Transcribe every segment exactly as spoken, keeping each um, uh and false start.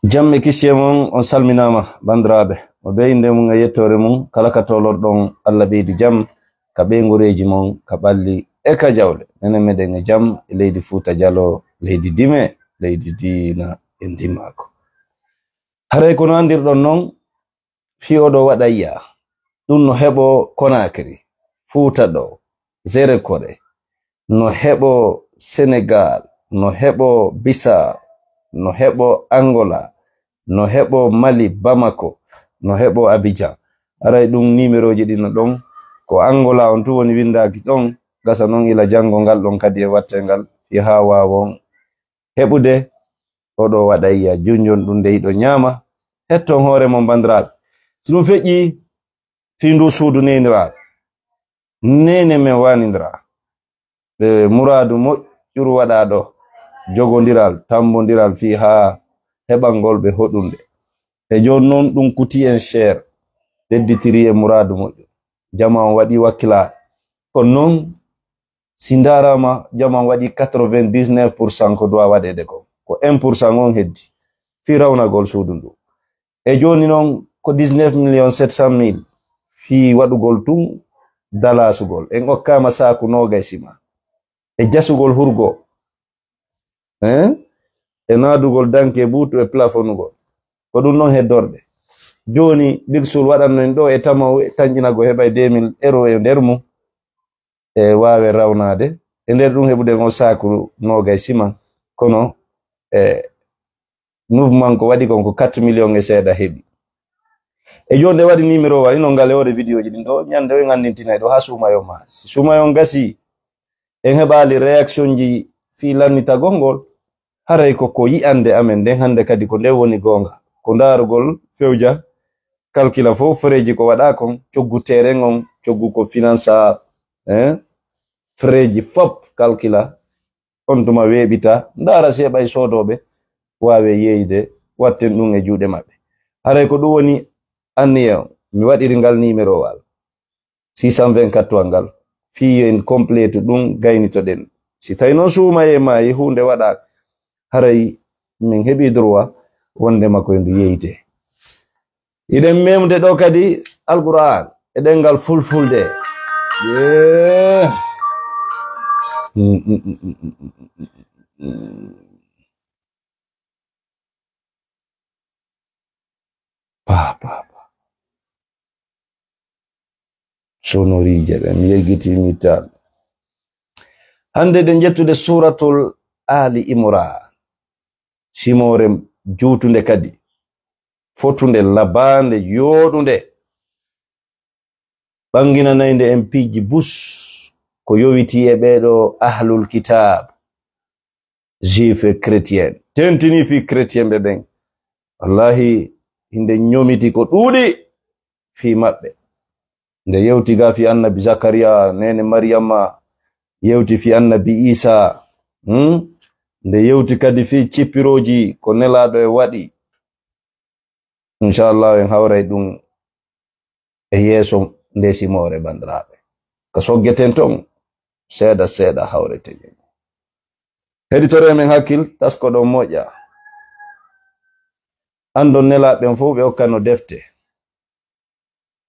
Jam e kisiyee mon, on salminaama, banndiraaɓe. Mo bee innde mum e yettoore mum, kala ka tolorɗon, Allah ɓeydu jam ka ɓeynguureeji mon, ka ɓalli e ka jawle. Nenen meɗen e jam e leydi Fuuta Jaloo, leydi dime, leydi diina e ndimaagu. Haray ko no anndirɗon non, fii oo ɗoo waɗayya, ɗum no heɓoo Konaakiri, Fuuta ɗoo, Zerekore, no heɓoo Senegaal, no heɓoo Bisaa, no heɓoo Angola, no heɓoo Mali, Bamako, no heɓoo Abijan. Haray ɗum nimerooji ɗin no ɗon. Ko Angola on tun woni winndaaki ɗon, gasa non ila janngo ngal ɗon kadi e wattee ngal, fii haa waawon heɓude oo ɗoo waɗayya, junnjon ɗum nde hiɗon ñaama. Hetton hoore mon, banndiraaɓe. Si ɗum feƴƴii fii nduu suudu neeniraaɓe, neene men waanindiraa. Ɓe muraadu moƴƴuru waɗaa ɗoo, jogondiral, tammbondiral fii haa heɓangol ɓe hoɗunde. E jooni non ɗum kutii en cher, tedditirii e muraadu moƴƴo. Jamaa on waɗii wakkilaaɓe. Kono non, si ndaaraama, jamaa on waɗii quatre-vingt-dix-neuf pour cent ko duwaa waɗeede kon. Ko un pour cent on heddi fii rawnagol suudu nduu. E jooni non ko dix-neuf millions sept cent mille fii waɗugol tun dalaasugol. En okkaama saaku noogay sima. E jasugol hurgo. Hein? E naadugol danke buutu e plafonugol. Ko ɗum non heddorɗe. Jooni, Big Sul waɗanno en ɗoo e tamaw e tanƴinagol heɓay deux mille euros e nder mum. E waawe rawnaade. E nder ɗum heɓude on saaku noogay siman. Kono, e, mouvement ko waɗi kon ko quatre millions e seeɗa heɓi. E jooni nde waɗi numéro wa, ino ngal e hoore vidéo ji ɗin ɗoo, ñande o en anndintinay ɗoo haa suumayon ma. Si suumayon gasii, en heɓaali réaction ji fii lannitagol ngol, haray ko, ko yi'ande amen nden hannde kadi ko nden woni goonga. Ko ndaarugol fewja, calcula fof frais ji ko waɗaa kon, coggu terrain on, coggu ko finance, hein, frais ji fof calcula, on tuma weeɓita, ndaara si heɓay soodooɓe waawe yeeyde, watten ɗum e juuɗe maɓɓe. Haray ko ɗum woni anniya on, mi waɗiri ngal numéro wal. Six cent vingt-quatre tuwal ngal, fii yo en complétu ɗum, gaynitoɗen. Si tawi noon suumayee maayi, huunde waɗaaka, haray min heɓii droit wonde ma ko e ndu yeeyte. Hiɗen memde ɗoo kadi Alqur'aan e ɗemngal Fulfulde. Yee. Pa, pa, pa. Sonoriije ɗen, mi yejjiti mittal. Hannde ɗen ƴettude Suuratul Aali Imraan. Simoore juutunde kadi. Fotunde, labaande, yooɗunde. Ɓannginanaynde en piiji bus ko yowitii e ɓee ɗoo ahlul kitaab, juif e chrétien. Tentinii fii chrétien ɓe ɓen. Wallaahi, hinde ñomiti ko ɗuuɗi fii maɓɓe. Nde yewti ga fii annabi Zakariya, neene Mariyama, yewti fii annabi Iisaa. Hmm? Nde yewti kadi fii cippirooji ko Nelaaɗo e waɗi. Inchallah, en hawray ɗum e yeeso nde simoore, banndiraaɓe. Ko soggeten ton, seeɗa seeɗa hawreten. Heɗitore men hakkil, taskoɗon moƴƴa. Anndon nelaaɓe ɓen fof ɓe okkano defte.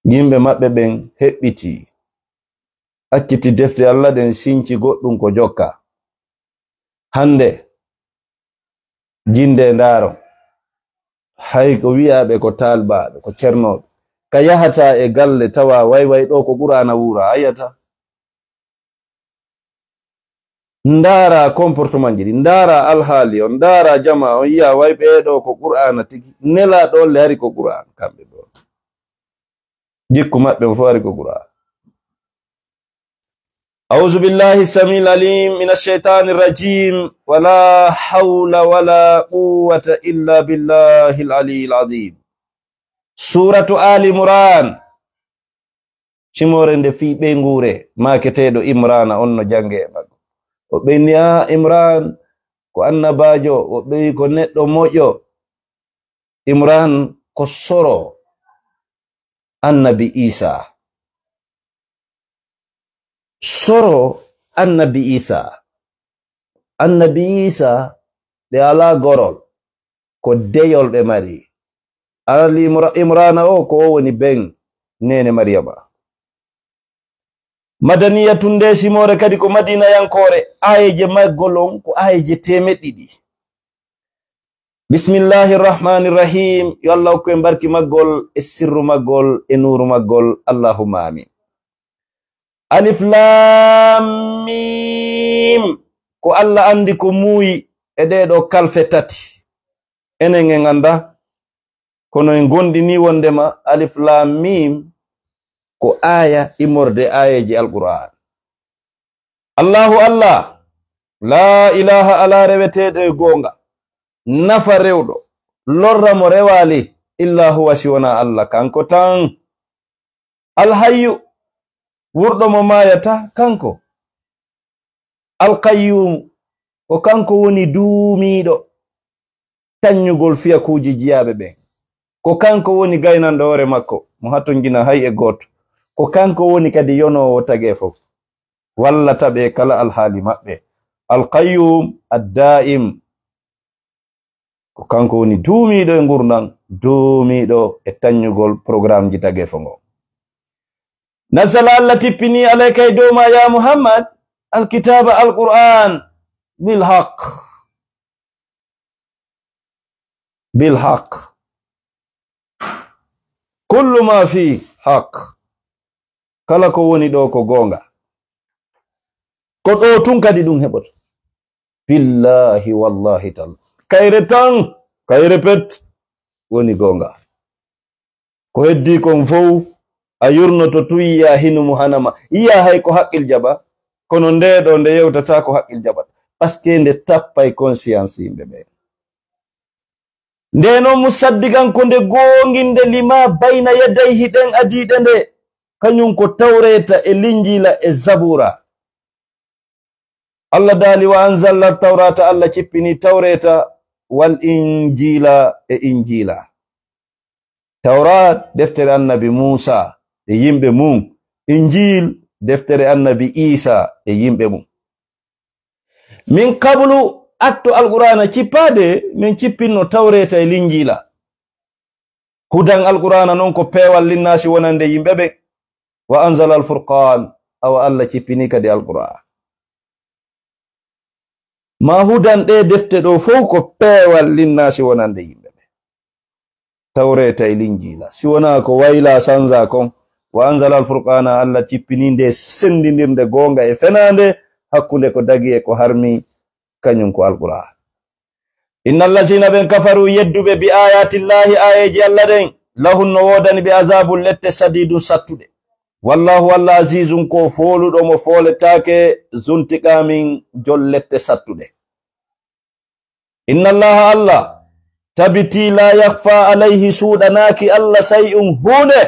Yimɓe maɓɓe ɓen heɓɓitii, acciti defte Allah ɗen, sinci goɗɗum ko jokka. Hannde, jinde ndaaro, hay ko wiyaaɓe ko taalbaaɓe, ko cernooɓe, ka yahata e galle tawa way way ɗoo ko Qur'aana wuura, a yiyata. Ndaara comportement ji ɗi, ndaara alhaali on, ndaara jamaa on, yiya way ɓee ɗoo ko Qur'aana tigi, nelaaɗo on le hari ko Qur'aana, kamɓe ɗoo. Jikku maɓɓe on fof hari ko Qur'aana. أعوذ بالله السميع العليم من الشيطان الرجيم. ولا حول ولا قوة إلا بالله العلي العظيم. Suuratu Aali Imraan. Simoore nde fii ɓeynguure, maaketeeɗo Imraana on no jannge e makko. Woɓɓe inni, "Aa, Imraan ko annabaajo," woɓɓe wi'i ko neɗɗo moƴƴo. Imraan ko soro annabi Iisaa. Soro annabi Iisaa. Annabi Iisaa ɓe alaa gorol. ko deyol ɓe mari. Ali Imra-, Imrana o, ko o woni ben neene Mariyama. Madaniyatun, nde simoore kadi ko madinayankoore, aayeeje maggol on ko aayeeje teemeɗɗe ɗiɗi. Bismillahi rahmani rahim. Yo Allah hokku en barki maggol, e sirru maggol, e nuuru maggol. Allahumma amin. Alif Lam Mim. Ko Allah anndi ko muuyi e ɗee ɗoo kalfe tati. Enen en anndaa, kono en ngonɗinii wonndema Alif Lam Mim ko aaya immorde aayeeje Alqur'aan. Allahu Allah, laa ilaaha, alaa reweteeɗo e goonga, nafa rewɗo, lorra mo rewaali, illaa huwa, si wonaa Allah kanko tan. Alhayyu, wurɗo mo maayataa, kanko. Alqayyuumu, ko kanko woni duumiiɗo taññugol fiyakuuji jiyaaɓe ɓen. Ko kanko woni gaynanɗo hoore makko, mo hatonjina hay e gooto. Ko kanko woni kadi yonoowo tagee fof, wallata ɓe e kala alhaali maɓɓe. Alqayyuum, Addaa'im. Ko kanko woni duumiiɗo e ngurndan, duumiiɗo e taññugol programmeji tagee fof ngo. Nazzala, Allah tippini, alayka, e dow ma, ya Muhammad, alkitaaba, Alqur'aan, bil haq. Bil haq. Kullu ma fi haq. Kala ko woni ɗo ko goonga. Ko ɗo tun kadi ɗum heɓoto. Billahi, wallahi, tallahi. Kayre tan, kayre pet woni goonga. Ko heddii kon fow, a yurnoto tun, yiya hinu mo hana ma. Yiya hay ko haqqil jaɓa, kono nde ɗo nde yewtataa ko haqqil jaɓata. Parce que nde tappay conscience yimɓe ɓe. Nde noon musaddiqan ko nde goonginde lima bayna yadayhi ɗen adiiɗe nde, kañum ko Tawreeta e Linjiila e Zabuura. Allah daali, "Wa anzalna tawrata", Allah cippini Tawreeta, "wal injiila", e Injiila. Tawraat, deftere Annabi Muusa e yimɓe mum. Injiil, deftere Annabi Iisa e yimɓe mum. Min qablu, atto Alqur'aana cippaade, min cippinno Tawreeta e Linjiila. Hudan, Alqur'aana non ko peewal linnaasi wonande yimɓe ɓen. Wa anzala al-furqaan, awa Allah cippini kadi Alqur'aana. Ma hudan, ɗe defte ɗo fow ko peewal linnaasi wonande yimɓe ɓen. Tawreeta e Linjiila. Si wonaa ko wayla sanza kon, wa anzala al-furqaana, Allah cippini nde senndindirnde goonga e fenaande, hakkunde ko dagi e ko harmi, kañum ko Alqur'aana. Inna allazina, ɓen, kafaru, yedduɓe, bi ayatillahi, aayeeji Allah ɗen, lahum, no woodani ɓe, azabun, lette, sadidun, sattuɗe. Wallahu, Allah, azizun, ko fooluɗo mo fooletaake, zuntiqamin, jol lette sattuɗe. Inna Allaha, Allah, tabiti, la yakhfa alayhi, suuɗanaaki Allah, shay'un, huunde,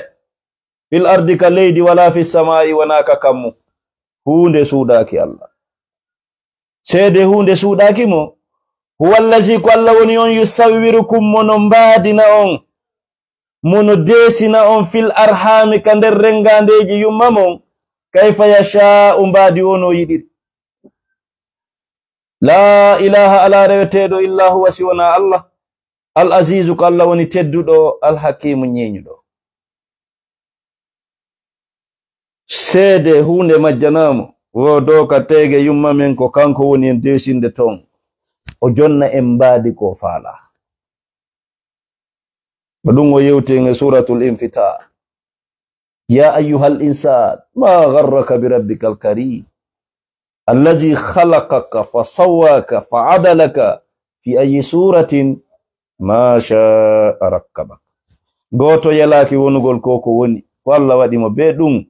fil ardi, ka leydi, wala fis samaa'i, wonaa ka kammu. Huunde suuɗaaki Allah. Seede huunde suuɗaaki mo. Huwa allazi, ko Allah woni on, yusawwirukum, mo no mbaadina on, mo no deesina on, fil arhami, ka nder renngaandeeji yumma mon, kayfa yasha'u, mbaadi o no yiɗiri. Laa ilaaha, alaa reweteeɗo, illaa huwa, si wonaa Allah. Al Aziizu, ko Allah woni tedduɗo, Al Hakiimu, ñeeñuɗo. Seede huunde majjanaamo, wo dooka teege yumma men, ko kanko woni en deesinde toon. O jonna en mbaadi ko faalaa. Ko ɗum o yewti en e Suuratul Infitar. Ya ayyuhal insaan, ma gharraka bi rabbikal kariim, allazi khalaqaka fa sawwaka fa adalaka fi ayyi suuratin ma shaa rakkabak. Gooto yelaaki wonugol ko ko woni, ko Allah waɗi mo bee ɗum.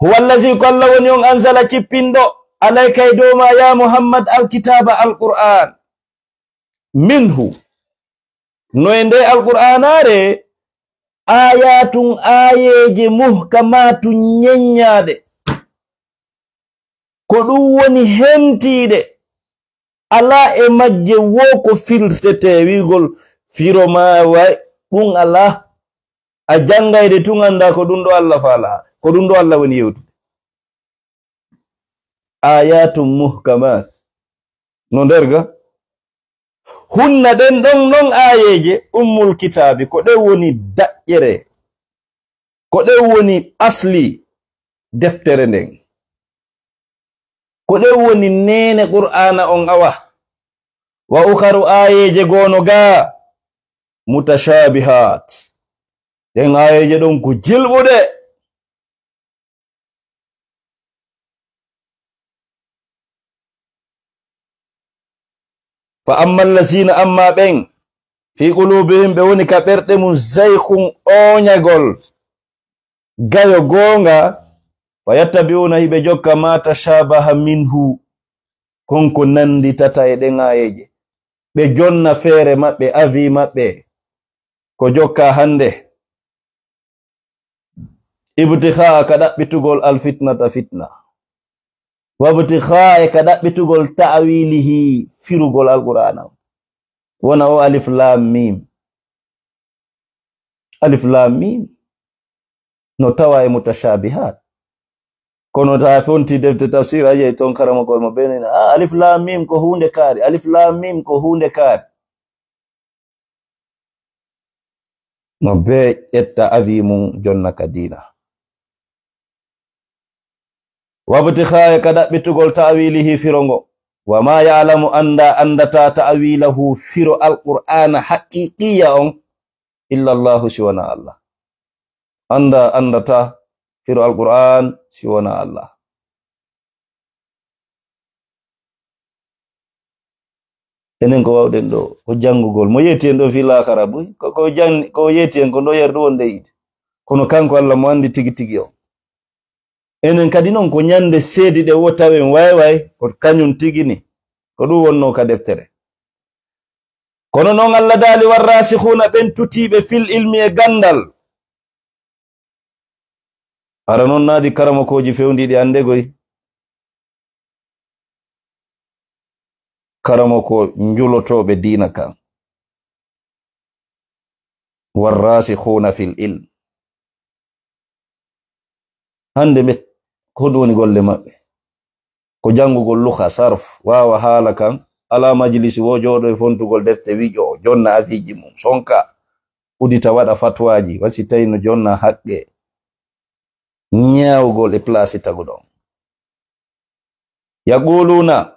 Huwa allazi, ko Allah woni on, anzala, cippinɗo, alayka, e dow ma, ya Muhammad, alkitaaba, Alqur'aan. Minhu, no e nde Alqur'aanaare, ayatun, aayeeje, muhkamatun, ñeññaaɗe. Ko ɗum woni hentiiɗe. Alaa e majje wo ko firtetee, wi'ugol firo ma way, ɗum alaa. A janngay ɗe tun, anndaa ko ɗum ɗo Allah faalaa, ko ɗum ɗo Allah woni yewtude. Ayatun muhkamat. No nder ga? Hunna ɗen ɗon non aayeeje ummul kitaabi, ko ɗen woni daƴƴere, ko ɗen woni asli deftere nden. Ko ɗen woni neene Qur'aana on awa. Wa ukharu aayeeje goono gaa mutashaabihaat. Ɗen aayeeje ɗon ko jilɓuɗe. Fa amma allazina, amma ɓen, fi qulubihim, ɓe woni ka ɓerɗe mum, zaykhun, ooñagol, gayo goonga, fa yattabi'una, hiɓe jokka, ma tashabaha minhu, kon ko nanditata e ɗen aayeeje. Ɓe jonna feere maɓɓe, avis maɓɓe, ko jokka hande. Ibtihaa ka ɗaɓɓitugol alfitnata fitna. Wabtihaa e ka ɗaɓɓitugol ta'wilihi firugol Alqur'aana. Wona o alif laam miim. Alif laam miim. No tawa e mutashaabihaat. Kono ta fonti defte tafsir a yi'ay ton karamokol mo ɓe nena, "Ah, alif laam miim ko huunde kaari. Alif laam miim ko huunde kaari." No bee ƴetta avis mum jonna ka diina. Wabtihaa e ka ɗaɓɓitugol ta'wilihi firo ngo. Wa ma ya'lamu annda anndata ta'wilahu firo Alqur'aana haqiqiya on illa Allahu si wona Allah. Annda anndata firo Alqur'aan si wona Allah. Enen ko wawɗen ɗo, ko janngugol. Mo yeeti en ɗo fii laakara buy, ko, ko jan-, ko yeeti en ko ɗo yer ɗo wonde yiide. Kono kanko Allah mo anndi tigi tigi on. Enen kadi non ko ñande seedi ɗe wo tawen way way, ko kañum tigi ni. Ko ɗum wonno ka deftere. Kono non Allah daali, "Warraasikhuna", ɓen tutiiɓe fil ilmi e ganndal. Hara non naadi karamokooji fewndiiɗi annde goy. Karamoko njulotooɓe diina kan. Warraasikhuna fil ilm. Hande ɓe, ko ɗum woni golle maɓɓe? Ko janngugol luha, sarf, waawa haala kan, alaa majlisi wo jooɗo e fontugol defte wiƴo, jonna aviiji mum, sonka, udita waɗa fatwaaji, wa si tawi no jonna haqqe, ñaawgol e place taguɗo on. Yaquluna,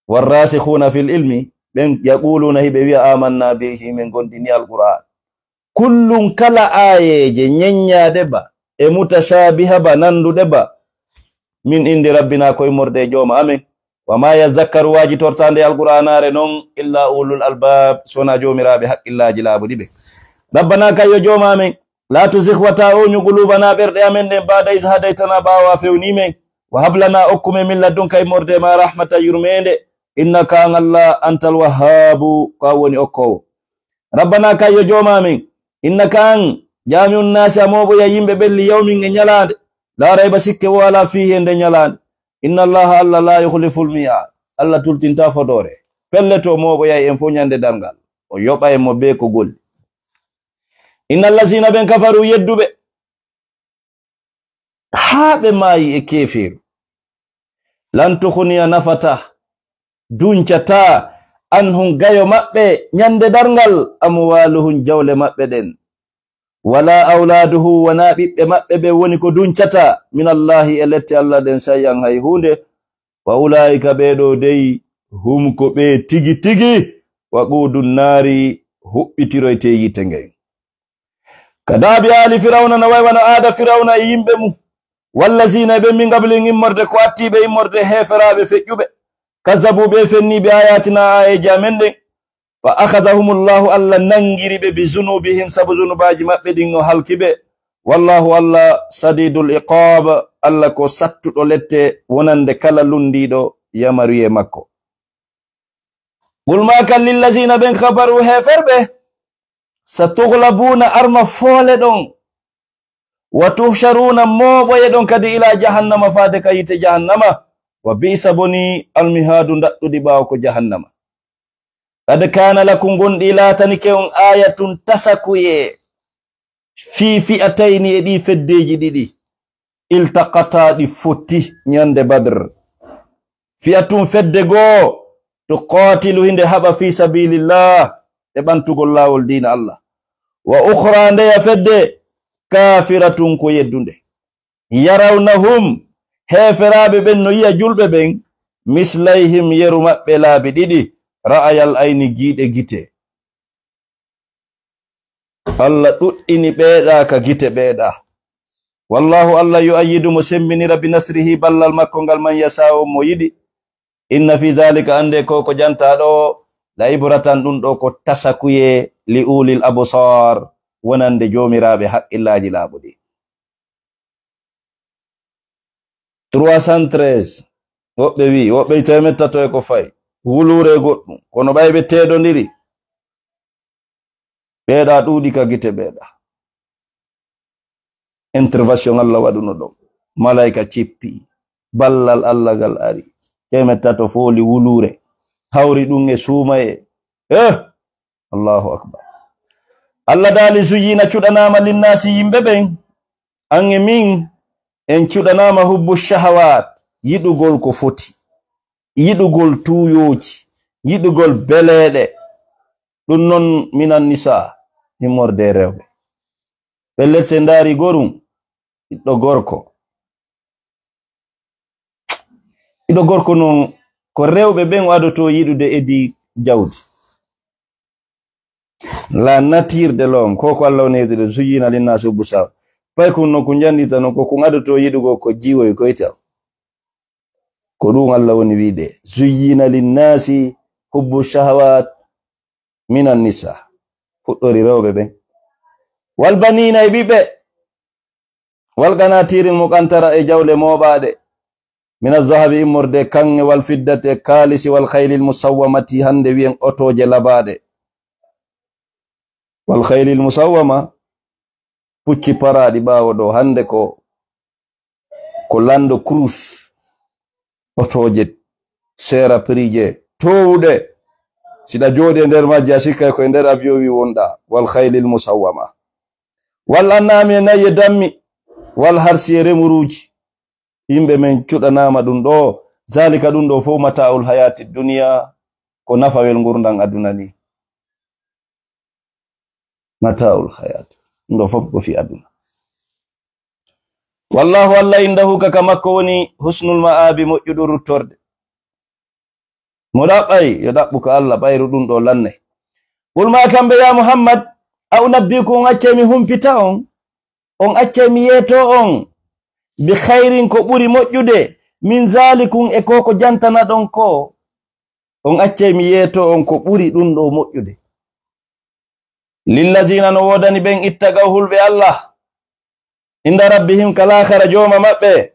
warrasikhuna fil ilmi, ɓen yaquluna, hiɓe wi'a, "Amanna bihi", min gondini Alqur'an. Kullum, kala aayeeje ñeññaaɗe ba, e mutashabiha ba, nanduɗe ba, min indi rabbina, ko immorde e jooma amen. Wa ma yazakkaru, waajitortaande Alqur'aanaare non, illa ulul albab, so wonaa joomiraaɓe haqqillaaji laaɓuɗi ɓe. Rabbana, kay yo jooma amen, la tuzigh, wata oñu, qulubana, ɓerɗe amen ɗen, ba'da iz hadaytana, ɓaawo a fewni men. Wa hab lana, okku men, min ladunka, immorde e ma, rahmatan, yurmeende. Innaka, an Allah, antal wahhabu, ko an woni okkoowo. Rabbana, kay yo jooma amen, innaka an, jami'un nasi, a mooɓoya yimɓe ɓen, li yawmin, e ñalaande, la rayba, sikke wo alaa, fihi, e nde ñalaande. Inna Allaha, Allah, la yukhliful mi'ad, Allah tultinta fodoore. Pellet, o mooɓoyay en fof ñande darngal, o yoɓay mo bee ko golli. Inna allazina, ɓen, kafaru, yedduɓe, haa ɓe maayi e keefeeru, lan tukhniya, nafata, duncata, anhum, gayo maɓɓe, ñande darngal, amwaluhum, jawle maɓɓe ɗen, wala awladuhu, wonaa ɓiɓɓe maɓɓe ɓe woni ko duncata, min Allahi, e lette Allah ɗen, shay'an, hay huunde. Wa ulaika, ɓee ɗoo dey, hum, ko ɓe tigi tigi, waquudu naari, huɓɓitiroyte yiite ngen. Ka daabi aali Firawna, no way wano aada Firawna e yimɓe mum, wallazina, e ɓen, min qablihim, immorde, ko attiiɓe immorde, heeferaaɓe feƴƴuɓe, kazzabu, ɓe fenni, bi ayatina, aayeeje amen ɗen, fa akhadhahumullahu, Allah nangiri ɓe, bi zunubihim, sabu zunubaaji maɓɓe ɗin, o halki ɓe. Wallahu, Allah, shadidul iqab, Allah ko sattuɗo lette wonande kala lunndiiɗo yamaruye makko. Qul, maakan lillazina, ɓen, kafaru, heeferɓe, satughlabuna, arma foole ɗon, wa tuhsharuna, mooɓoye ɗon kadi, ila jahannama, faade ka yiite jahannama, wa bi'sa, boni, almihadu, ndaɗɗudi ɓaawo ko jahannama. Qad kana lakum, gonɗi laatanike on, ayatun, tasakuye, fi fi'atayni, e ɗi feddeji ɗiɗi, iltaqata, ɗi fotti ñande Badr. Fi'atun, fedde goo, tuqatilu hinde haɓa fi sabilillah, e ɓantugol laawol diina Allah. Wa ukhra ndeya fedde, kafiratun ko yeddunde. Yarawnahum, heeferaaɓe ɓen no yi'a julɓe ɓen, mislayhim yeru maɓɓe laabi ɗiɗi, ra'ayal ayni giiɗe gite. Allah ɗuɗɗini ɓeeɗa ka gite ɓeeɗa. Wallahu Allah yu'ayyidu mo semmbinira bi nasrihi ballal makko ngal man yasa'u mo yiɗi. Inna fi dhalika annde ko ko jantaa ɗo la ibratan ɗum ɗo ko tasakuye li ulil absar wonande joomiraaɓe haqqillaaji laaɓuɗi. Trois cent treize, woɓɓe wi, woɓɓe teemeɗɗe tato e ko fay, wuluure e goɗɗum, kono ɓay ɓe teeɗondiri. Ɓeeɗa ɗuuɗi ka gite ɓeeɗa. Intervention Allah waɗuno ɗon. Malaika cippi. Ballal Allah ngal ari. Teemeɗɗe tato fooli wuluure. Hawri ɗum e suumaye. Eh! Allahu akbar. Allah daali, "Zuyyina", cuɗanaama, "linnaasi", yimɓe ɓen, an e min, en cuɗanaama hubbu shahawat, yiɗugol ko foti, yiɗugol tuuyooji, yiɗugol beleeɗe. Ɗum non minan nisa, immorde e rewɓe. Pellet, se ndaari gorum, ɓiɗɗo gorko. Ɓiɗɗo gorko non, ko rewɓe ɓen o adoto yiɗude edi jawdi. La nature de l'homme, ko ko Allah woni yiɗude, zuyyina linnaasi hubbu shahawaat. Pay kun no ko njandita non, ko kun adoto yiɗugol ko jiwoy koytal. Ko ɗum Allah woni wiide, zuyyina linnaasi hubbu shahawaat minan nisa. Fuɗɗori rewɓe ɓen. Wal baniina, e ɓiɓɓe. Wal qanaatiiril muqantara, e jawle mooɓaaɗe. Mina zahabi, immorde kaŋŋe, wal fiddati, e kaalisi, wal khaylil musawwamati, hande wi'en otooje labaaɗe. Wal khaylil musawwama, pucci paraaɗi ɓaawo ɗo, hande ko, ko Lando Cruz, otooje seera pirije toowuɗe. Si ɗa jooɗi e nder majji, a sikkay ko e nder avion wi wonɗa. Wal khaylil musawwama. Wal an'ami, e nayi e dammi. Wal harsi, e remuruuji. Yimɓe men cuɗanaama ɗum ɗo. Zalika, ɗum ɗo fof, mata'ul hayati duniya, ko nafawel ngurndan aduna ni. Mata'ul hayati. Ɗum ɗo fof ko fi aduna. Wallahu, Allah, indahu, ka ka makko woni husnul ma'abi, moƴƴuɗo ruttorde. Mo ɗaɓɓay, yo ɗaɓɓu ka Allah, ɓayru ɗum ɗo lannay. Qul, ma kamɓe, ya Muhammad, a unabbi'ukum, on accay mi humpita on, on accay mi yeeto on, bi khayrin, ko ɓuri moƴƴude, min zalikum, e ko ko jantanaɗon ko, on accay mi yeeto on ko ɓuri ɗum ɗo moƴƴude. Lillazina, no woodani ɓen, ittaqaw, hulɓe Allah, inda rabbihim, ka laakara jooma maɓɓe,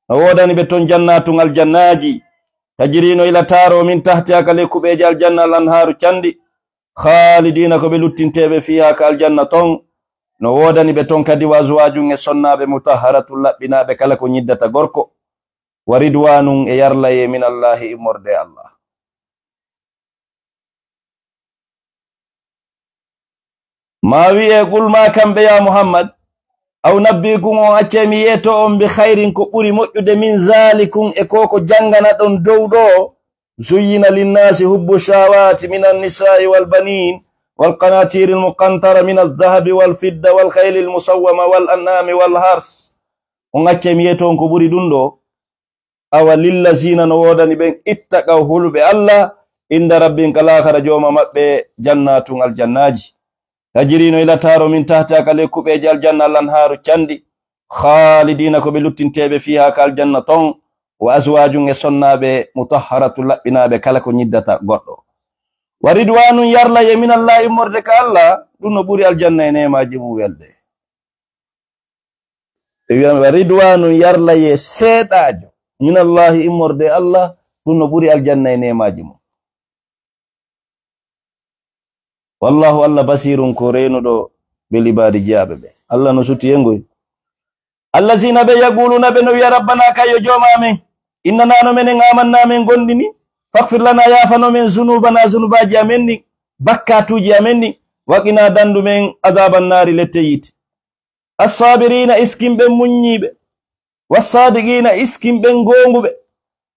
no woodani ɓe ton jannatun, aljannaaji, tajri, no ila taaro, min tahtiha, ka ley kuɓeeje aljanna, al anhaaru, canɗi, khalidina, ko ɓe luttinteeɓe, fiha, ka aljanna ton, no woodani ɓe ton kadi, wa azwajun, e sonnaaɓe, mutahharatun, laɓɓinaaɓe kala ko ñiddata gorko, wa ridwanun, e yarlaye, min Allahi, immorde e Allah. Ma wi'e, qul, ma kamɓe, ya Muhammad, a unabbi'ukum, on accay mi yeeto on, bi khayrin, ko ɓuri moƴƴude, min zalikum, e ko ko jannganaɗon dow ɗo, zuyyina linnaasi hubbu shahawati min annisa'i wal banin, wal qanatiri al muqantara min al dhahabi wal fidda wal khayli al musawwama wal an'ami wal hars. On accay mi yeeto on ko ɓuri ɗum ɗo. Awa lillazina, no woodani ɓen, ittaqaw, hulɓe Allah, inda rabbihim, ka laakara jooma maɓɓe, jannatun, aljannaaji, tajri, no ila taaro, min tahtiha, ka ley kuɓeeje aljanna, al anhaaru, canɗi, khalidina, ko ɓe luttinteeɓe, fiha, ka aljanna ton, wa azwajun, e sonnaaɓe, mutahharatu, laɓɓinaaɓe kala ko ñiddata goɗɗo, wa ridwanun, yarlaye, min Allah, immorde ka Allah, ɗum no ɓuri aljanna e neemaaji mum welde. Ɓe wi'an, wa ridwanun, yarlaye seeɗaajo, min Allahi, immorde e Allah, ɗum no ɓuri aljanna e neemaaji mum. Wallahu, Allah, basirun, ko reenuɗo, bil ibadi, jiyaaɓe ɓe. Allah no suti e ngoy. Allazina, ɓe, yaquluna, ɓe no wi'a, rabbana, kay yo jooma amen, innana, no menen, amanna, men gomɗini, faghfir lana, yaafano men, zunubana, zunubaaji amen ɗin, bakkatuuji amen ɗin, wa qina, dandu men, adhaban naari, lette yiite. Assabirina, iskin ɓen muññiiɓe. Wassadiqina, iskin ɓen goonguɓe.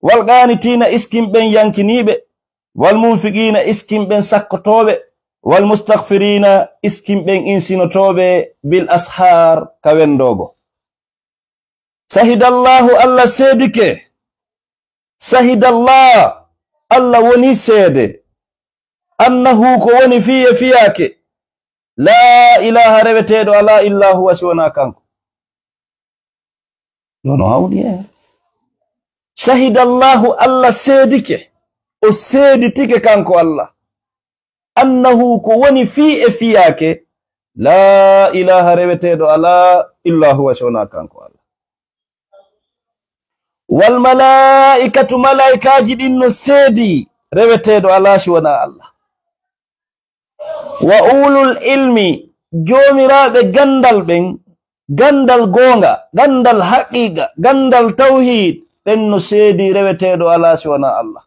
Walqanitiina, iskin ɓen yankiniiɓe. والمنفقين, iskin ɓen sakkotooɓe, والمستغفرين, iskin ɓen insinotooɓe, بالأسحار, ka wendoogo. شهد الله, Allah seedike. شهد الله, Allah woni seede. أنه, ko woni fii e fiyaake. لا إله, reweteeɗo alaa, إلا هو, si wonaa kanko. Ɗo no hawni e. شهد الله, Allah seedike. O seeditike kanko Allah. أنه, ko woni fii e fiyaake. لا إله, reweteeɗo alaa, إلا هو, si wonaa kanko Allah. والملائكة, malaa'ikaaji ɗin no seedi, reweteeɗo alaa si wonaa Allah. وأولو العلم, joomiraaɓe ganndal ɓen, ganndal goonga, ganndal haqiiqa, ganndal tawhiid, ɓen no seedi, reweteeɗo alaa si wonaa Allah.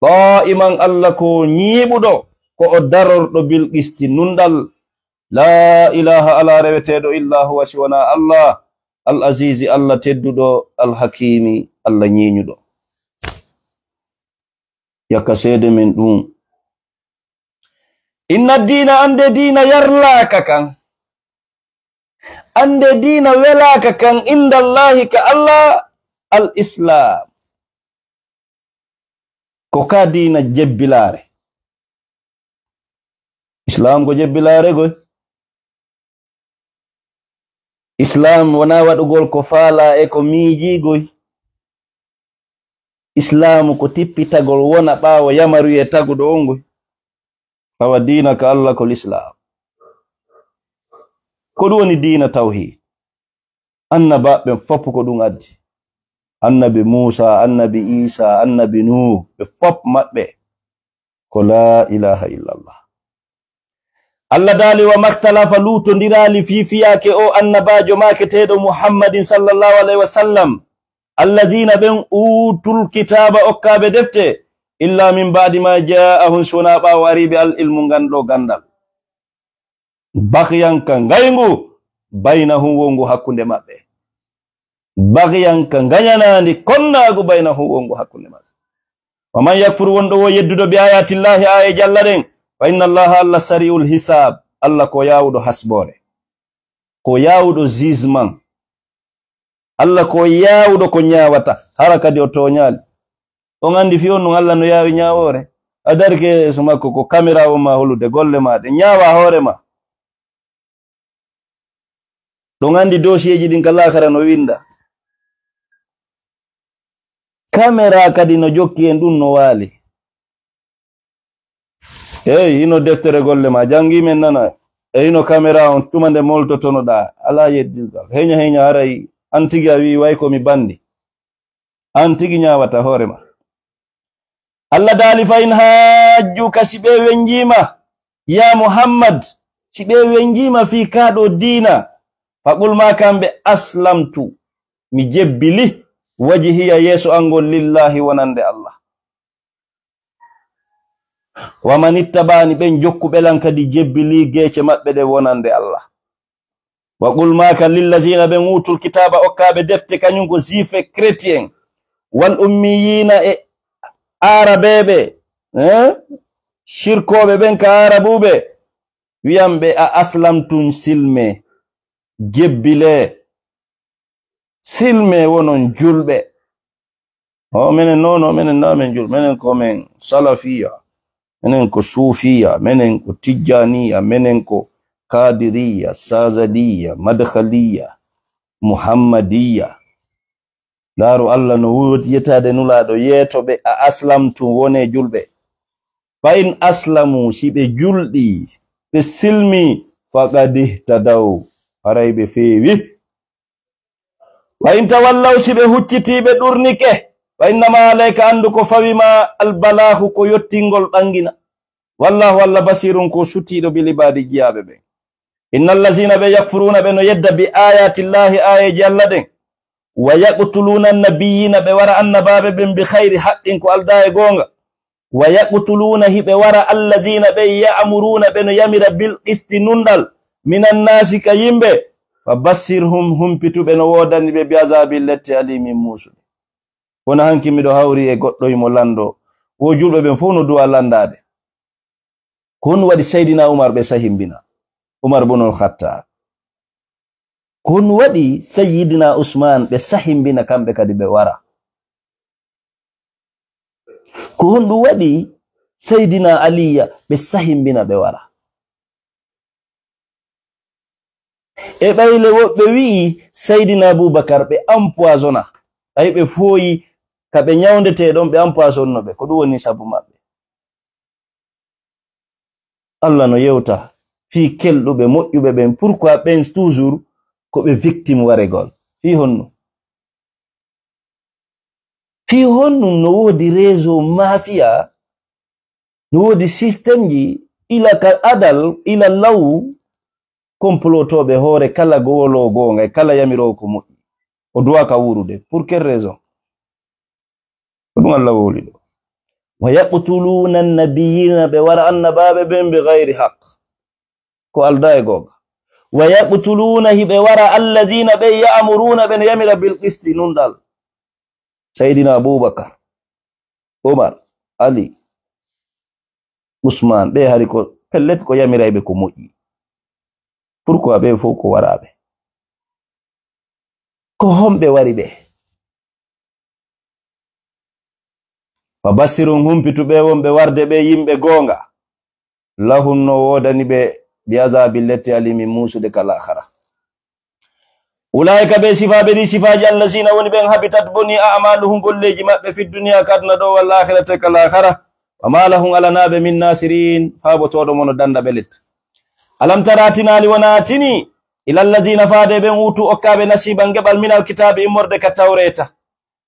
قائما, Allah ko ñiiɓuɗo, ko o darorɗo, بالقسط, nunɗal. لا إله, alaa reweteeɗo, إلا هو, si wonaa Allah. العزيز, Allah tedduɗo, الحكيم, Allah ñiiñuɗo. Yakka seede men ɗum. إن الدين, annde diina yarlaaka kan, annde diina welaaka kan, عند الله, ka Allah, الإسلام. Ko ka diina jebbilaare. Islaam ko jebbilaare goy. Islaam wonaa waɗugol ko faalaa e ko miijii goy. Islaamu ko tippitagol wona ɓaawo yamaruye taguɗo on goy. Awa diina ka Allah ko Lislaam. Ko ɗum woni diina tawhiid. Annabaaɓe ɓen fof ko ɗum addi. Annabi Muusa, Annabi Iisa, Annabi Nuuh, ɓe fof maɓɓe ko laa ilaaha illallah. Allah daali, وما اختلف, luutondiraali fii fiyaake o annabaajo maaketeeɗo Muhammadin sallallahu alayhi wa sallam, الذين, ɓen, أوتوا الكتاب, okkaaɓe defte, إلا من بعد ما جاءهم, si wonaa ɓaawo ariiɓe العلم, nganɗo ganndal. بغيا, ka ngayngu, بينهم, wonngu hakkunde maɓɓe. بغيا, ka ngañanaandi, konnaagu, بينهم, wonngu hakkunde maɓɓe. ومن يكفر, wonɗo wo yedduɗo, بآيات الله, aayeeje Allah ɗen, فإن الله, Allah, سريع الحساب, Allah ko yaawuɗo hasboore, ko yaawuɗo jugement. Allah ko yaawuɗo ko ñaawata, hara kadi o tooñaali. On anndi fii on ɗum Allah no yaawi ñaawoore? A darike yeeso makko, ko kamera on ma holude golle ma ɗe, ñaawa hoore ma. Ɗon anndi doosiyee ji ɗin ka laakara no winnda. Kamera kadi no jokki en, ɗum no waali. Eey, hino deftere golle ma, janngi men nana. E hino kamera on, tuma nde moltotonoɗaa, alaa yeddirgal. Heña heña haray, an tigi a wi'i, way ko mi banndi. An tigi ñaawata hoore ma. Allah daali, فإن حاجوك, si ɓe wenjii ma, yaa Muhammad, si ɓe wenjii ma fii kaa ɗoo diina, فقل, maa kamɓe, أسلمت, mi jebbili, وجهي, yeeso an ngon, لله, wonande Allah. ومن اتبعني, ɓen jokkuɓe lan kadi jebbili geece maɓɓe ɗen wonande Allah. وقل, maa ka, للذين, ɓen, أوتوا الكتاب, okkaaɓe defte, kañum ko juif e chrétien, والأميين, e aarabeeɓe, eh? Sirkooɓe ɓen ka aarabuuɓe, wi'an ɓe, أأسلمتم, silmee, jebbilee, silmee, wonon julɓe. O, menen non, o, menen na men jul-, menen ko men salafiya, menen ko suufiya, menen ko tijjaniya, menen ko kadiriya, sazaliya, madkhaliya, muhammadiya. Ndaaru Allah no woodi yetaade Nulaaɗo, yeeto ɓe, أأسلمتم, wonee julɓe. فإن أسلموا, si ɓe julɗi, ɓe silmi, فقد اهتدوا, haray ɓe feewi. وإن تولوا, si ɓe huccitii, ɓe ɗurnike, فإنما عليك, anndu ko fawii ma, البلاغ, ko yottingol ɓangina. والله, Allah, بصير, ko sutiiɗo, بالعباد, jiyaaɓe ɓen. إن الذين, ɓe, يكفرون, ɓe no yedda, بآيات الله, aayeeje Allah ɗen, ويقتلون النبيين, ɓe wara annabaaɓe ɓen, بغير حق, ko aldaa e goonga. ويقتلون, hiɓe wara, الذين, ɓe, يأمرون, ɓe no yamira, بالقسط, nunɗal, من الناس, ka yimɓe, فبشرهم, humpitu ɓe, no woodani ɓe, بعذاب, lette, أليم, muusuɗe. Kono hanki miɗo hawri e goɗɗo himo lanndoo, Wo julɓe ɓen fof no duwa lanndaade. Ko honɗum waɗi Seydina Umar ɓe sahimbina? Umar bunul Khattab. Ko honɗum waɗi Seydina Usman ɓe sahimbina kamɓe kadi ɓe wara? Ko honɗum waɗi Seydina Aliya ɓe sahimbina ɓe wara? E ɓayle woɓɓe wi'i Seydina Abubakar ɓe empoisonna. Ay ɓe fooyi ka ɓe ñawndetee ɗon ɓe empoisonno ɓe. Ko ɗum woni sabu maɓɓe. Allah no yewta fii kelɗuɓe moƴƴuɓe ɓen. Pourquoi ɓen toujours ko ɓe victime waregol? Fii honno? Fii honno no woodi réseau mafia, no woodi système ji ila ka adal, ila law, complotooɓe hoore kala gowoloo goonga e kala yamiroowo ko moƴƴi. O duwaa ka wuurude. Pour quelle raison? Ko ɗum Allah wowli ɗo. Wa yaqtuluuna annabiyyiina, ɓe wara annabaaɓe ɓen bi gayri haq. Ko aldaa e goonga. Wa yaqtuluuna, hiɓe wara alladina ɓe ya'muruuna ɓe no yamira bil qisti nunɗal. Sayyidina Abubakar, Umar, Ali, Usman, ɓe hari ko pellet ko yamirayɓe ko moƴƴi. Pourquoi ɓe fof ko waraaɓe? Ko homɓe wari ɓe? Wa bassirun, humpitu ɓe wonɓe warde ɓe yimɓe goonga. Lahun, no woodani ɓe, bi azabi, lette alimin muusude ka laakhara. Ulaa'ika, ɓe sifaaɓe ɗi sifaaji, allazina woni ɓen habitat boni a'maluhum golleeji maɓɓe fi duniya ka aduna ɗo wal akhirati ka laakhara. Wa ma lahum alanaaɓe min nasirin, faabotooɗo mo no dannda ɓe lette. Alam tara, a tinaali wonaa a tini, ila allazina faade ɓen utu okkaaɓe nasiban geɓal minal kitaabi immorde ka tawreeta.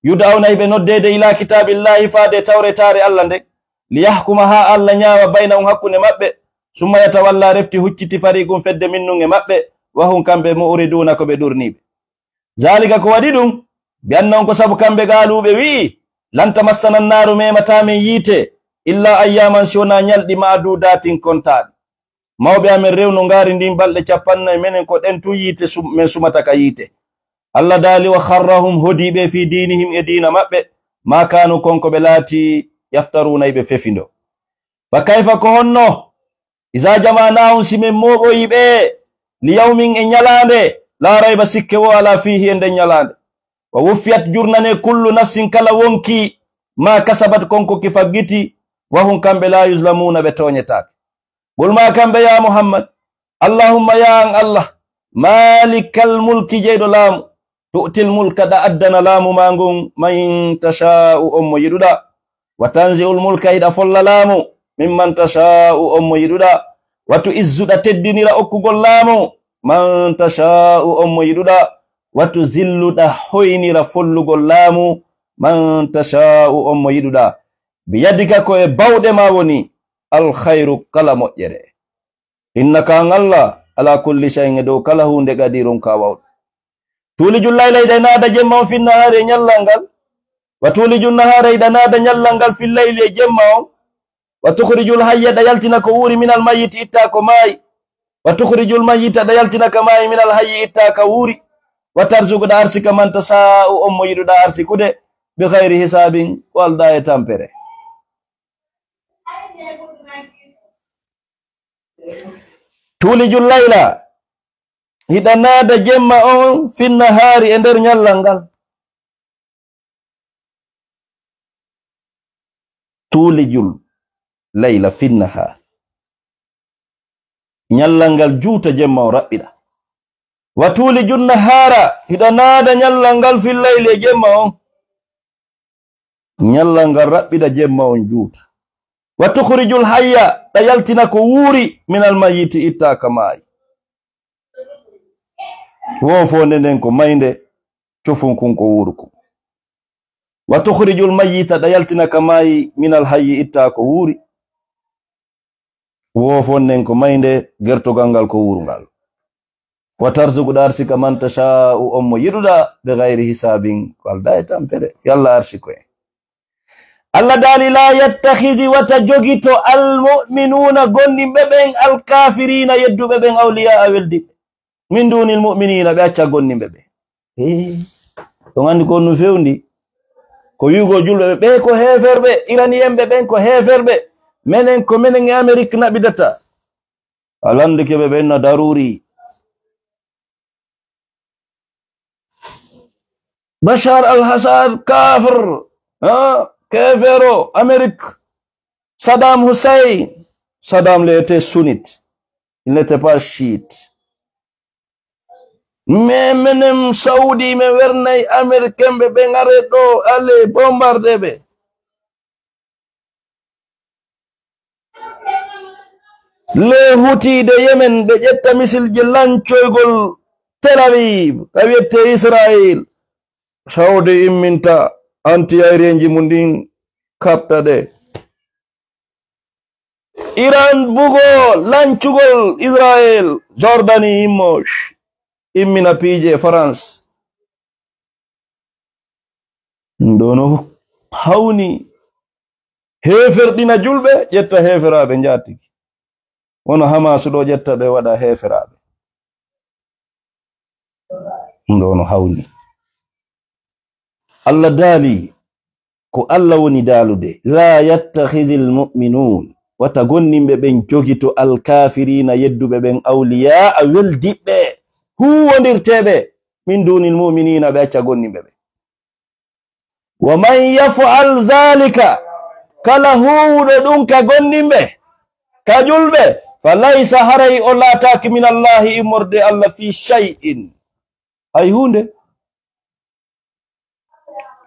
Yud'awna, hiɓe noddeede, ila kitaabillahi, faade tawretaare Allah nden, liyahkuma, haa Allah ñaawa, baynahum, hakkunde maɓɓe, summa yatawalla, refti hucciti, fariqun, fedde minnun e maɓɓe, wahum, kamɓe, mu'riduna, ko ɓe ɗurniiɓe. Zalika, ko waɗi ɗum, bi annahum, ko sabu kamɓe, qaalu, ɓe wi'i, lan tamassana annaaru, memataa men yiite, illa ayyaman, si wonaa ñalɗi, ma'dudatin, kontaaɗi. Mawɓe amen rewno ngaari ndin balɗe cappannayi, menen ko ɗen tun yiite sum-, men sumata ka yiite. Allah daali, wa kharrahum, hodii ɓe, fi diinihim, e diina maɓɓe, ma kaanu, kon ko ɓe laati, yaftaruuna, iɓe fefindo. Fa kayfa, ko honno, iza jama'nahum, si men mooɓoyi ɓe, li yawmin, e ñalaande, la rayba, sikke wo alaa, fiihi, e nden ñalaande. Wa wuffiyat, jurnane, kullu nafsin, kala wonki, ma kasabat, kon ko ki faggiti, wa hum, kamɓe, la yuzlamuuna, ɓe tooñetaake. Qul, ma kamɓe, ya Muhammad, allahumma, ya an Allah, malikal mulki, jeyɗo laamu, tu'til mulka, ɗa addana laamu ma ngun, man tasha'u, on mo yiɗuɗa, wa tanzi'ul mulka, hiɗa folla laamu, mimman tasha'u, on mo yiɗuɗa, wa tu'izzu, ɗa teddinira okkugol laamu, man tasha'u, on mo yiɗuɗa, wa tuzillu, ɗa hoynira follugol laamu, man tasha'u, on mo yiɗuɗa, bi yadika, ko e bawɗe ma woni, al khayru, kala moƴƴere. Innaka, an Allah, ala kulli shay'in, e dow kala huunde, qadirun, ka wawɗo. Tuulijul layla, hiɗa naada jemma on, fin nahaari, e ñallal ngal. Wa tuulijun nahaara, hiɗa naada ñallal ngal, fil layli, e jemma on. Wa tukhrijul hayya, ɗa yaltina ko wuuri, minal mayyiti, itta ko maayi. Wa tukhrijul mayyita, ɗa yaltina ka maayi, minal hayyi, itta ka wuuri. Wa tarzuqu, ɗa arsika, man tasha'u, on mo yiɗuɗa arsikude, bi ghayri hisabin, ko aldaa e tampere. Tuulijul layla, hiɗa naada jemma on, fin nahaari, e nder ñallal ngal. Tuulijul layla fin nahaar. Ñallal ngal juuta, jemma on raɓɓiɗa. Wa tuulijun nahaara, hiɗa naada ñallal ngal, fil layli, e jemma on. Ñallal ngal raɓɓiɗa, jemma on juuta. Wa tukhrijul hayya, ɗa yaltina ko wuuri, minal mayyiti, itta ka maayi. Woofonde nden ko maynde, cofun kun ko wuuru kun. Wa tukhrijul mayyita, ɗa yaltina ka maayi, minal hayyi, itta ko wuuri. Woofonden ko maynde, gertogal ngal ko wuurungal. Wa tarzuqu, ɗa arsika, man tasha'u, on mo yiɗuɗa, bi ghayri hisabin, ko aldaa e tampere. Yo Allah arsiko en. Allah daali, la yattakhidhi, wata jogito, al mu'minuna, gomɗinɓe ɓen, al kafirina, yedduɓe ɓen, awliya, weldiɓe, min dunil mu'minina, ɓe acca gomɗinɓe ɓen. Eh, on anndi ko on no fewndi. Ko wi'ugol julɓe ɓe, ɓe ko heeferɓe, Iraniyemɓe ɓen ko heeferɓe. Menen ko menen e Amerik naɓidata. A landike ɓe ɓen na daruri. Bashar al-Assad, kafir, ha, kefero, Amerik, Saddam Hussein, Saddam le était sunnite, il n'était pas chiite. Mais menen Saudi, men wernay Americain ɓe, ɓe ngare ɗo, allez, bombarde ɓe. Le Houthi de Yemen, ɓe ƴetta misilji lancoygol Tel Aviv, ka wi'ete Israel. Saudi imminta anti-aérienji mum ɗin kaɓta ɗe. Iran bugo lancugol Israel, Jordanie immo, immina piije France. Ɗum ɗo no hawni heeferɗina julɓe, ƴetta heeferaaɓe njaatigi. Wono Hamas ɗo ƴetta ɓe waɗa heeferaaɓe. Ɗum ɗo no hawni. Allah daali, ko Allah woni daalude, "La yattakhizil mu'minun." Wata gonnimɓe ɓen jogito al-kafirina, yedduɓe ɓen, awliya, a weldiɓɓe, huwondirteɓe, min dunil mu'minina, ɓe acca gonnimɓe ɓen. "Wa man yaf'al dhalika," kala huwuɗo ɗum ka gonnimɓe, ka julɓe, "fa laysa," haray o laataaki, "min Allahi," immorde Allah, "fi shay'in," hay huunde.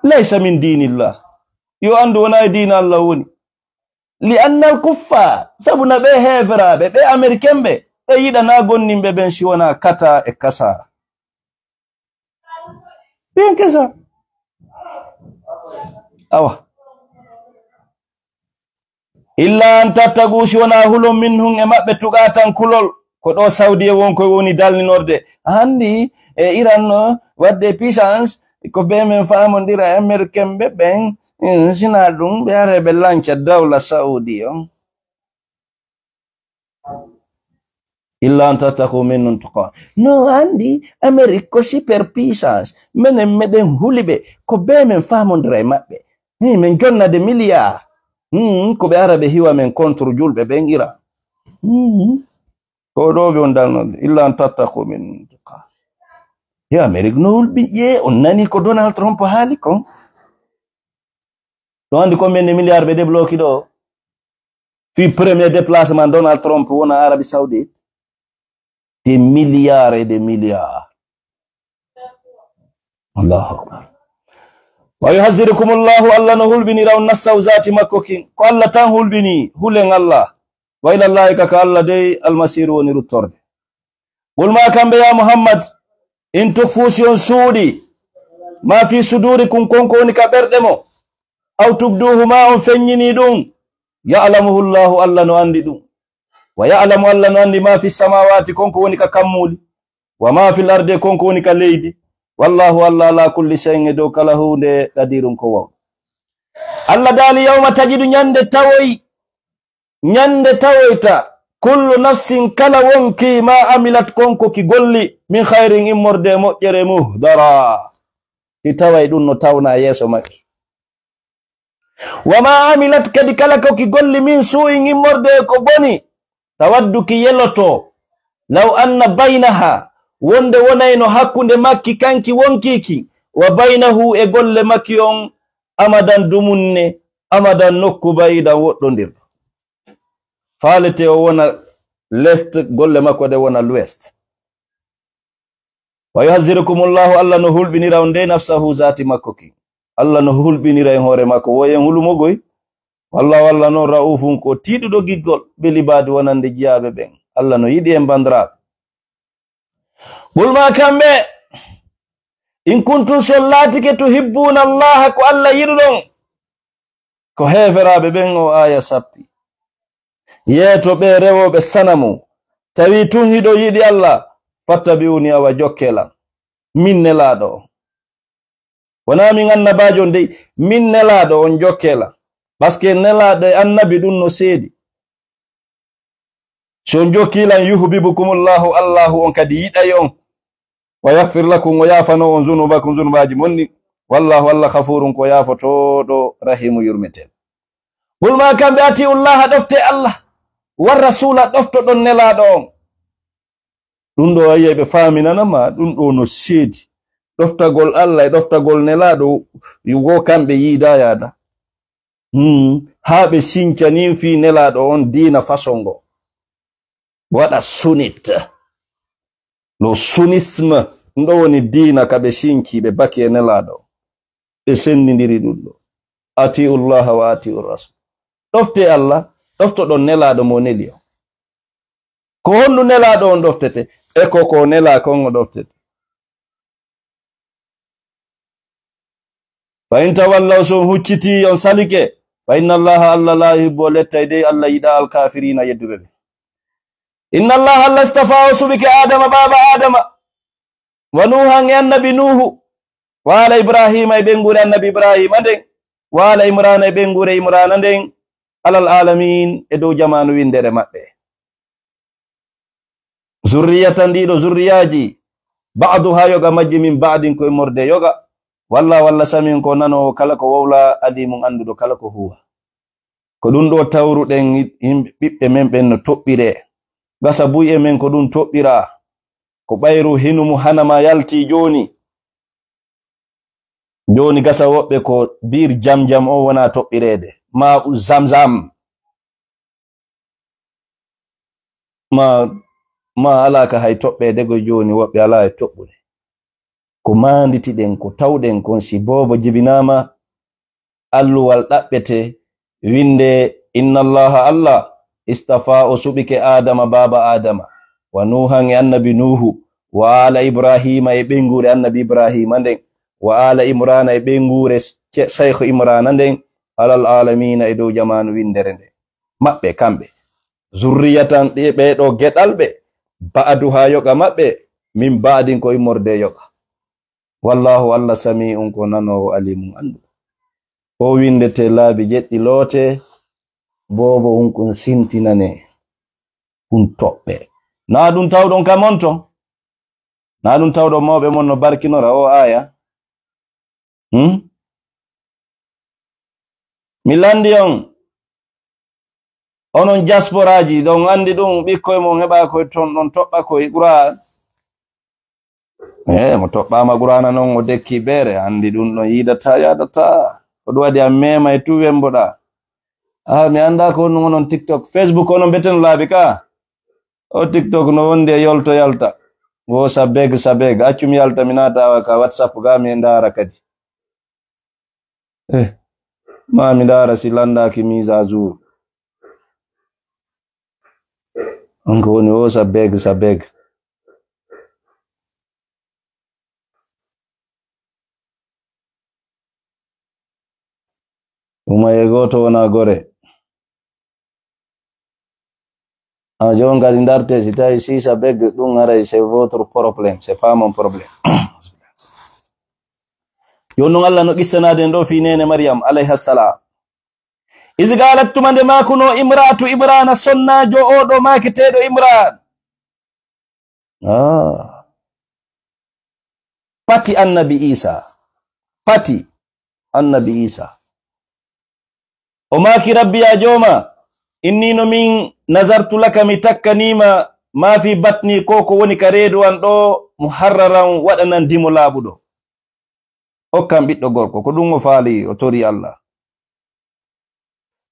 "Laysa min dinillah," yo anndu wona e diina Allah woni. "Li annal kuffar," sabu na ɓe heeferaaɓe, ɓe Americain ɓe, ɓe yiɗana gonnimɓe ɓen si wona kata e kasara. Bien que ça. Awa. "Illa an tattagu," si wona hulon, "minhum," e maɓɓe, "tuqatan," kulol. Ko ɗo Saudi e won koye woni dalninorde. Anndi e Iran no wadde puissance, ko be men faamondira e Americain ɓe ɓen, eh, sina ɗum ɓe are ɓe lanca dawla Saudi on. "Illa an tattaku minhum tuqa." No anndi Amerik ko superpuissance. Menen meɗen huli ɓe. Ko be men faamondira e maɓɓe. Ni men jonnade milliard. Hmm, ko ɓe ara ɓe hiwa men contre julɓe ɓen Iran. Hmm. Ko ɗo ɓe on dalnode. "Illa an tattaku minhum tuqa." Yo Amerik no hulɓi ƴee, on nani ko Donald Trump haali kon. Ɗo anndi combien de milliards ɓe débloqué ɗo? Fii premier déplacement Donald Trump wona Arabie Saoudite. Des milliards et des milliards. Allahu akbar. "Wa yuhazzirukumullahu," Allah no hulɓinira on nafsahu zaati makko kin. Ko Allah tan hulɓini, hulen Allah. "Wa ilallahi," ka ka Allah dey, "almasiru," woni ruttorde. Qul, ma kamɓe, ya Muhammad, "in tukhfu," si on suuɗi, "ma fi sudurikum," kon ko woni ka ɓerɗe mo, "aw tubduhu," ma on feññini ɗum, "ya'lamuhu Allahu," Allah no anndi ɗum. "Wa ya'lamu," Allah no anndi, "ma fi samawati," kon ko woni ka kammuuli, "wa ma fil ardi," kon ko woni ka leydi. "Wallahu," Allah, "ala kulli shay'in," e dow kala huunde, "qadirun," ko wawɗo. Allah daali, "Yawma tajidu," ñande tawoy, ñande tawoyta, "kullu nafsin," kala wonkii, "ma amilat," kon ko ki golli, "min khayrin," immorde e moƴƴere, "muhdara," ki taway ɗum no tawna yeeso makki. "Wa ma amilat," kadi kala ko ki golli, "min su'in," immorde e ko boni, "tawaddu," ki yeloto, "law anna baynaha," wonde wonayno hakkunde makki kanki wonkii ki, "wa baynahu," e golle makki on, "amadan," dumunne, "amadan," nokku, "ba'idan," woɗɗondirɗo. Faalete o wona l'est, golle makko ɗe wona l'ouest. "Wa yuhazzirukumullahu," Allah no hulɓinira on dey nafsahu, zaati makko ki. Allah no hulɓinira en hoore makko, wo en hulumogoy. Wallahu, Allah noon, ra'ufun, ko tiiɗuɗo giggol, bil ibaadi, wonande jiyaaɓe ɓen. Allah no yiɗi en, bandiraaɓe. Qul, ma kamɓe, "in kuntum," si on laatike, "tuhibbuna Allaha," ko Allah yiɗuɗon, ko heeferaaɓe ɓen o aaya sappi. Yeeto ɓe rewooɓe sanamu, tawi tun hiɗo yiɗi Allah, "fattabi'uni," awa jokke lan. Min nelaaɗo on. Wonaa min annabaajo on dey, min nelaaɗo on jokke lan. Parce que nelaaɗo e annabi ɗum no seedi. Si on jokkii lan, "yuhbibkumullahu," Allahu on kadi yiɗay on. "Wa yaghfir lakum," o yaafano on, "zunubakum," zunubaaji mon ɗin. Wallahu Allah ghafurun ko yaafotooɗo, rahimu yurmeten. Qul ma kamɓe atiullaha ɗofte Allah, war rasula ɗoftoɗon nelaaɗo on. Ɗum ɗo ayi ɓe faaminana ma, ɗum ɗo no seedi. Ɗoftagol Allah e ɗoftagol nelaaɗo, yugo kamɓe yiida yaada. Hmm. Haa ɓe sincanin fii nelaaɗo on diina façon ngo. Waɗa sunnit. Le sunnisme, ɗum ɗo woni diina ka ɓe sinci, ɓe baki e nelaaɗo. Ɓe senndindiri ɗum ɗo. Atiullaha wa atiu rasul. Ɗofte Allah, ɗoftoɗon nelaaɗo mo neli on. Ko honɗum nelaaɗo on ɗoftete? E ko ko nelaa kon o ɗoftete. Fa in tawallaw, so on hucciti, on salike, fa inna Allaha, Allah la yuhibbu, o lettay dey, Allah yiɗa alkafirina, yedduɓe ɓe. Inna Allaha, Allah istafa, o suɓike Adama, baaba Adama, wa Nuuhan, e annabi Nuuhu, wa ala Ibrahima, e ɓeynguure annabi Ibrahima nden, wa ala Imrana, e ɓeynguure Imrana nden, alal alamin, e dow jamaanu winndere maɓɓe. Zurriyatan, ɗiɗo zurriyaaji, ba'duha, yoga majji, min ba'din, ko immorde yoga. Walla, walla samiun, ko nanoowo kala ko wowla, alimun, annduɗo kala ko huwa. Ko ɗum ɗo tawruɗen yimɓe, ɓiɓɓe men ɓen no toɓɓiree. Gasa buy e men ko ɗum toɓɓiraa. Ko ɓayru hinumu hanama yalti jooni. Jooni gasa woɓɓe ko biir Jamjam on wona toɓɓireede, maa u Zamzam. Ma, ma alaa ka hay toɓɓeede go jooni, woɓɓe alaa e toɓɓude. Ko maanditiɗen, ko tawɗen kon, si boobo jibinaama, alluwal ɗaɓɓete, winnde, inna Allaha, Allah, istafa, o suɓike Adama, baaba Adama, wa Nuuhan, e annabi Nuuhu, wa ala Ibrahima, e ɓeynguure annabi Ibrahima nden, wa ala Imrana, e ɓeynguure ce-, Shaykh Imrana nden, alal alamina, e dow jamaanu winndere nden. Maɓɓe kamɓe. Zurriyatan, ɗi ɓee ɗo geɗal ɓe, ba'duha yoga maɓɓe, min ba'din ko immorde yoga. Wallahu Allah sami'un ko nanoowo alimun annduɗo. O winndete laabi jeɗɗi loote, boobo un kun sintinane, kun toɓɓe. Naa ɗum tawɗon ka mon ton? Naa ɗum tawɗon mawɓe mon no barkinora o aaya? Hmm? Mi lanndi on, onon diasporaaji, ɗon anndi ɗum, ɓikkoy mon heɓa koy ton, ɗon toɓɓa koy Qur'an. Eh, mo toɓɓaama Qur'ana non, o dekki beere, anndi ɗum ɗon yiidata, yaadata. Ko ɗum waɗi a meema e tu wemboɗa. Ah, mi annda ko honɗum onon TikTok. Facebook onon mbeten laabi ka. O TikTok no wondi e yolto yalta. Wo sa beg, sa beg. Accu mi yalta, mi naata awa ka WhatsApp ga, mi ndaara kadi. Eh, ma mi ndaara si lanndaaki mise à jour. On ko woni o sa beg, sa beg. Uma e gooto wona gore. A jon kadi ndarte, si tawi sisa beg ɗum haray, c'est votre problème, c'est pas mon problème. Jon non Allah no qissanaade en ɗo fii neene Maryam alayha salam. Izi qalat, tuma nde maakuno imra'atu Imrana, sonnaajo o ɗo maaketeeɗo Imran. Ah. Pati annabi Isa. Pati annabi Isa. O maaki, Rabbi ya jooma, inni no min nazartu laka, mi takkaniima, ma fi batni, ko ko woni ka reedu an ɗo, muharraran, waɗanan dimo laaɓuɗo. Okkam ɓiɗɗo gorko, ko ɗum o faali, o tori Allah.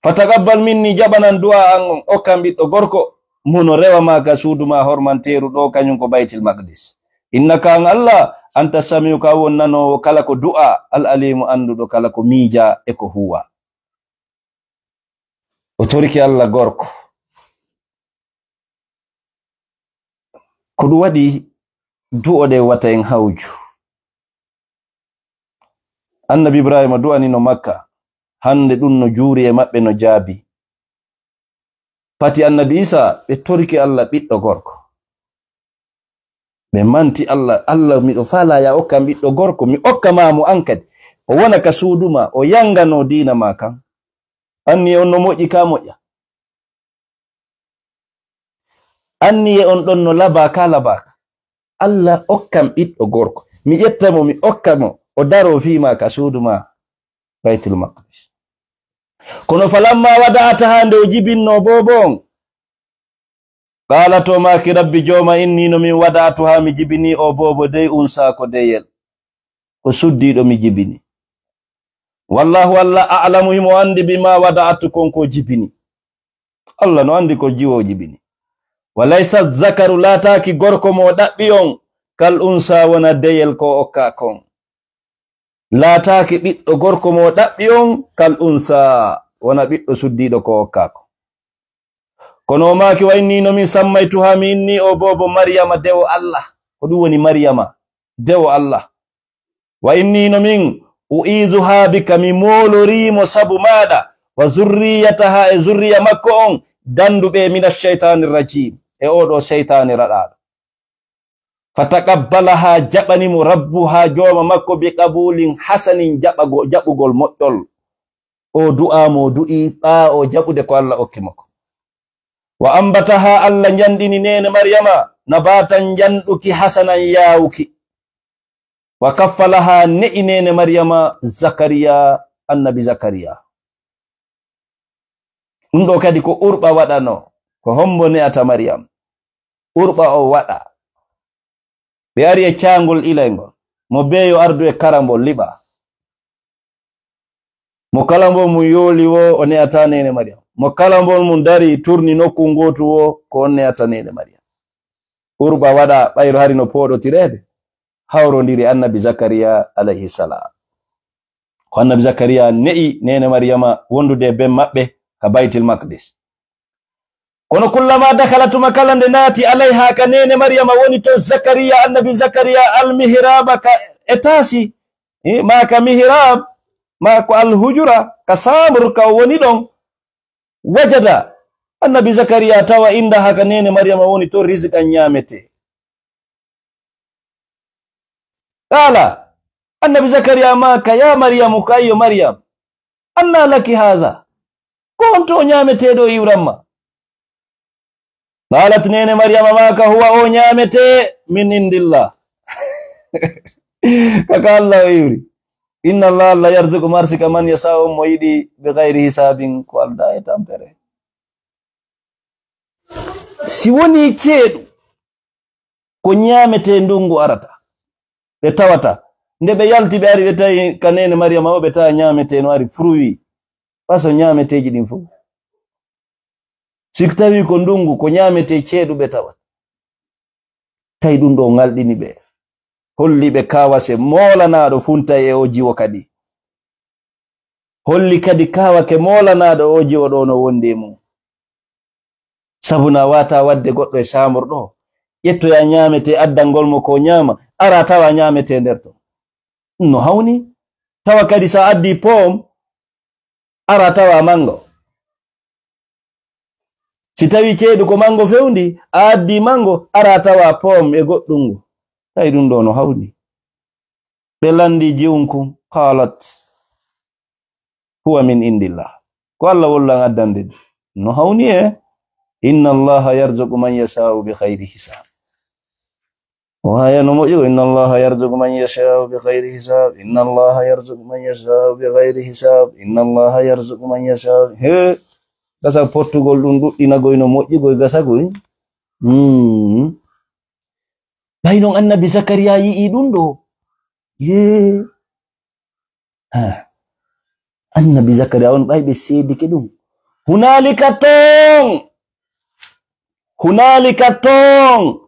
Fataqabbal minni, jaɓanan du'a an on, okkam ɓiɗɗo gorko, mo no rewa ma ka suudu ma hormanteeru ɗo, kañum ko Baytil Maqdis. Innaka an Allah, anta samiu, ka won nanoowo kala ko du'a, al alimu, annduɗo kala ko miija e ko huwa. O torike Allah gorko. Ko ɗum waɗi du'oɗe wata en hawju. Annabi Ibrahima du'anino Makka, hannde ɗum no juuri e maɓɓe no jaabi. Pati annabi Isa, ɓe torike Allah ɓiɗɗo gorko. Ɓe manti Allah, Allah, miɗo faalaa ya okkam ɓiɗɗo gorko, mi okka ma mo an kadi. O wona ka suudu ma, o yangano diina ma kan. Anniye on no moƴƴi ka moƴƴa. Anniye on ɗon no labaa ka labaaka. Allah okkam ɓiɗɗo gorko. Mi ƴetta mo, mi okka mo. o daro fii ma ka suudu ma, Baytul Maqdis. Kono falamma wada'ataha, nde o jibinno boobo on, qaalat, o maaki, "Rabbi Jooma, inni no min wada'atuha, mi jibini o boobo dey unsa ko deyel, ko suddiiɗo mi jibini. Wallahu Alla a'lamu, himo anndi bima wada'at, kon ko jibini." Alla no anndi ko jiwo jibini. "Wa laysa zakaru, laataaki gorko mo ɗaɓɓi on, kal unsa, wona deyel ko okka kon." Laataaki ɓiɗɗo gorko mo ɗaɓɓi on, kal unsa, wona ɓiɗɗo suddiiɗo ko okka kon. Kono o maaki, "Wa inni no min sammaytuha, mi inni o boobo Maryama dewo Alla." Ko ɗum woni Maryama, dewo Alla. "Wa inni no min u'izuha bika, mi moolori mo sabu maaɗa, wa zurriyataha, e zurriya makko on, danduɓe, mina shaytani rajim, e oɗo seytaane raɗaaɗo." Fataqabbalaha, jaɓani mo, rabbuha, jooma makko, bi qabulin hasanin, jaɓago-, jaɓugol moƴƴol. O du'a mo du'i ɓaawo jaɓude ko Alla okki mo ko. Wa ambataha, Alla njanɗini neene Maryama nabatan njanɗuki hasanan yaawuki. Wa kaffalaha, ne'i neene Maryama Zakariya, annabi Zakariya. Ɗum ɗo kadi ko Urɓa waɗano. Ko hombo ne'ata Maryam? Urɓa o waɗa. Ɓe ari e caangol ilayngol. Mo beeyo ardu e karambol liɓa. Mo kala mbo mum yooli wo, o ne'ata neene Maryam. Mo kala mbo mum dari turni nokku ngootu wo, ko on ne'ata neene Maryam. Urɓa waɗa ɓayro hari no pooɗotireede, hawrondiri annabi Zakariya alayhi salam. Ko annabi Zakariya ne'i neene Maryama wondude e ben maɓɓe ka Baytil Maqdis. Kono kullama dakhala, tuma kala nde naati, alayha, ka neene Maryama, woni to Zakariya, annabi Zakariya, almihraba, ka etaasi, eh, ma ka mihrab, ma ko alhujura, ka chambre ka o woni ɗon, wajada, annabi Zakariya tawa indaha, ka neene Maryama woni to rizqan ñaamete. Qala, annabi Zakariya maaka, "Ya Maryamu, ko ayyo Maryam, anna laki haza? Ko honto o ñaameteeɗo o iwramma?" Qalat, neene Maryama maaka, "Huwa, o ñaamete min indillah." Kaka Allah o iwri. "Inna Allah, Allah yarzuqu, mo arsika, man yasha, on mo yiɗi, bi ghayri hisabin, ko alda e tampere." Si woni ceeɗu, ko ñaametee ndungu arata, ɓe tawata. Nde ɓe yalti, ɓe ari, ɓe tawi ka neene Maryama o, ɓe tawa ñaametee no ari, fruit, façon ñaameteeji ɗin fof. Si tawi ko ndungu, ko ñaametee ceeɗu ɓe tawata. Tawi ɗum ɗo ngalɗini ɓe. Holli ɓe kawase moolanaaɗo funtay e o jiwo kadi. Holli kadi kawake moolanaaɗo o jiwo ɗo no wondi e mum. Sabu na wata wadde goɗɗo e chambre ɗo, ƴettoya ñaamete, addangol mo ko ñaama, ara tawa ñaamete nder to. No hawni. Tawa kadi sa addi pomme, ara tawa mango. Si tawi ceeɗu ko mango fewndi, a addi mango, ara tawa pomme e goɗɗum ngo. Tawi ɗum ɗo no hawni. Ɓe lanndi jiwnkun, qalat, "Huwa min indillah." Ko Allah wollan addande ɗum. No hawni e, "Inna Allaha yarzuqu man yasha'u bi khayri hisab." O haya no moƴƴi ko, "Inna Allaha yarzuqu man yasha'u bi khayri hisab. Inna Allaha yarzuqu man yasha'u bi khayri hisab. Inna Allaha yarzuqu man yasha'u." He, gasa pottugol ɗum ɗuɗɗinagoy no moƴƴi koy gasa koy. Hmm. Ɓay non annabi Zakariya yi'i ɗum ɗo. Yee. Ha. Annabi Zakariya on ɓay ɓe seedike ɗum. Hunaalika ton. Hunaalika ton.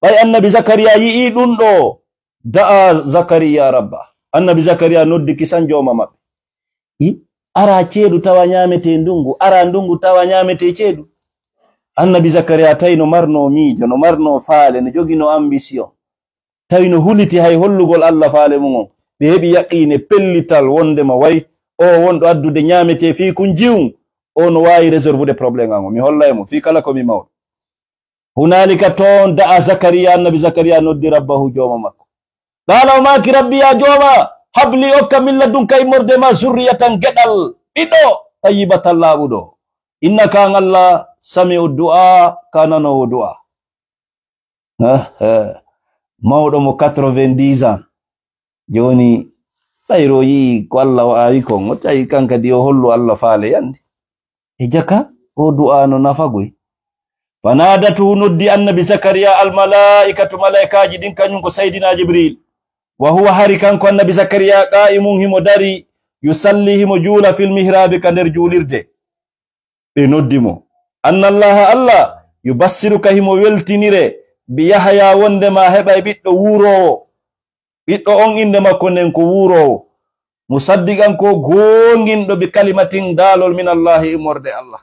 Ɓay annabi Zakariya yi'i ɗum ɗo. Da'a Zakariya rabba. Annabi Zakariya noddi kisan jooma maɓɓe. I, ara ceeɗu tawa ñaamete ndungu, ara ndungu tawa ñaamete ceeɗu. Annabi Zakariya tawi no marno miijo, no marno faale, no jogino ambition. Tawi no huliti hay hollugol Allah faale mum on. Ɓe heɓi yaqiine pellital wondema way o wonɗo addude ñaamete fii kun jiwun, o no waawi résoudre problème an o. Mi hollay mo fii kala ko mi mawɗo. Hunaalika ton da'a Zakariya, annabi Zakariya noddi rabbahu jooma makko. Qaala o maaki, "Rabbi ya jooma, habli okka min ladunka immorde ma zurriyatan geɗal ɓiɗɗo tayyibatan laaɓuɗo. Innaka an Allah sami'u du'a, ka nanoowo du'a." Eh, eh. Mawɗo mo quatre-vingt-dix ans. Jooni Ɓayri o yi'i ko Allah o aawi kon, o tawi kan kadi o hollu Allah faale yandi. E jaka, o du'a no nafagoy. Fanadatu, noddi annabi Zakariya almalaa'ikatu, malaa'ikaaji ɗin, kañum ko Saydina Jibril. Wa huwa, hari kanko annabi Zakariya, qaa'imun, himo dari, yusalli, himo juula, fil mihraabi, ka nder juulirde. Ɓe noddi mo. Anna Allaha, Allah, yubassiruka, himo weltinire, bi Yahaya, wondema heɓay ɓiɗɗo wuuroowo. Ɓiɗɗo on innde makko nden ko wuuroowo. Musaddiqan, ko goonginɗo, bi kalimatin, daalol, min Allahi, immorde Allah.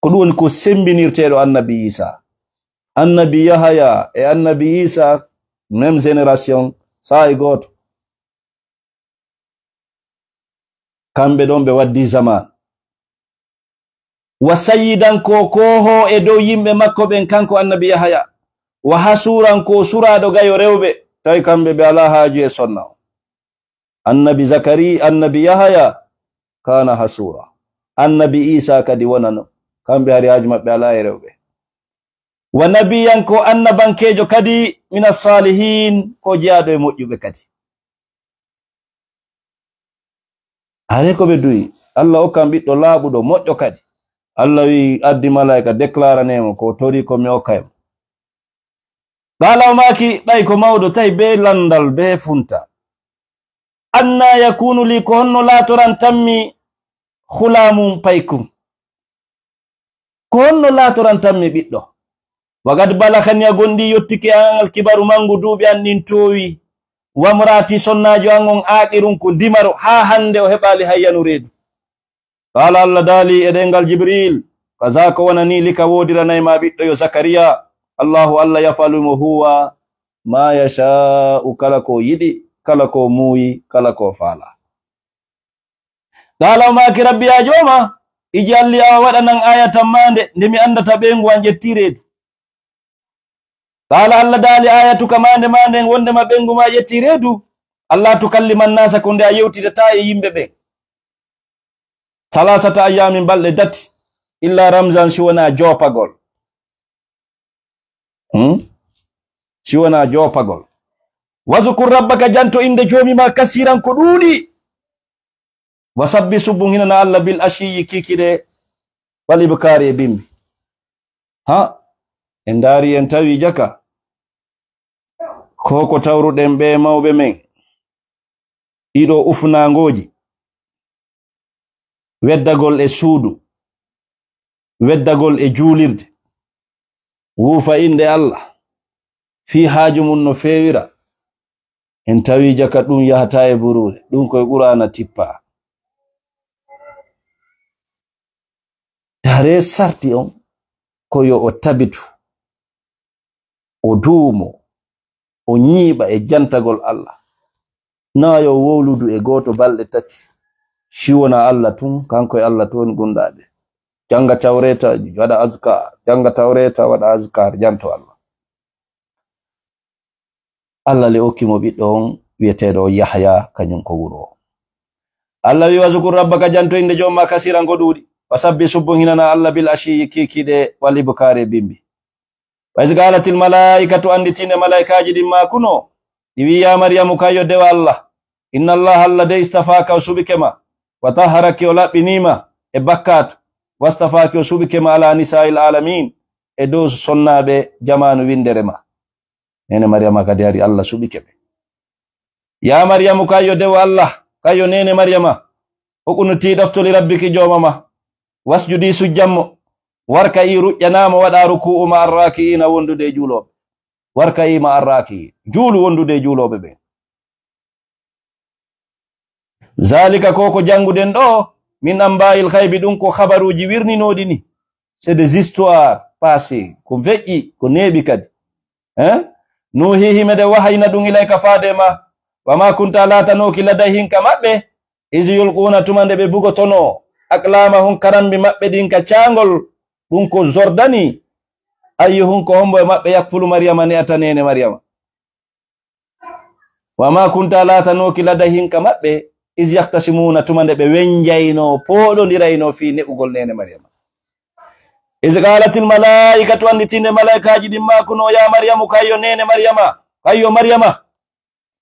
Ko ɗum woni ko semmbinirteeɗo annabi Isa. Annabi Yahaya e annabi Isa, même génération, saa'i gooto. Kamɓe ɗon ɓe waddi zaman. Wa sayyidan, ko koohoo e dow yimɓe makko ɓen, kanko annabi Yahaya. Wa hasuuran, ko suraaɗo gayo rewɓe, tawi kamɓe ɓe alaa haaju e sonna on. Annabi Zakari, annabi Yahaya, kana hasuura. Annabi Isa kadi wonano, kamɓe hari haaju maɓɓe alaa e rewɓe. Wa nabiyan, ko annabankeejo kadi, mina salihin, ko jeyaaɗo e moƴƴuɓe kadi. Hare ko ɓe du'i, Allah okkan ɓiɗɗo laaɓuɗo, moƴƴo kadi. Allah wi'i, addi malaa'ika, déclarane mo ko tori ko mi okkay mo. Qala, o maaki, ɓay ko mawɗo, tawi be landal, be funta. Anna yakunu li, ko honno laatorantammi ghulamun, paykum? Ko honno laatorantammi ɓiɗɗo? Wa qad balaghani, a gonɗi yottike an alkibaru, mangu, duuɓi an ɗin toowi. Wa mraati, sonnaajo an on, aaqirun, ko dimaro, haa hande o heɓaali hayyanu reedu. Qala, Allah daali e ɗengal Jibril, kaza, ko wona ni, lika, woodiranay ma ɓiɗɗo yo Zakariya. Allahu, Allah, yafalu, mo huwa ma yasha'u, kala ko yiɗi, kala ko muuyi, kala ko faala. Qala, o maaki, rabbi, ya jooma, ij'al li, a waɗanan ayatan maande, nde mi andata ɓeyngu an ƴetti reedu. Qala, Allah daali, ayatuka, maande ma nden, wondema ɓeyngu ma ƴetti reedu, alla tukalliman nasa, ko nde a yewtidata e yimɓe ɓen. Salasata ayyamin, balɗe tati, illa ramzan, si wona joopagol. Hmm? Si wona joopagol. Wazkur rabbaka, janto innde joomi ma, kasiran, ko ɗuuɗi. Wa sabbi, subbun, hinana Allah, bil ashiyi, kiikiɗe, wal ibkari, e bimbi. Ha, en ndaari, en tawi jaka. Ko ko tawruɗen ɓe mawɓe men. Ɗiɗo ufnaangooji. Weddagol e suudu. Weddagol e juulirde. Wuufa innde Allah. Fii haaju mum no feewira. En tawi jaka ɗum yahata e buruure. Ɗum koye Qur'aana tippa. Tare sarti on ko yo o tabitu. O duumo, o ñiiɓa e jantagol Allah. Na yo wowludu e gooto balɗe tati. Si wona Allah tun, kanko e Allah tun woni gundaaɓe. Janga Tawreeta, waɗa azkar. Janga Tawreeta, waɗa azkar, janto Allah. Allah le okki mo ɓiɗɗo on wi'eteeɗo Yahya, kañum ko wuro o. Allah wi, "Wazkur rabbaka, janto innde joom ma, kasiran ko ɗuuɗi. Wa sabbi, subbo hinana Allah, bil ashiyi, kiikiiɗe, wal ibkaari, e bimbi." Wa iz qaalatil malaa'ikatu, annditinde malaa'ikaaji ɗin maakuno, ɗi wi'i, "Yaa Maryamu, kayyo dewa Allah, inna Allah, Allah de, istafaaka, o suɓike ma, wa tahharaki, o laɓɓinii ma e bakkaatu, wastafaaki, o suɓike ma ala nisaa'il aalamiin, e dow sonnaaɓe jamaanu winndere ma." Neene Maryaama kadi hari Allah suɓike ɓe. Yaa Maryamu, kayyo dewo Allah, kayyo neene Maryaama, uqnutii, ɗoftoli rabbiki jooma ma, wasjudii, sujjan mo, warka'ii, ruƴƴanaa mo, waɗaa rukuu'u, ma'ar raaki'iina, wondude e juulooɓe. Warka'ii ma'ar raaki'iin, juulu wondude e juulooɓe ɓen. Zaalika, ko ko jannguɗen ɗoo, min ambaa'il ghaybi, ɗum ko habaruuji wirninooɗi ni. C'est des histoires passées, ko feƴƴi, ko neeɓi kadi. Hein? Nuuhiihi, meɗen wahayina ɗum ilayka faade ma. Wa maa kunta, laatanooki, ladayhim, ka maɓɓe, iz yulquuna, tuma nde ɓe bugotonoo, aqlaamahum, karambi maɓɓe ɗin ka caangol, ɗum ko Jordani. Ayyuhum, ko hombo e maɓɓe, yakfulu Maryama, ne'ata neene Maryama. Wa maa kunta, laatanooki, ladayhim, ka maɓɓe, iz yahtasimuuna, tuma nde ɓe wenjaynoo, pooɗondiraynoo fii ne'ugol neene Maryama. Iz qaalatil malaa'ikatu, annditinde malaa'ikaaji ɗin maakunoo, yaa Maryamu, kayyo neene Maryama, kayyo Maryama,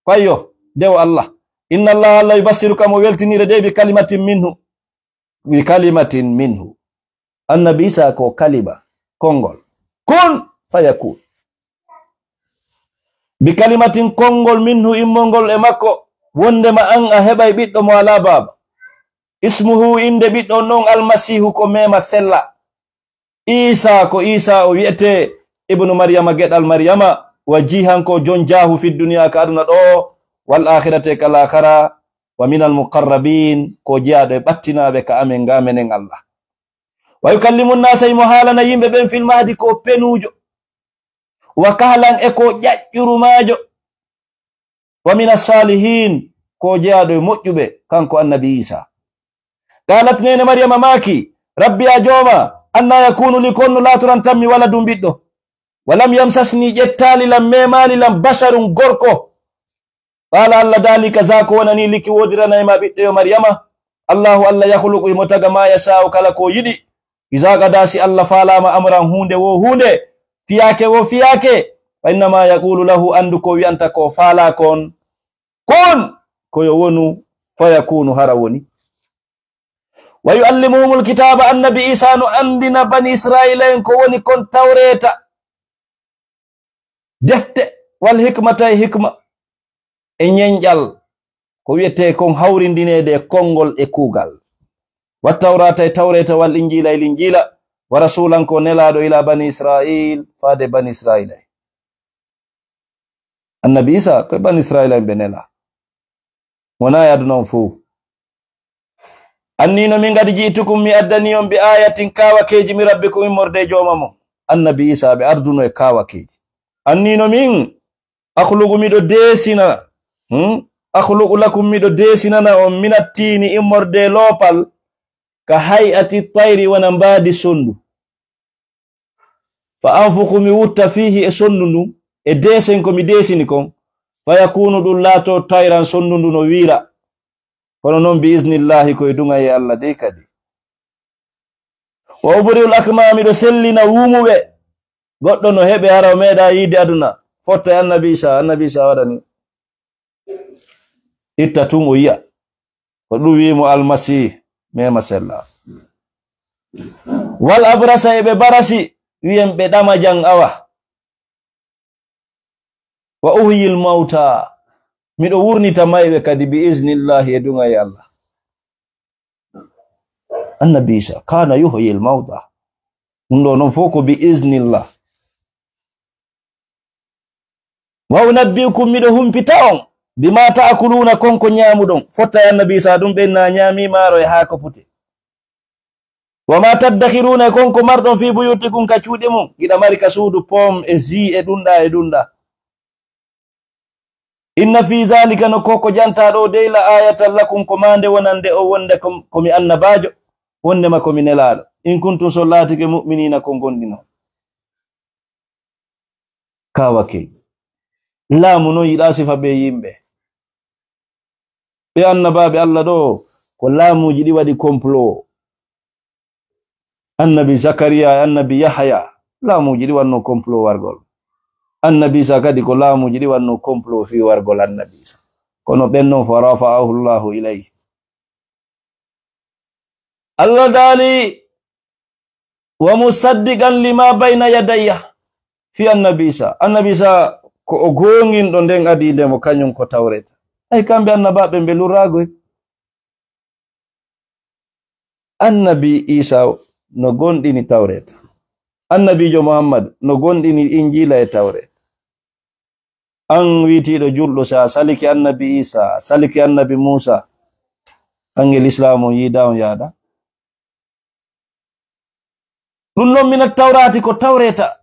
kayyo, dewo Allah. Inna Allah, Allah yubassiruka, mo weltinire de bi kalimatin minhu. Bi kalimatin minhu. Annabi Isa ko kalima, konngol. Kun fayakun. Bi kalimatin, konngol, minhu, immongol e makko, wondema an a heɓay ɓiɗɗo mo alaa baaba. Ismuhu, innde ɓiɗɗo on non, Almasiihu, ko meema sella. Isa, ko Isa o wi'etee, ibnu Maryama, geɗal Maryama, wa jihan, ko jon jaahu, fi duniya, ka aduna ɗo, wal akhirati, ka laakhara, wa minal muqarrabin, ko jeyaaɗo e ɓattinaaɓe ka amen, ga menen Allah. Wa yukallimu nnasa, imo haalana yimɓe ɓen, fil mahdi, ko penuujo, wa kahlan, e ko ƴaƴƴuru maajo, wa mina salihin, ko jeyaaɗo e moƴƴuɓe, kanko annabi Isa. Qalat, neene Maryama maaki, rabbi, a jooma, anna yakunu li, ko honno laatorantammi waladun, ɓiɗɗo, wa lam yamsasni, ƴettaali lan, meemaali lan, basharun, gorko. Qaala, Allah daali, kazaalika, ko wonani, liki, woodiranay ma ɓiɗɗo yo Maryama. Allahu, Allah, yakhluqu, himo taga, ma yasha'u, kala ko yiɗi. Iza qada, si Allah faalaama, amran, huunde woo huunde, fiyaake woo fiyaake, fa innama yaqulu lahu, anndu ko wi'anta ko faalaa kon, kun, ko yo wonu, fayakunu, hara woni. Wa yuallimuhumul kitaaba, annabi Isa no anndina bani Israila en ko woni kon tawreeta, defte, wal hikmata, e hikma, e ñenƴal, ko wi'etee kon hawrindineede e konngol e kuugal. Wa tawrata, e tawreeta, wal injiila, e linjiila, wa rasulan, ko nelaaɗo, ila bani Israil, faade bani Israila en. Annabi Isa, ko e bani Israila en ɓe nelaa. Wonaa e aduna on fow. Anni no min ngadi, ji'tukum, mi addani on, bi ayatin, kaawakeeji, min rabbikum, immorde e jooma mon. Annabi Isa, ɓe arduno e kaawakeeji. Anni no min, akhluqu, miɗo deesina, hmm? Akhluqu lakum, miɗo deesinana on, minat tiini, immorde e loopal, ka hay'ati tayri, wona mbaadi sonndu. Fa anfukhu, mi wutta, fiihi, e sonndu ndun, e deesen ko mi deesini kon, fa yakunu, ɗun laatoo, tayran, sonndu ndun no wiira. Kono non, bi iznillahi, ko e duŋayee Allah dey kadi. Wa ubri'ul akmaha, miɗo sellina wumuɓe. Goɗɗo no heɓe, hara o meeɗaa yiide aduna, fotta e annabi Isa, annabi Isa waɗani. Itta tun o yi'a. Ko ɗun wi'i mo Almasiihu, meema sella. Wal abrasa, e ɓe barasi, wi'en ɓe ɗamajan awa. Wa uhyil mawta, miɗo wurnita mayɓe kadi bi iznillahi, e duŋayee Allah. Annabi Isa, kana yuhyil mawta. Ɗun ɗoo non fow ko bi iznillah. Wa unabbi'ukum, miɗo humpita on, bima ta'kuluna, kon ko ñaamuɗon. Fotta e annabi Isa, ɗun ɓen na ñaamii maaro e haako pute. Wa ma taddakhiruna, e kon ko marɗon, fi buyutikum, ka cuuɗi mon. Hiɗa mari ka suudu pom e zi e ɗun ɗaa e ɗun ɗaa. Inna fi zalika, no ko ko jantaa ɗoo dey, la ayatan lakum, ko maande wonande on wonde ko, ko mi annabaajo, wondema ko mi nelaaɗo. In kuntum, so laatike, mu'minina, ko gomɗinooɓe. Kaawakeeji. Laamu non yiɗaa sifa ɓee yimɓe. Ɓee annabaaɓe Allah ɗoo, ko laamuuji ɗi waɗi complot. Annabi Zakariya e annabi Yahaya, laamuuji ɗi wanno complot wargol. Annabi Isa kadi ko laamuuji ɗi wanno complot fii wargol annabi Isa. Kono ɓen non, fa rafa'ahu Allahu ilayhi. Allah daali, wa musaddiqan lima bayna yadayya. Fii annabi Isa. Annabi Isa ko o goonginɗo nden adii nde mo, kañun ko tawreeta. Ay, kamɓe annabaaɓe ɓe lurraagoy. Annabi Isa no gomɗini tawreeta. Annabiijo Muhammad no gomɗini Injiila e tawreeta. An wi'itiiɗo julɗo, si a salike annabi Isa, a salike annabi Muusa, an e lislaamu on yiida on yaada. Ɗun non mina tawraati ko tawreeta.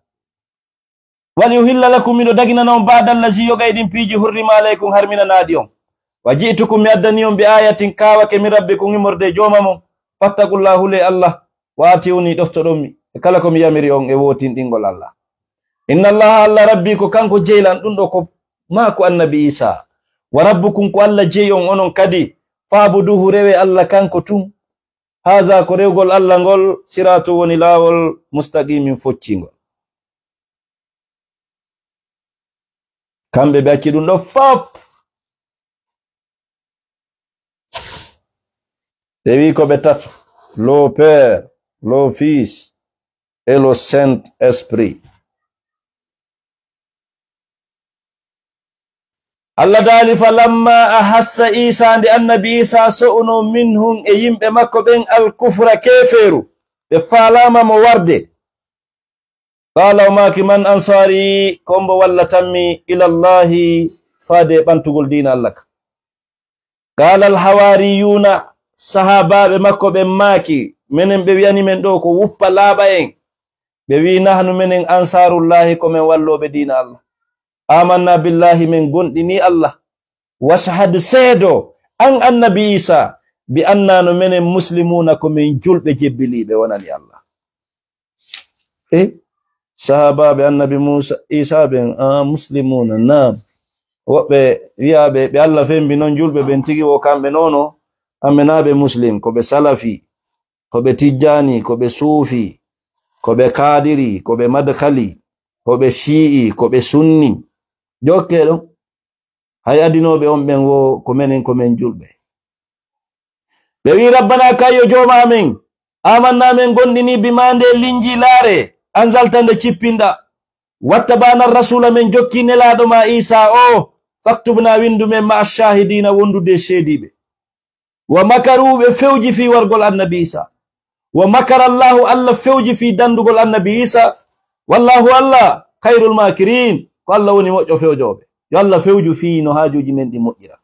Wal uhilla lakum, miɗo daginana on, ba'da allazi, yogay ɗin piiji, hurrima alaykum, harminanaaɗi on. Wa ji'tukum, mi addani on, bi ayatin, kaawake, min rabbikum, immorde e jooma mon. Fattaqullah, hulee Allah. Wa atiuni, ɗoftoɗon mi e kala ko mi yamiri on e wootinɗingol Allah. Inna Allah, Allah Rabbi, ko kanko jeylan, ɗun ɗoo ko maaku annabi Isa. Wa rabbukum, ko Allah jeyi on onon kadi. Fa'buduhu, rewee Allah kanko tun. Haza, ko rewgol Allah ngol, siraatu woni laawol, mustaqimin, foccingol. Kamɓe ɓe acci ɗun ɗoo fop. Ɓe wi ko ɓe tato, le Père, le Fils et le Saint-Esprit. Allah daali, falamma ahassa Isa, nde annabi Isa so'uno minhum e yimɓe makko ɓen alkufra keefeeru, ɓe faalaama mo warde. Qala o maaki, man ansari, ko mbo wallatanmi ilallahi faade e ɓantugol diina Allah ka. Qala alhawariyuna, sahaabaaɓe makko ɓen maaki, menen ɓe wi'ani men ɗo ko wuppa laaɓa en. Ɓe wi'i, nahnu menen ansarullahi ko men wallooɓe diina Allah. Amanna billahi men gonɗini Allah. Washhad seedo, an annabi Isa, bi anna no menen muslimuna ko men julɓe jebbiliiɓe wonani Allah. E sahaabaaɓe annabi Musa, Isa ɓen, a muslimuna, naam. Woɓɓe wi'aaɓe ɓe Allah fembi non julɓe ɓen tigi wo kamɓe nono, ammenaaɓe muslim, ko ɓe salafi, ko ɓe tijjani, ko ɓe suufi, ko ɓe kaadiri, ko ɓe madkhali, ko ɓe shi'i, ko ɓe sunni. Jokke ɗon. Hay adinooɓe on ɓen wo ko menen, ko men julɓe. Ɓe wi'i, rabbana, kayyo jooma amen, amanna men gonɗini bima nde linjilaare, anzalta nde cippinɗa. Wattabana rasula men jokki nelaaɗo ma Isa o, faktubna windu men ma'a shahidina wondude seediiɓe. Wa makaru ɓe fewji fii wargol annabi Isa. Wa makara Allahu, Allah fewji fii dandugol annabi Isa. Wallahu Allah, khairul makirin, ko Allah woni moƴƴo fewjooɓe. Yo Allah fewju fii no haajuuji men ɗi moƴƴira.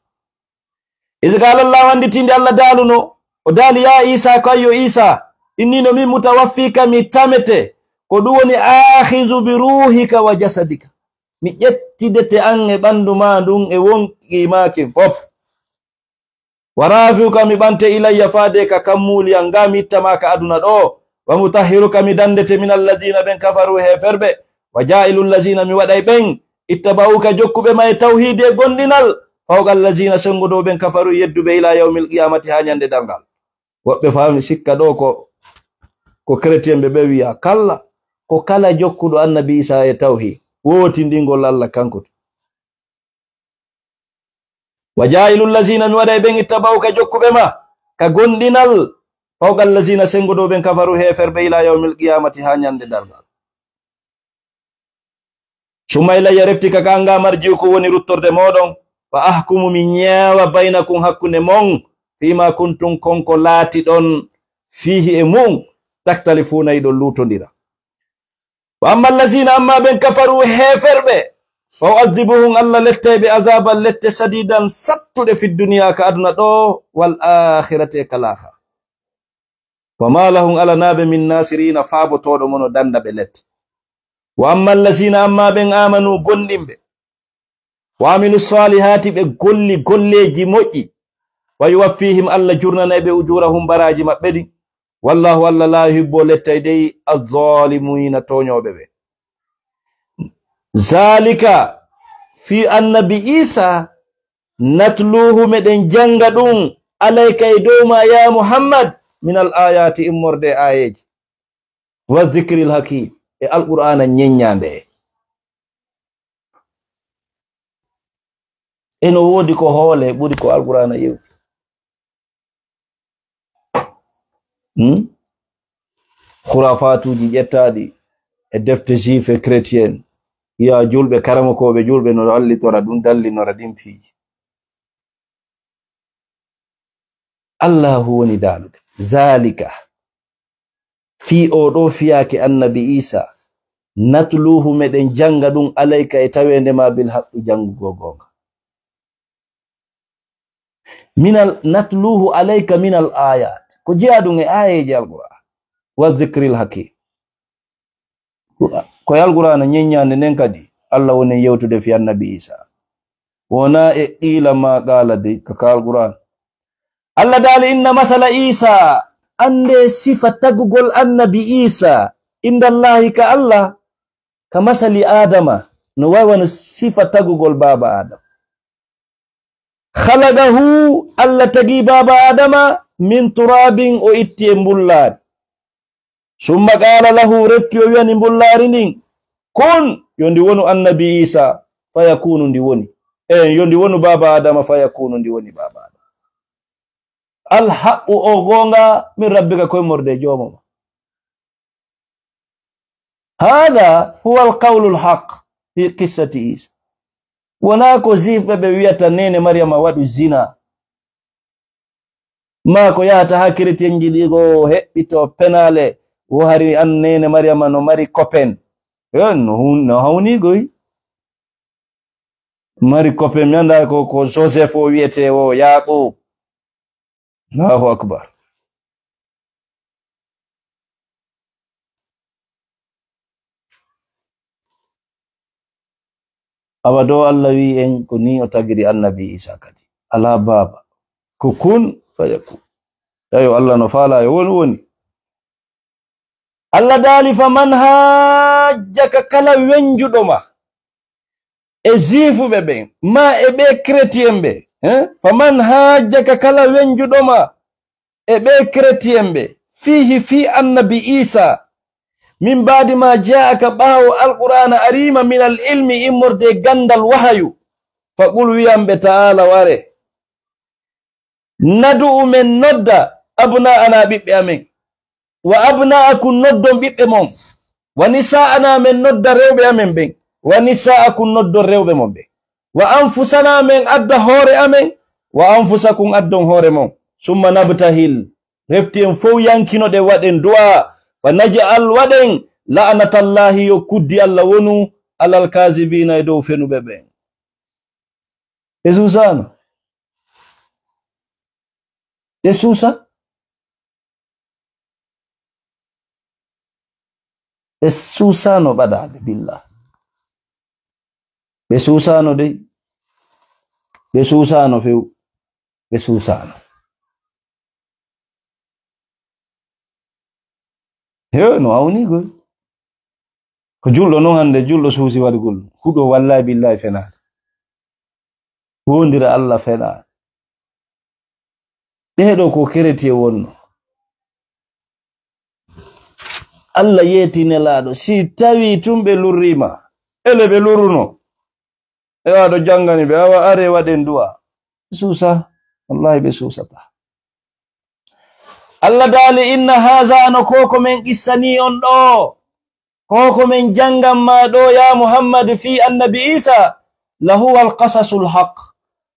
Iza qala Allahu, annditinde Allah daaluno, o daali, ya Isa, ko ayyo Isa, inni no min mutawaffika mi tamete, ko ɗum woni akhizu bi ruhika wa jasadika. Mi ƴettidete an e ɓanndu ma ndun e wonki ma kin fof. Wa rafi'uka mi ɓante ilayya faade ka kammuuli an ga mi itta ma ka aduna ɗo. Wa mutahhiruka mi dandete min allazina ɓen kafaru heeferɓe. Wa ja'ilu allazina mi waɗay ɓen ittaba'uka jokkuɓe ma e tawhiidi e gonɗinal. Fawqa allazina sengo dow ɓen kafaru yedduɓe ila yawmil qiyamati ha ñande darngal. Woɓɓe faami sikka ɗo ko, ko chrétien ɓe ɓe wi'a kalla, ko kala jokkuɗo annabi Isa e tawhiid, wootindingol Allah kanko. Wa ja'ilu allazina mi waɗay ɓen ittaba'uka jokkuɓe ma, ka gonɗinal, fawqa allazina sengo dow ɓen kafaru heeferɓe ila yawmil qiyamati ha ñande darngal. Summa ilayya refti ka ka anga marji'ukum woni ruttorde moɗon, fa ahkumu mi ñaawa baynakum hakkunde mon, fima kuntum konko laatiɗon fihi e mu'un, taktalifuuna iɗon luutondira. Wa amma allazina amma ɓen kafaru heeferɓe, fa u'adhibuhum Allah lettay ɓe azaban lette sadidan sattuɗe fi duniya ka aduna ɗo, wal akhirati e ka laakhara. Wa ma lahum alanaaɓe min nasirina faabotooɗo mo no danda ɓe lette. Wa amma allazina amma ɓen amanu gonɗinɓe. Wa amilu salihati ɓe golli golleeji moƴƴi. Wa yuwaffihim Allah jurnanay ɓe ujurahum baraaji maɓɓe ɗin. Wallahu Allah la yuhibbu lettay dey azzalimina tooñooɓe ɓe. Zalika fi annabi Isa natluhu meɗen jannga ɗum alayka e dow ma ya Muhammad min al ayati immorde e ayeeji. Wa dhikril hakim e alqur'aana ñeññaande. Eno woodi ko hoole ɓuri ko alqur'aana yewti. Hmm? Khurafatuuji ƴettaaɗi e defte juif e chrétien, ya julɓe karamokooɓe julɓe no allitora ɗum dallinora ɗin piiji. Allahu woni daalude zalika. Fii oo ɗoo fiyaake annabi Iisaa, natluuhu meɗen jannga ɗum alayka e taweende ma bil haqqi janngugol goonga. Minal natluuhu alayka minal ayat, ko jeyaa ɗum e aayeeje alqur'an. Wa dhikril hakim. Ko e alqur'ana ñeññaande nden kadi Allah woni yewtude fii annabi Iisaa. Wonaa e qiila maa qaala de ka, ka alqur'an. Allah daali inna masala Iisaa, annde sifa tagugol annabi Iisaa, inda Allahi ka Allah, ka masali Aadama, no wayi wano sifa tagugol baaba Aadama. Khalaqahu, Allah tagi baaba Aadama, min turabin, o itti e mbullaari. Summa qaala lahu, refti o wi'ani mbullaari ndin, kun, yo ndi wonu annabi Iisaa, fayakunu ndi woni. E, yo ndi wonu baaba Aadama, fayakunu ndi woni baaba Aadama. Alhaqqu o goonga min rabbika koye morde joomoma. Hada huwa alqawlu alhaq fi qissati Isa. Wonaa ko juifɓe ɓe wiyata nene Maryama waɗu zina. Maa ko yahata haa chrétienji ɗi go heɓɓito penale wo hari an nene Maryama no mari copain. Yo, no hun-, no hawni goy. Mari copain mi annda ko, ko Joseph o wiyete o Yaqub. Allahu akbar. Awa do Allah wi en ko ni o tagiri annabi Isa kadi. Ala baba. Ko kun fayakun. Tayo Allah no fala yo woni woni. Allah daali fa man hajjaka kala wenjuɗo ma. E juifuɓe ɓen, ma e ɓe chrétien ɓe, hein? Fa man hajjaka kala wenjuɗo ma, e ɓe chrétien ɓe, fihi fi annabi Isa, min baadi ma ja'aka ɓaawo Alqur'aana ariima min al ilmi immorde e gandal wahayu, fa qul wi'an ɓe ta'ala ware. Nadu'u men nodda abna'ana ɓiɓɓe amen. Wa abna'akum noddon ɓiɓɓe mon. Wa nisa'ana men nodda rewɓe amen ɓen. Wa nisa'akum noddon rewɓe mon ɓen. Wa anfusana men adda hoore amen. Wa anfusakum addon hoore mon. Summa nabtahil. Refti en fow yankinoɗen waɗen du'a. Fa naj'al waɗen la'natallahi yo kuddi Allah wonu alal kazibina e dow fenuɓe ɓen. Ɓe suusaano. Ɓe suusa. Ɓe suusaano ɓadaade, billah. Ɓe suusaano dey. Ɓe suusaano few. Ɓe suusaano. He, no hawni koy. Ko julɗo non hannde, julɗo suusi waɗugol. Huɗo wallahi billahi fenaade. Wondira Allah fenaade. Ɓee ɗoo ko chrétien wonno. Allah yeeti nelaaɗo, si tawi tun ɓe lurriima, ele ɓe lurruno. E aɗo janngani ɓe, awa are waɗen du'a. Ɓe suusa, wallahi ɓe suusata. Allah daali, inna haza no ko ko men qissani on ɗoo. Ko ko men janngan ma ɗoo, ya Muhammad, fii annabi Isa, la huwa al qasasul haq.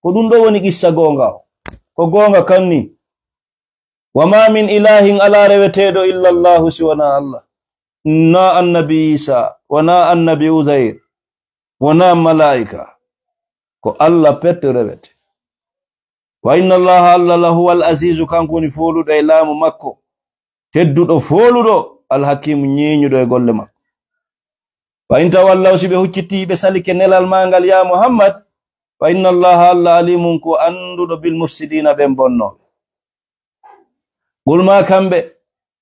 Ko ɗum ɗoo woni qissa goonga o. Ko goonga kan ni. Wa ma min ilahin alaa reweteeɗo illa Allahu si wonaa Allah. Naa annabi Isa, wonaa annabi Uzair, wonaa malaa'ika. Ko Allah petto rewete. Wa inna Allaha Allah la huwa al azizu, kanko woni fooluɗo e laamu makko. Tedduɗo fooluɗo, al hakimu ñeeñuɗo e golle makko. Fa in tawallaw, si ɓe hucciti, ɓe salike nelal maa ngal, ya Muhammad, fa inna Allaha Allah alimun ko annduɗo bil mufsidina ɓen bonnooɓe. Qul ma kamɓe,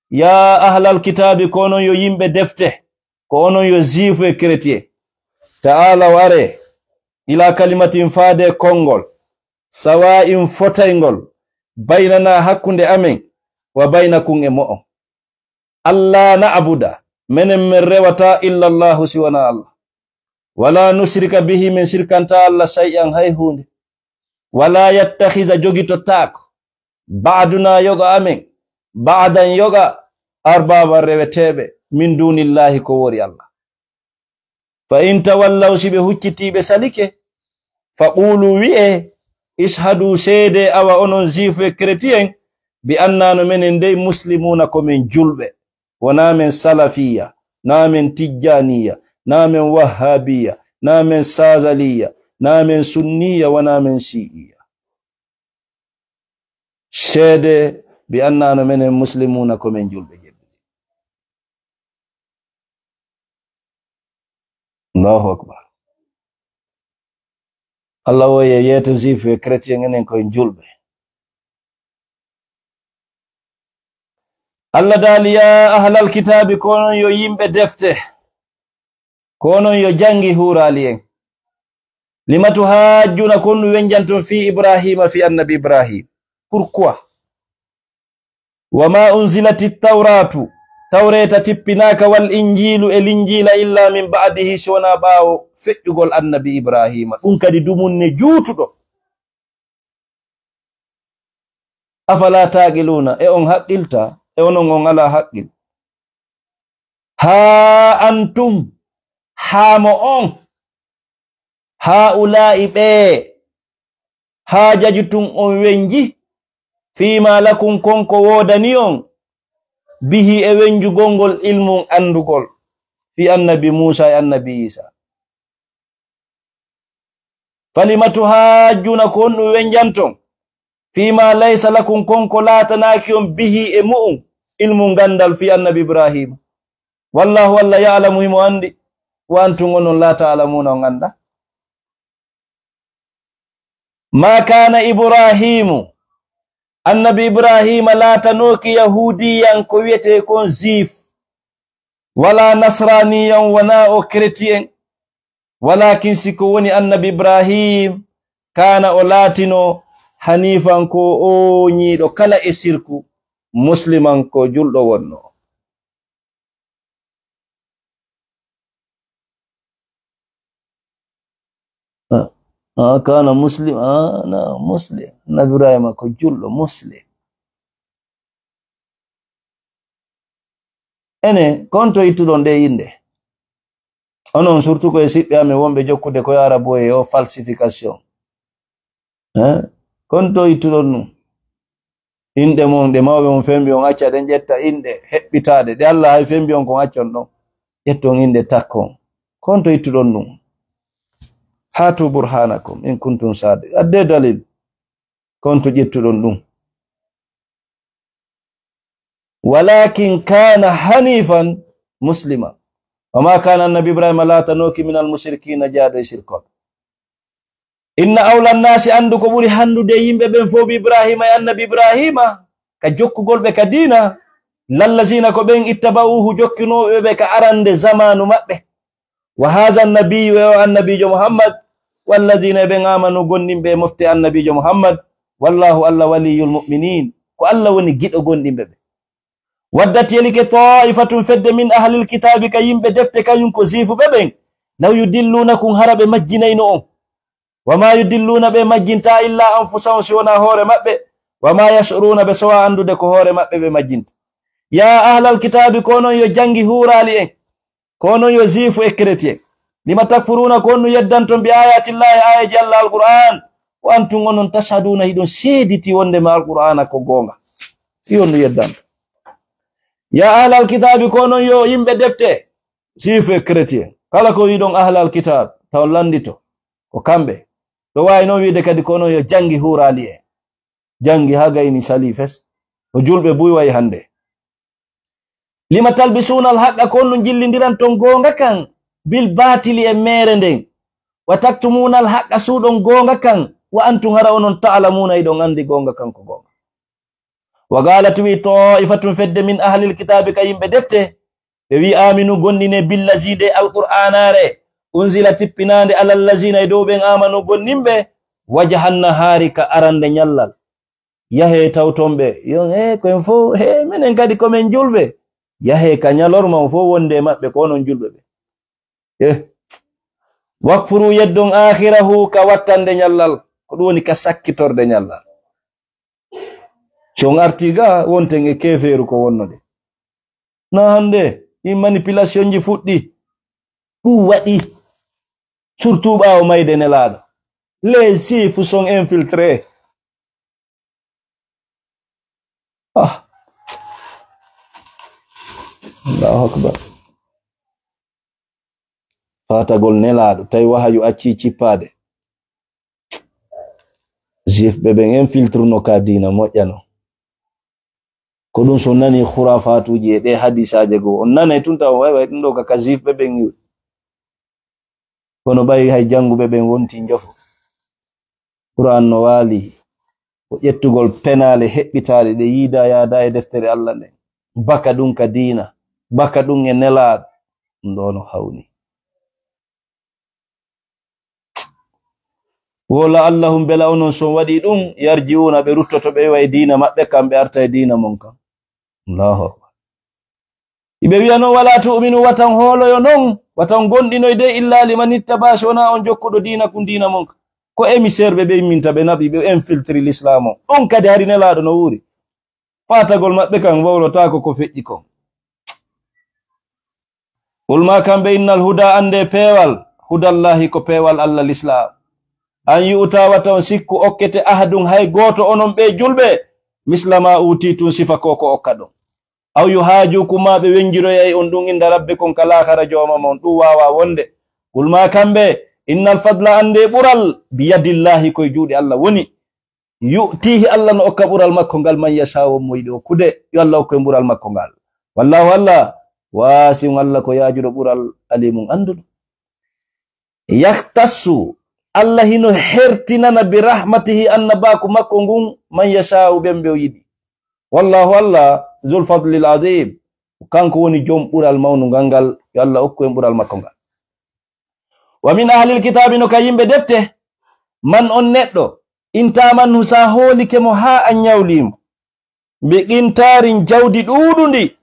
ya ahlal kitaabi, ko onon yo yimɓe defte, ko onon yo juifu e chrétien. Ta'ala ware, ila kalimatin faade konngol, sawa'in fotayngol, baynana hakkunde amen, wa baynakum e mo'on. Alla na'buda, menen men rewata illa Allahu si wonaa Allah. Wala nushrika bihi, men sirkanta Allah shay'an hay huunde. Wala yattakhidha, jogitotaako, ba'duna yoga amen, ba'dan yoga, arbaba reweteeɓe, min dunillahi ko wori Allah. Fa in tawallaw, si ɓe huccitii ɓe salike, fa qulu wi'e, ishhadu seede awa onon juifu e chrétien, bi anna no menen dey muslimuna ko men julɓe, wonaa men salafiya, naa men tijjaniya, naa men wahhabiya, naa men sazaliya, naa men sunniya, wonaa men shi'iya. Seede bi anna no menen muslimuna ko men julɓe jeɗɗi. Allahu akbar. Allah woye yeeto juif e chrétien enen koye julɓe. Allah daali, ya ahlal kitaabi, ko onon yo yimɓe defte, ko onon yo janngi huuraali en. Lima tuhajjuna, ko honɗum wenjanton fi Ibrahima, fi annabi Ibrahim? Pourquoi? Wa ma unzilat tawratu, tawreta tippinaaka, wal injilu e linjila, illa min ba'dihi, si wonaa ɓaawo feƴƴugol annabi Ibrahima. Ɗum kadi dumunne juutuɗo. Afalaa taaqiluuna, e on haqqilta, e onon on alaa haqqil. Haa antum, haa mo on, haa ulaa'i ɓee, haa jajutum on wenji, fiima lakum kon ko woodani on, bihi e wenjugol ngol ilmun anndugol, fii annabi Muusaa e annabi Iisaa. Falima tuhajjuna, ko honɗum wenjanton, fima laysa lakum, kon ko laatanaaki on, bihi e mu'um, ilmun ganndal, fi annabi Ibrahima. Wallahu, Allah, ya'lamu, himo anndi, wa antum onon la ta'lamuna, on annda. Ma kana Ibrahimu, annabi Ibrahima laatanooki yahuudiyan, ko wiyetee kon juif, wala nasraniyan, wonaa o chrétien. Walakin, si ko woni, annabi Ibrahim, kana, o laatino, hanifan, ko ooñiiɗo kala e sirku, musliman, ko julɗo wonno. Ah, ah, kana muslim, ah, na muslim. Annabi Ibrahima ko julɗo muslim. Ene, kon to ittuɗon ɗe innde? Onon, surtout ko e siɓɓe amen wonɓe jokkude ko e Arabu e o falsification. Eh? Kon to ittuɗon ɗum? Inɗe mon, ɗe mawɓe mon fembi on acca, ɗen ƴetta inɗe heɓɓitaaɗe, ɗe Allah hay fembi on kon accon ɗon. Ƴetton inɗe takkon. Kon to ittuɗon ɗum? Hatu burhanakum in kuntum sadiq. Adde dalil. Kon to ƴettuɗon ɗum? Walakin kana hanifan muslima. Wa ma kana annabi Ibrahima laatanooki minal mushrikina, jaaɗo e sirkooɓe. Inna awla nnaasi, anndu ko ɓuri hanndude e yimɓe ɓen fof, bi Ibrahima, e annabi Ibrahima, ka jokkugol ɓe ka diina, lallazina, ko ɓen, ittaba'uhu, jokkinooɓe ɓe ka arande zamaanu maɓɓe. Wa haza nabiyyu, e o annabiijo Muhammad, wallazina, e ɓen, amanu, gomɗinɓe e mofte annabiijo Muhammad, wallahu, Allah, waliyyul mu'minin, ko Allah woni giɗo gomɗinɓe ɓe. Waddat, yelike, ta'ifatun, fedde, min ahlil kitaabi, ka yimɓe defte, kañum ko juifuɓe ɓen, law yudillunakum, hara ɓe majjinayno on. Wa ma yudilluna, ɓe majjinta, illa anfusahum, si wonaa hoore maɓɓe. Wa ma yash'uruna, ɓe sowa anndude ko hoore maɓɓe ɓe majjinta. Ya ahlal kitaabi, ko onon yo janngi huuraali en, ko onon yo juifu e chrétien. Lima takfuruna, ko honɗum yeddanton, bi ayatillahi, ayaji Allah, Alqur'an, wa antum, onon, tashhaduna, hiɗon seediti wonde ma Alqur'ana ko goonga. Fi honɗum yeddanton? Ya ahlal kitaabi, ko onon yo yimɓe defte, juifu e chrétien. Kala ko wiɗon ahlal kitaab, taw lanndito ko kamɓe. Ɗo waawi noon wiide kadi ko onon yo janngi huuraali en. Janngi haa gayni salii fes. Ko julɓe buy wayi hannde. Lima talbisuuna al haqqa, ko honɗum jillindiranton goonga kan, bil baatili, e meere nden. Wa taktumuuna al haqqa, suuɗon goonga kan, wa antum, hara onon, ta'lamuuna, hiɗon anndi goonga kan ko goonga. Wa qaalat, wi'i, taa'ifatun, fedde, min ahlil kitaabi, ka yimɓe defte, ɓe wi'i, aaminu, gomɗinee, billazi, nde Alqur'aanaare, unzila, tippinaande, alal laziina, e dow ɓen, aamanu, gomɗinɓe, wajhan nahaari, ka arande ñallal. Yahee tawton ɓe, yo, he, ko en fof, he, menen kadi ko men julɓe. Yahee ka ñalorma on fof wonde e maɓɓe ko onon julɓe ɓe. Eh. Wakfuru, yeddon, aakhirahu, ka wattande ñallal, ko ɗum woni ka sakkitorde ñallal. Si on artii ga, wonten e keefeeru ko wonnoɗen. Na hannde, ɗin manipulation ji fuɗɗi. Ɗum waɗi, surtout ɓaawo mayde Nelaaɗo. Les juifs sont infiltrés. Ah. Allahu akbar. Faatagol Nelaaɗo, tawi wahayu accii cippaade. Juif ɓe ɓen infiltruno ka diina moƴƴano. Ko ɗum so nani khurafaatuuji e ɗe hadisaaje goo, on nanay tun taw, way, way, ɗum ɗo ka, ka juif ɓe ɓen iwi. Kono ɓay hay jannguɓe ɓen wonti njofo. Qur'an no waali ko ƴettugol penaale heɓɓitaaɗe ɗe yiida yaada e deftere Allah nden. Baka ɗum ka diina, baka ɗum e Nelaaɗo. Ɗum ɗo no hawni. Wo la'allahum, bela onon, so on waɗii ɗum, yarji'uuna, ɓe ruttoto, ɓe iwa e diina maɓɓe, kamɓe arta e diina mon kan. Allahu akbar. Iɓe wi'a non, "Wala tu'minu, watan hooloyo non, watan gomɗinoy de, illa liman ittaba, si wonaa on jokkuɗo diinakum, diina mon kan." Ko émissaire ɓe, ɓe imminta, ɓe naɓi, ɓe infiltri l'islam o. Ɗum kadi hari Nelaaɗo no wuuri. Faatagol maɓɓe kan wowlotaako ko feƴƴi kon. Qul ma kamɓe, innal huda, annde peewal, hudallahi, ko peewal Allah, l'islam. An yu'ta, wata on sikku okkete, ahadun, hay gooto onon ɓe julɓe, misla ma utitum, sifa ko ko okka ɗon. Aw yuhajukum, ma ɓe wenjiroyay on ɗum, inda rabbikum, ka laakara jooma mon, ɗum waawa wonde. Qul ma kamɓe, innal fadla, annde ɓural, biyadillahi, koye juuɗe Allah woni. Yu'tihi, Allah no okka ɓural makko ngal, man yasha'u, on mo yiɗi okkude. Yo Allah okku en ɓural makko ngal. Wallahu, Allah, wasi'un, Allah ko yaajuɗo ɓural, alimun, annduɗo. Yahtassu, Allah hino hertinana, bi rahmatihi, annabaaku makko ngun, man yasha'u, ɓen ɓe o yiɗi. Wallahu, Allah, zul fadlil azim, kanko woni jom ɓural mawnungal ngal. Yo Allah okku en ɓural makko ngal. Wa min ahlil kitaabi, no ka yimɓe defte, man, on neɗɗo, in taamanhu, sa hoolike mo haa a ñawli mo, bi qintaarin, jawdi ɗuuɗundi,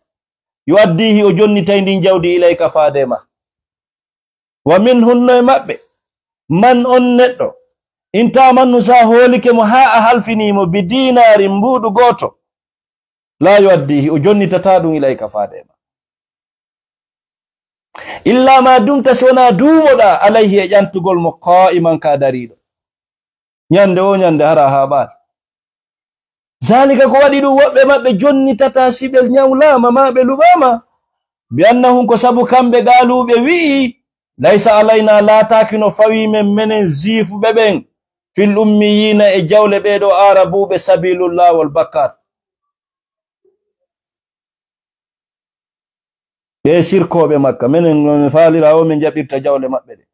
yu'addihi, o jonnitay ndin jawdi, ilayka, faade ma. Wa minhum, no e maɓɓe, man, on neɗɗo, in taamanhu, sa hoolike mo haa a halfini mo, bi dinaarin, mbuuɗu gooto, la yu'addihi, o jonnitataa ɗum, ilayka, faade ma. Illa ma dumta, si wonaa duumoɗaa, alayhi, e ƴantugol mo, qaa'iman, ka dariiɗo. Ñande o ñande hara haaɓaali. Zalika, ko waɗi ɗum woɓɓe maɓɓe jonnitataa si ɓe ñawlaama maa ɓe luɓaama. Bi annahum, ko sabu kamɓe qaalu, ɓe wi'i, laysa alayna, laataaki no fawii men, menen juifuɓe ɓen, fil ummiyina, e jawle ɓee ɗoo aarabuuɓe, sabilun, laawol, bakkaatu. Ɓe sirkooɓe Makka, menen no men faalira o men jaɓirta jawle maɓɓe ɗe.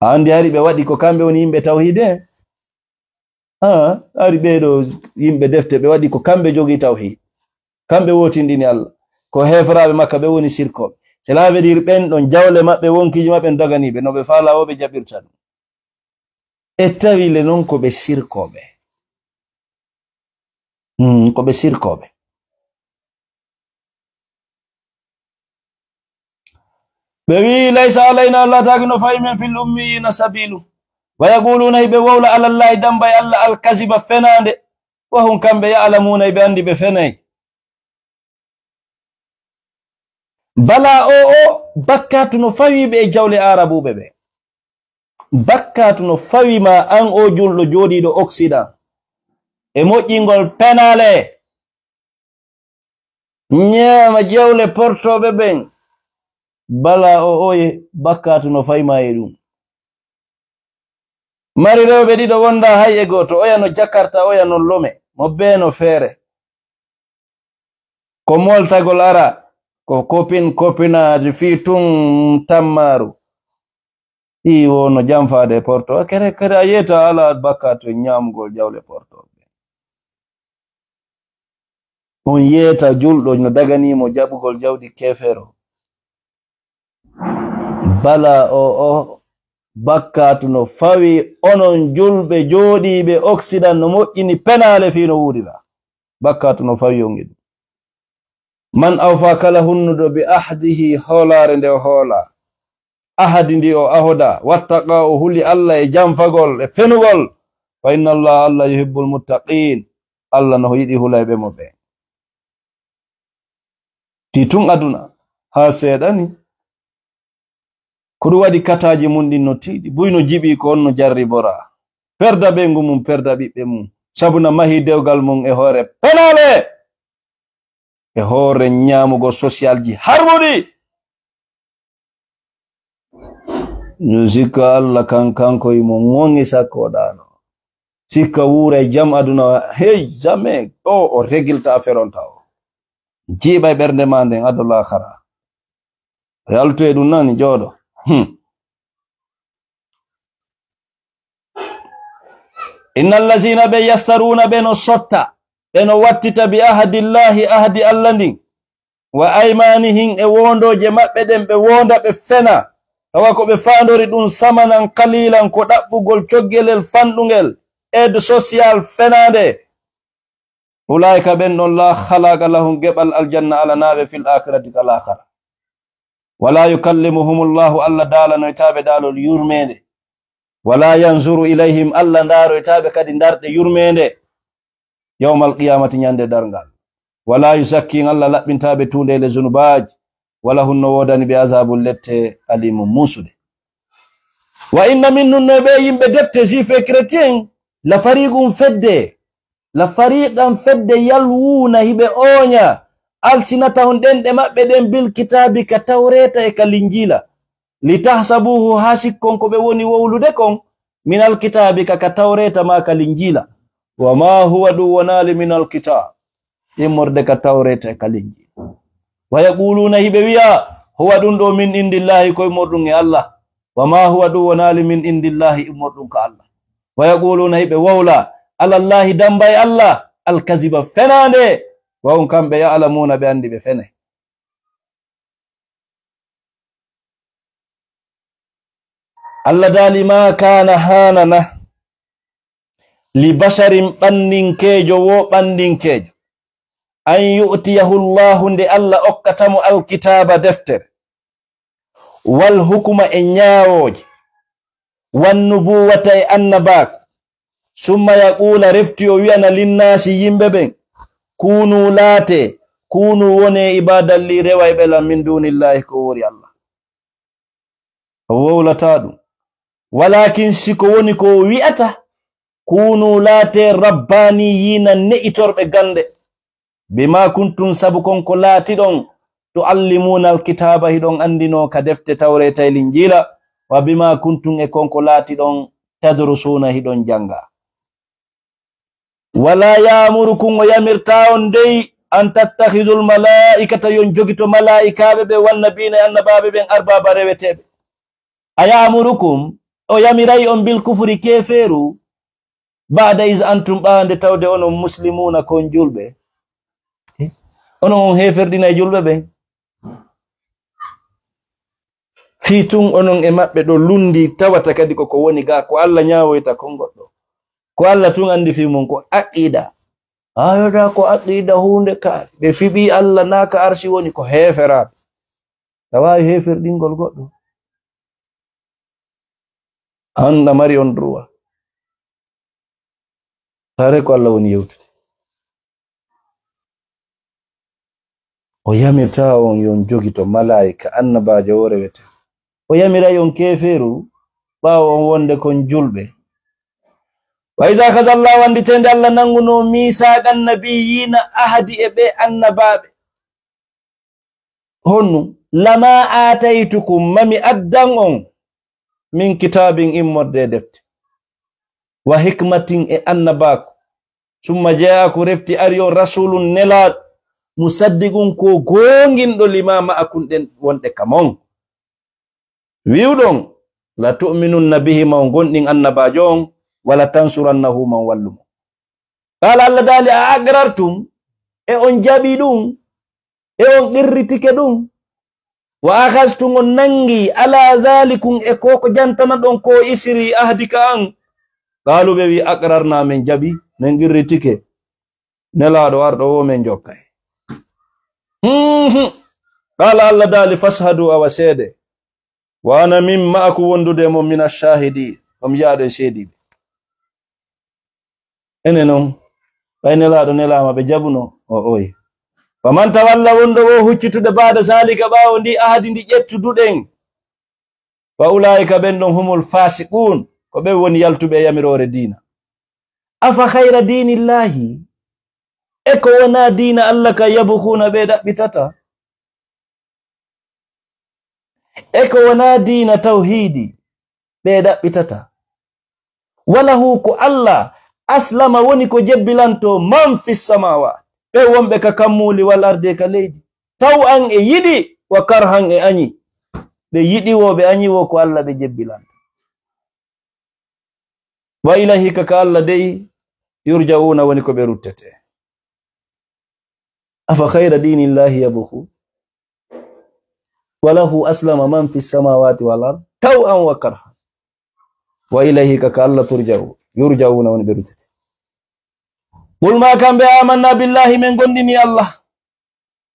A anndi hari ɓe waɗi ko kamɓe woni yimɓe tawhiide? Ah, hari ɓee ɗoo yimɓe defte, ɓe waɗi ko kamɓe jogii tawhiid. Kamɓe wootindini Allah. Ko heeferaaɓe Makka ɓe woni sirkooɓe. Cela veut dire ɓen ɗon jawle maɓɓe, wonkiiji maɓɓe no daganiiɓe, no ɓe faalaa o ɓe jaɓirta ɗum. E tawi le non ko ɓe sirkooɓe. Hmm, ko ɓe sirkooɓe. Ɓe wi'i, laysa alayna, laataaki no fawi men, fil ummiyina sabilu. Wa yaquluna, hiɓe wowla, alallahi, damba e Allah, alkaziba, fenaande. Wa hum, kamɓe, ya'lamuna, hiɓe anndi ɓe fenay. Bala o, o bakkaatu no fawi ɓe e jawle aarabuuɓe ɓe. Bakkaatu no fawi ma an o julɗo jooɗiiɗo Occident e moƴƴingol penaale, ñaama jawle portooɓe ɓen. Bala o, oye bakkaatu no fawi ma e ɗum. Mari rewɓe ɗiɗo wonda hay e gooto, oya no Jakarta, oya no Lome, mo bee no feere. Ko moltagol ara, ko copine, copinaaji fii tun tammaaru. Ɗii wo no janfaade e porto. Kere, kere a yeeta ala bakkaatu e ñaamugol jawle porto. On yeeta julɗo no daganiimo jaɓugol jawdi keefeero. Bala o, o bakkaatu no fawi onon julɓe jooɗiiɓe Occident no moƴƴini penaale fii no wuurira. Bakkaatu no fawi on e ɗum. Man awfa, kala hunnuɗo, bi ahdihi, hoolaare nde o hoola, ahadi ndi o ahoda, wattaqa, o huli Allah e janfagol e fenugol, fa inna Allah, Allah yuhibbul muttaqin, Allah no yiɗi hulayɓe mo ɓe. Ti tun aduna, haa seeɗa ni. Ko ɗum waɗi kataaji mum ɗin no tiiɗi, buy no jiɓi ko on no jarriboraa. Perda ɓeyngu mum, perda ɓiɓɓe mum, sabu na mahi dewgal mum e hoore penaale, e hoore ñaamugol sosiyalji harmuɗi. Yo sikka Allah kan, kanko imo ŋoŋi sakko ɗaano. Sikka wuuray jam aduna, hey, jamais. O, o regilta affaire on taw. Jiiɓa e ɓernde ma nden ado laakhara. Yaltu e ɗum nani jooɗo. Hmm. Innal lazina ɓe yastaruna ɓe no sotta, ɓe no wattita bi ahadillahi, ahadi Allah ndin. Wa aymanihim e wondooje maɓɓe ɗen, ɓe wonda ɓe fena. Tawa ko ɓe faandori ɗum samanan qalilan, ko ɗaɓɓugol coggelel fanɗungel, aide social fenaande. Ulaa'ika ɓen ɗon, la khalaqa lahum, geɓal aljanna alanaaɓe, fil akhirati ka laakhara. Wala yukallimuhumullahu, Allah daalanoytaaɓe daalol yurmeende. Wala yanzuru ilayhim, Allah ndaaroytaa ɓe kadi ndarɗe yurmeende. Yawmal qiyamati, ñande darngal. Wala yuzakki, Allah laɓɓintaa ɓe tuundeele zunubaaji. Wala hun, no woodani ɓe azabun, lette, alimun, muusude. Wa inna minhum, no ɓe yimɓe defte, juif et chrétien, la fariqun, fedde, la fariqan, fedde, yalwuuna, hiɓe ooña, alsinatahum, ɗenɗe maɓɓe ɗen, bil kitaabi, ka tawreeta e ka linjiila. Litahsabuhu, haa sikkon ko ɓe woni wowlude kon, minal kitaabi, ka, ka tawreeta maa ka linjiila. Wa ma huwa, ɗum wonaali, minal kitaab, immorde ka tawreeta e ka linjiila. Wa yaquluuna, hiɓe wi'a, huwa, ɗum ɗo, min indillahi, ko immorɗum e Allah. Wa ma huwa, ɗum wonaali, min indillahi, immorɗum ka Allah. Wa yaquluuna, hiɓe wowla, alallahi, damba e Allah, alkaziba, fenaande. Wa hum, kamɓe, ya'lamuuna, ɓe anndi ɓe fenay. Allah daali, ma kaana, haanana, li basharin, ɓanndinkeejo wo ɓanndinkeejo, an yu'tiyahu Allahu, nde Allah okkata mo alkitaaba, deftere, wal hukuma, e ñaawooje, wan nubuwata, e annabaaku, summa yaquula, refti o wi'ana, linnaasi, yimɓe ɓen, kunu, laate, kunu, wone, ibadan li, rewayɓe lan, min dunillahi, ko woori Allah. O wowlataa ɗum. Walakin, si ko woni ko o wi'ata, kunu, laate, rabbaaniyiina, ne'itorɓe gannde. Bima kuntum, sabu kon ko laatiɗon, tu'allimuuna alkitaaba, hiɗon anndinoo ka defte Tawreeta e Linjiila, wa bima kuntum, e kon ko laatiɗon, tadrusuuna, hiɗon jannga. Wala ya'murukum, o yamirtaa on dey, an tattakhidul malaa'ikata, yon jogito malaa'ikaaɓe ɓe, wan nabiyyiina, e annabaaɓe ɓen, arbaaba, reweteeɓe. A ya'murukum, o yamiray on bil kufri, keefeeru, ba'da iz antum, ɓaade tawde onon muslimuuna, kon julɓe. Eh? Onon on heeferɗinay julɓe ɓen. Fii tun onon e maɓɓe ɗo lundi, tawata kadi ko ko woni ga, ko Allah ñaawoyta kon goɗɗo. Ko Allah tun anndi fii mun, ko aqida. Ayoda ko aqida huunde ka, ɓe fiɓi Allah naa ka arsi woni, ko heeferaaɓe. A waawi heeferɗingol goɗɗo. An a mari on droit. Tare ko Allah woni yewtude. O yamirtaa on yon jogito malaa'ika, annabaajo o rewete. O yamiray on keefeeru, ɓaawo on wonde kon julɓe. Wa iza akhadha Allahu, annditee nde Allah nanngunoo, miisaaqa nabiyyiina, ahadi e ɓee annabaaɓe. Honɗum? Lama aataytukum, ma mi addan on, min kitaabin, immorde e defte, wa hikmatin, e annabaaku, summa ja'akum, refti ari on, rasuulun, nelaaɗo, musaddiqun, ko goonginɗo, lima ma'akum, ɗen wonɗe ka mon. Wi'uɗon, la tu'minunna bihi, ma on gomɗin annabaajo on, wa la tansurannahu, ma on wallu mo. Qaala, Allah daali, a aqrartum, e on jaɓi ɗum, e on qirritike ɗum? Wa akhadhtum, on nanngi, ala dhalikum, e ko ko jantanaɗon ko, isri, ahdi ka an? Qaalu, ɓe wi, aqrarna, men jaɓi, men qirritike. Nelaaɗo arɗo o, men jokkay. Mhm. Qaala, Allah daali, fashhadu, awa seede. Wa ana min ma'akum, wondude e mon, mina shahidi, on jeyaaɗo e seediiɓe. Ene non, ɓay Nelaaɗo nelaama, ɓe jaɓuno? O oy. Faman tawalla, wonɗo o huccitude, baada zalika, ɓaawo ndi ahadi ndi ƴettuduɗen, fa ulaa'ika, ɓen ɗon, humul faasiquun, ko ɓen woni yaltuɓe e yamiroore diina. Afa khayra diinillaahi, e ko wonaa diina Allah ka, yabghuuna, ɓe ɗaɓɓitata? E ko wonaa diina tawhiidi, ɓe ɗaɓɓitata? Wa lahu, ko Allah, aslama, woni ko jebbilantoo, man fi samaawaati, ɓe wonɓe ka kammuuli, wal ardi, e ka leydi, taw an e yiɗi, wa karhan, e añi. Ɓe yiɗi wo, ɓe añi wo, ko Allah ɓe jebbilanta. Wa ilayhi, ka, ka Allah dey, yurja'uuna, woni ko ɓe ruttete. Afa khayra diinillaahi yabghuun, wa lahu aslama man fi samaawaati wal ard, taw'an wa karhan, wa ilayhi, ka, ka Allah, turja'uun, yurja'uuna, woni ɓe ruttete. Qul, ma kamɓe, aamannaa billaahi, men gomɗini Allah,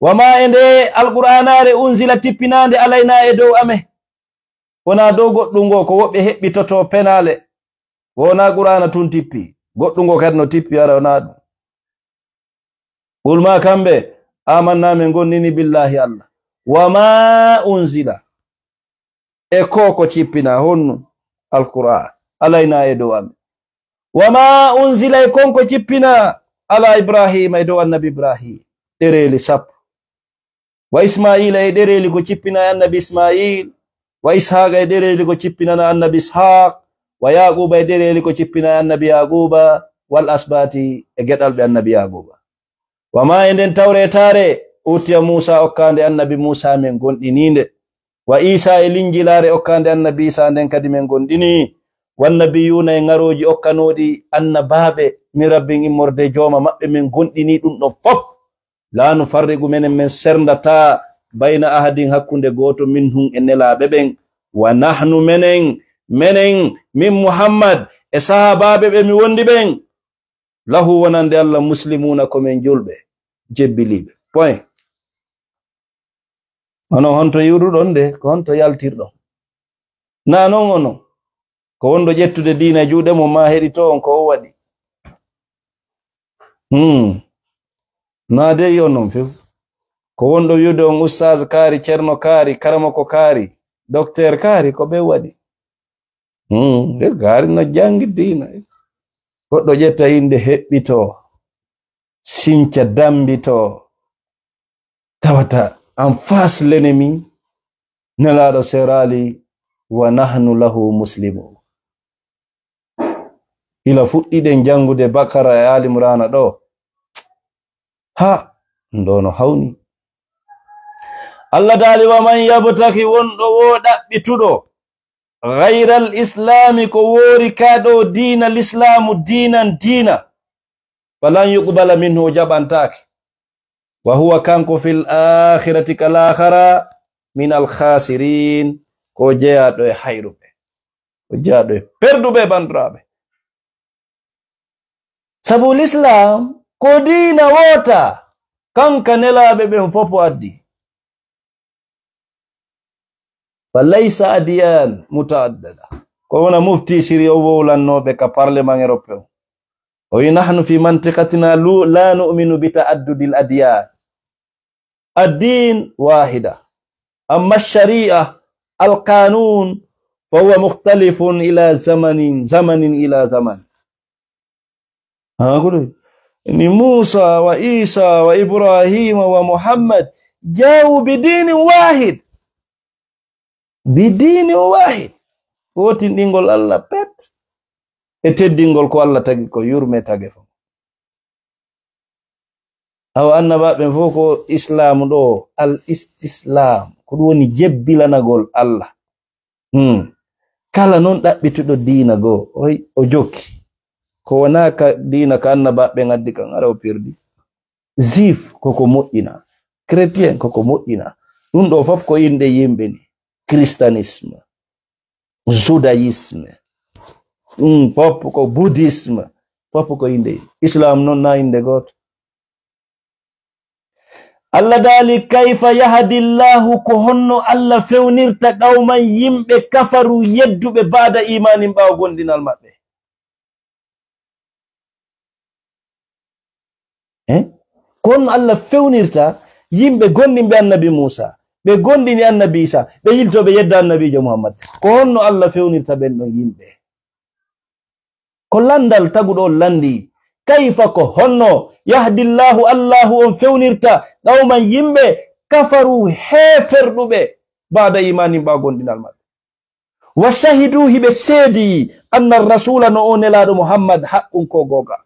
wa maa, e nde Alqur'aanaare, unzila, tippinaande, alaynaa, e dow amen, wonaa dow goɗɗum ngo, ko woɓɓe heɓɓitotoo penaale, Wonaa Qur'aana tun tippi. Goɗɗungo kadi no tippi, ara wonaa ɗum. Qul ma kamɓe, amanna, min gonnini billahi Allah. Wa ma unzila. E ko ko cippina honnu Alqur'an. Alayna e dow amen. Wa ma unzila e kon ko cippina ala Ibrahima e dow annabi Ibrahim. Ɗereeli sappo. Wa Ismaila e ɗereeli ko cippina e annabi Ismail. Wa Ishaqa e ɗereeli ko cippinana annabi Ishaq. Wa Yaquba e ɗereeli ko cippina e annabi Yaquba. Wal asbati e geɗalɓe annabi Yaquba. Wa ma e nden tawretaare utiya Musa okkaande annabi Musa men gonɗiniinde. Wa Isa e linjilaare okkaande annabi Isa nden kadi men gonɗini. Wannabiyuna e ngarooji okkanooɗi annabaaɓe min rabbin immorde jooma maɓɓe men gonɗini ɗum ɗon fop. La nufarriqu menen men serndataa bayna ahadin hakkunde gooto minhum e nelaaɓe ɓen. Wa nahnu menen, menen, min Muhammad e sahaabaaɓe ɓe mi wondi ɓen. Lahu wonande Allah muslimuuna ko men julɓe, jebbiliiɓe. Point. Onon honto iwruɗon de, ko honto yaltirɗon? Na non onon. Ko wonɗo ƴettude diina e juuɗe mum ma heɗito on ko o waɗi. Hmm. Na dey onon few. Ko wonɗo wi'ude on ustaz kaari, cerno kaari, karamoko kaari, dokteer kaari, ko ɓe waɗi. Hmm. E kaari no janngi diina. Goɗɗo ƴetta innde heɓɓito, sinca dambito, tawata en face l'ennemi, nelaaɗo serali, wa nahnu lahu muslimun. Ila fuɗɗiɗen janngude Bakara e Ali Imrana ɗo. Ha, ɗum ɗo no hawni. Allah daali, wa man yabtaki, wonɗo wo ɗaɓɓituɗo, ghayral islami, ko woori ka ɗo diina lislaamu, diinan diina, falan yuqbala minhu, o jaɓantaake. Wa huwa, kanko, fil akhirati, ka laakhara, minal khasirin, ko jeyaaɗo e hayruɓe, ko jeyaaɗo e perduɓe, bandiraɓe. Sabu lislaam ko diina woota, kanka nelaaɓe ɓen fof o addi. Fa laysa adyan mutaaddada. Ko wona mufti siri o wowlannooɓe ka parlement européen. O wi, nahnu fi mantiqatina lu-, la nu'minu bi ta'addudil adyan. Ad-din wahida. Amma ash-shari'a, al-qanun, fa huwa mukhtalifun ila zamanin, zamanin ila zaman. Ha, ko ɗum. Ni Musa wa Isa wa Ibrahima wa Muhammad ja'u bi dinin wahid. Bi dinin wahid. Wotinɗingol Allah pet. E teddingol ko Allah tagi ko yurme tage fo. Awa annabaaɓe ɓen fof ko islaamu ɗo, al istislam. Ko ɗum woni jebbilanagol Allah. Hmm. Kala noon ɗaɓɓituɗo diina goo, oy, o jokki. Ko wonaa ka diina ka annabaaɓe ɓen addi kan, ara o perdi. Juif koko moƴƴina, chrétien koko moƴƴina. Ɗum ɗo fof ko innde yimɓe ni. Christianisme, judaïsme, ɗum fof ko bouddhisme, fof ko innde. Islam noon na innde gooto. Allah daali, kayfa yahdi Allahu, ko honno Allah fewnirta qawman yimɓe kafaru yedduɓe baada imanin ɓaawo gomɗinal maɓɓe? Eh? Ko honno Allah fewnirta yimɓe gomɗinɓe annabi Muusa, ɓe gomɗini annabi Isa, ɓe yilto ɓe yedda annabiijo Muhammad? Ko honno Allah fewnirta ɓen ɗon yimɓe? Ko lanndal taguɗo on lanndi. Kayfa, ko honno, yahdi Allahu, Allahu on fewnirta qawman yimɓe kafaru heeferɗuɓe baada imanin ɓaawo gomɗinal maɓɓe. Wa shahidu, hiɓe seedi, anna rasula, no o nelaaɗo Muhammad, haqqun, ko goonga.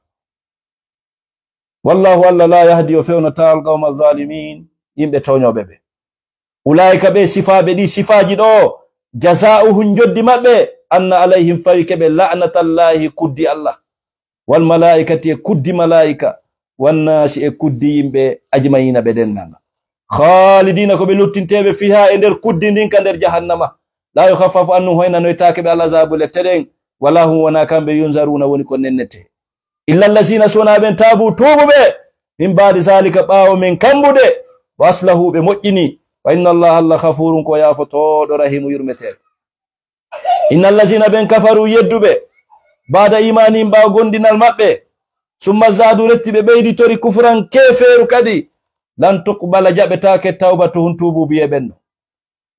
Wallahu, Allah, la yahdi, o fewnataa, al qawma zalimin, yimɓe tooñooɓe ɓe. Ulaa'ika, ɓe sifaaɓe ɗi sifaaji ɗo, jazaa'uhum, njoddi maɓɓe, anna alayhim, fawike ɓe, la'natallahi, kuddi Allah, wal malaa'ikati, e kuddi malaa'ika, wan naasi, e kuddi yimɓe, ajma'iina, ɓe denndaangal. Khaalidiina, ko ɓe luttinteeɓe, fiihaa, e nder kuddi ndin, ka nder jahannama. Laa yukhaffafu anhum, hoynanoytaake ɓe, al azaabu, lette ɗen, walaa hum, wonaa kamɓe, yunzaruuna, woni ko nennete. Illa allazina, so wonaa ɓen, taabu, tuubuɓe, min baadi zalika, ɓaawo men kambude, wa aslahu, ɓe moƴƴini, fa inna Allaha, Allah, ghafurun, ko yaafotooɗo, rahimu, yurmeteeɗo. Inna allazina, ɓen, kafaru, yedduɓe, ba'da iimaanihim, ɓaawo gomɗinal maɓɓe, summa zaadu, retti ɓe ɓeyditori kufran, keefeeru kadi, lan tuqbala, jaɓetaake, tawbatuhum, tuubuubu e ɓen ɗon.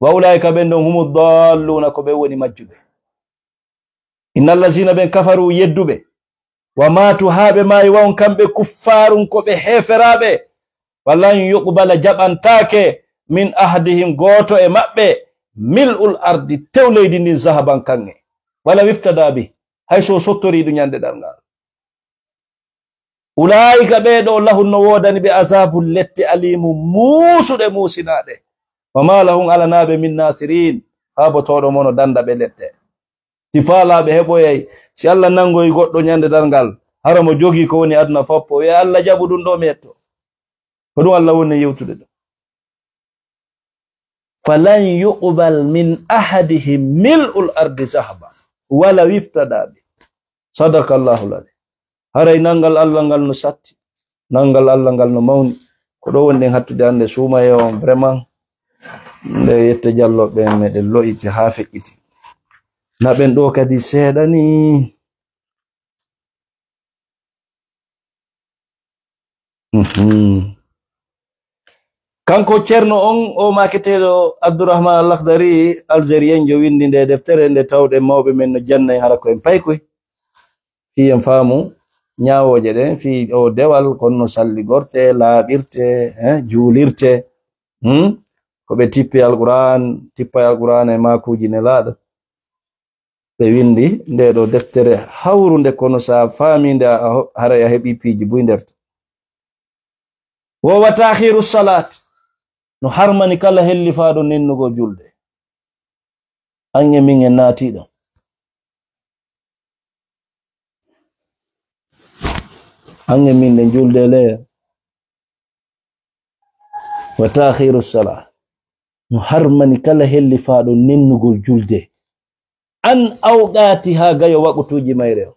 Wa ulaa'ika, ɓen ɗon, humu daalluuna, ko ɓe woni majjuɓe. Inna allazina, ɓen kafaru, yedduɓe, wa maatu, haa ɓe maayi, wa hum, kamɓe, kuffaarun, ko ɓe heeferaaɓe, wa lan yuqbala, jaɓantaake, min ahadihim, gooto e maɓɓe, mil'ul ardi, tew leydi ndin, zahaban, kaŋŋe, wala wiftada bi, hay so o sottorii ɗum ñande darngal. Ulaa'ika, ɓee ɗoo, lahum, no woodani ɓe, azaabun, lette, aliimun, muusuɗe, muusinaaɗe. Wa maa lahum, alanaa ɓe, min naasiriin, haa bo tooɗo mono dannda ɓe lette. Si faalaaɓe heɓoyay, si Allah nanngoyi goɗɗo ñande darngal, hara mo jogii ko woni aduna foppo, wi'a, Allah jaɓu ɗum ɗoo, mi etto. Ko ɗum Allah woni e yewtude ɗo. Falan yuqbal min ahadihim mil'ul ardi zahaba wala wiftada bi. Sadaka Allahu l-azim. Haray nanngal Allah ngal no satti. Nanngal Allah ngal no mawni. Ko ɗo wonɗen hattude hannde, suumaye on, vraiment. Nde yette jalloɓe en, meɗen lo'iti haa feƴƴiti. Na ɓen ɗo kadi seeɗa ni. Mhm. Kanko ceerno on, o maaketeeɗo Abdourahmane Al Akhdari, Algérien jo, winndi nde deftere, nde tawɗen mawɓe men no janna en, hara ko en paykoy. Fii en faamu ñaawooje ɗen, fii o dewal, kono no salligorte, laaɓirte, eh, juulirte. Hmm? Ko ɓe tippi Alquraan, tippa e Alquraan e maakuuji Nelaaɗo. Ɓe winndi nde ɗo deftere hawrunde, kono sa faami nde, a, a, haray a heɓi piiji buy nder to. Wo wa taakhiru salaat, no harmani kala hellifaaɗo nennugol julde. An e min en naati ɗon. An e min ɗen julde le. Wa taakhiru salaat, no harmani kala hellifaaɗo nennugol julde. An awqaatihaa, gayo waqtuuji mayre o.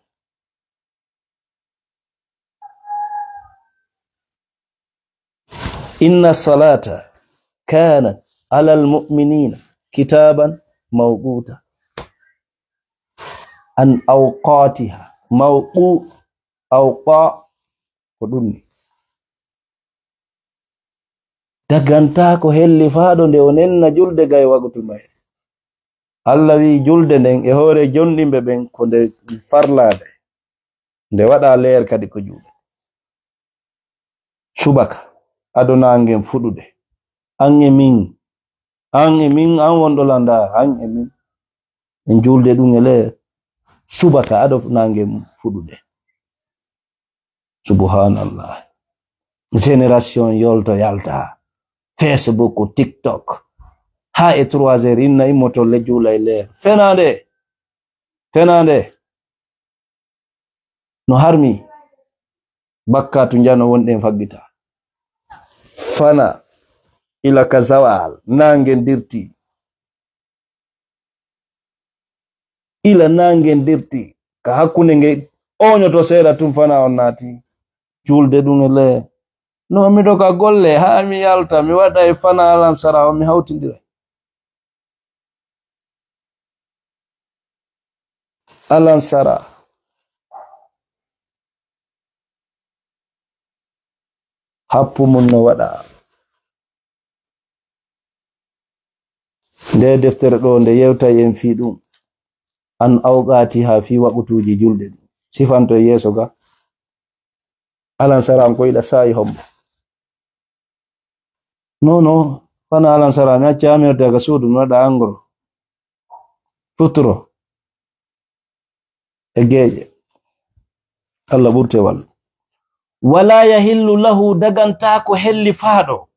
Inna salaata kaanat alal mu'miniina kitaaban mawquuta. An awqaatihaa, mawqu-, awqa-, ko ɗum ni. Dagantaako hellifaaɗo nde o nenna julde gay waqtu mayre. Allah wi'i julde nden e hoore jonɗinɓe ɓen ko nde farlaade. Nde waɗa leer kadi ko juuɗe. Subaka, ado naangen fuɗude. An e min, an e min, an wonɗo landa, an e min. En julde ɗum e leer. Subaka, ado naangen fuɗude. Subhanallah. Génération yolto yalta. Facebook, TikTok. Ha e trois heures, inna immoto le juula e leer. Fenaande. Fenaande. No harmi. Bakkatu njano wonɗen faggita. Fana. Ila ka zawal. Naange dirti. Ila naange dirti, ka hakkunde nge oñoto seeɗa tun, fana on naati. Julde ɗum e le. No, miɗo ka golle, haa mi yalta, mi waɗa e fana alansara on, mi hawtindira. Alansara. Happu mun no waɗa. Nde deftere ɗo, nde yewtay en fii ɗum. An awqaati haa fii waqutuuji julde ɗum. Sifanto e yeeso ga. Alansara an ko iɗa saa'i hombo. Non, non, fana alansara mi acca mi watta ka suudu, mi waɗa angro. Futuro. E geeƴe. Allah ɓurte wal. Wala yahillu lahu, dagantaako hellifaaɗo.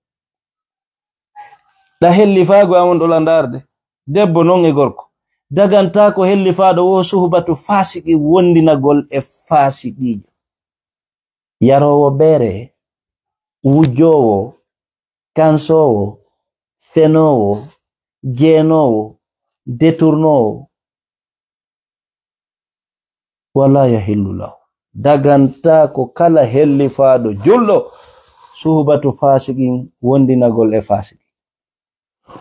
Ɗa hellifaago an on ɗola ndaarde. Debbo non e gorko. Dagantaako hellifaaɗo wo suhbatu faasiqi, wondinagol e faasiqiijo. Yaroowo beere, wujjoowo, kansoowo, fenoowo, jeenoowo, deturnoowo. Wala yahillu lahu. Dagantaako kala hellifaaɗo julɗo, suhbatu faasiqin, wondinagol e faasiqi.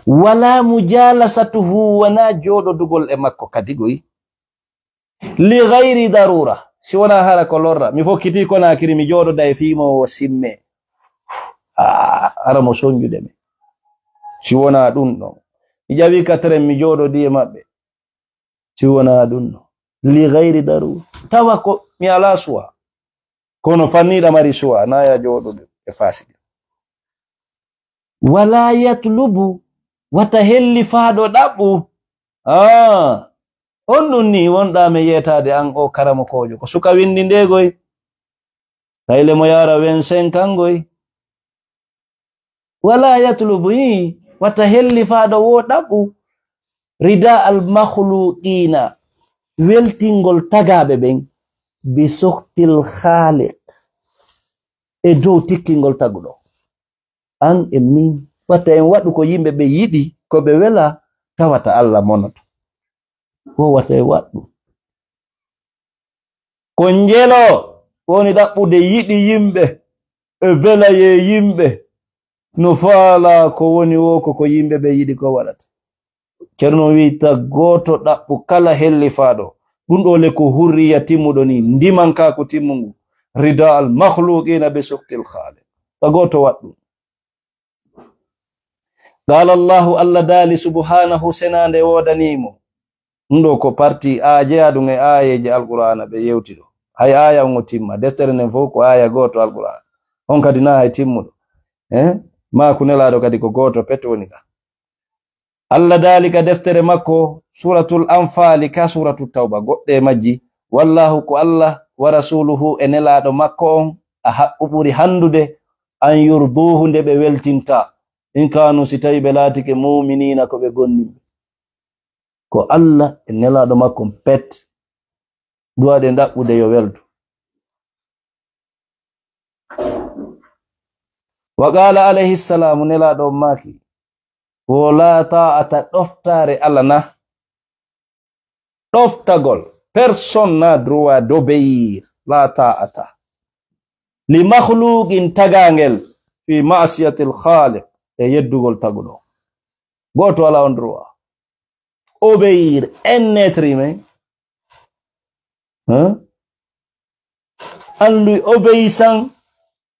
Wala mujalasatuhu, wona jooɗodugol e makko kadi goy. Li gayri darura, si wonaa hara ko lorra. Mi fokkiti Konaakiri, mi jooɗoda e fii mo o simme. Ah, hara mo sonjude mi. Si wonaa ɗum ɗon. Mi ƴawi katren, mi jooɗodi e maɓɓe. Si wonaa ɗum ɗon. Li gayri darura. Tawa ko mi alaa suwa. Kono fanniiɗa mari suwa, na ya jooɗodu e faasiqe. Wala yatlubu, wata hellifaaɗo ɗaɓɓu. Ah, on ɗum ni wonɗa mi yeetaade an o karamokoojo. Ko suka winndi ndeegoy. Tayle mo yaara vingt-cinq an goy. Wala yatlubu, yi, wata hellifaaɗo wo ɗaɓɓu. Rida al makhluqina, weltingol tagaaɓe ɓen. Bi sukhtil khaliq, e dow tikkingol taguɗo. An e min, wata en waɗu ko yimɓe ɓe yiɗi, ko ɓe wela, tawata Allah monoto. Ko wata en waɗu. Ko njelo woni ɗaɓɓude yiɗi yimɓe, e belayee yimɓe, no faalaa ko woni wo ko, ko yimɓe ɓe yiɗi ko waɗata. Ceerno wi'i, ta gooto ɗaɓɓu kala hellifaaɗo. Ɗum ɗo le ko hurriya timmuɗo ni, ndimankaaku timmungu. Rida al makhluqina bi sukhtil khaliq. Ta gooto waɗ ɗum. Qala Allahu, Allah daali subhanahu, senaande woodanii mo. Ɗum ɗo ko parti a jeyaa ɗum e aayeeje Alqur'aana ɓe yewti ɗo. Hay aaya on o timma, deftere nden fof ko aaya gooto Alqur'aana. On kadi na hay timmuɗo. Eh? Maaku Nelaaɗo kadi ko gooto pet woni ka. Allah daali ka deftere makko, Suuratul Anfaali, ka Suuratul Tawba, goɗɗe e majji, "Wallaahu ko Allah, wa rasuuluhu e Nelaaɗo makko on, a haqqu ɓuri hanndude, an yurduuhu nde ɓe weltinta, in kaanu si tawi ɓe laatike muuminiina ko ɓe gomɗinɓe." Ko Allah e Nelaaɗo makko on pet, duwaɗen ɗaɓɓude yo weldu. Wa qaala alayhi salaamu, Nelaaɗo on maaki, "Wo laa taa'ata, ɗoftaare Alla na, ɗoftagol, personne n'a droit d'obéir, laa taa'ata, li makhluqin, tagaangel, fi ma'siyatil khaliq, e yeddugol taguɗo. Gooto alaa on droit. Obéir un être humain, hein? En lui obéissant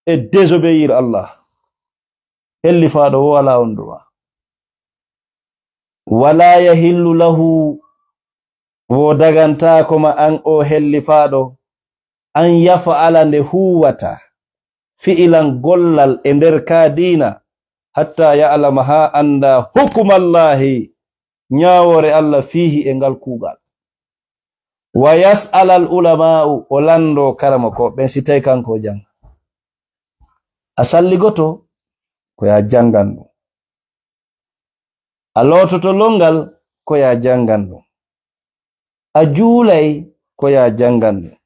et désobéir Allah." Hellifaaɗo wo alaa on droit. "Wala yahillu lahu", wo dagantaako ma an o hellifaaɗo, "an yaf'ala", nde huwata, "fi'lan", gollal, "e nder ka diina, "hatta ya'lama", haa annda, "hukumallahi", ñaawoore Allah, "fiihi", e ngal kuugal. "Wa yas'ala al ulama'u", o lanndo karamoko ɓen, si tawi kanko o jannga. A salligoto, ko ya janngan ɗum. A loototo lonngal, ko ya janngan ɗum. A juulay, ko ya janngan ɗum.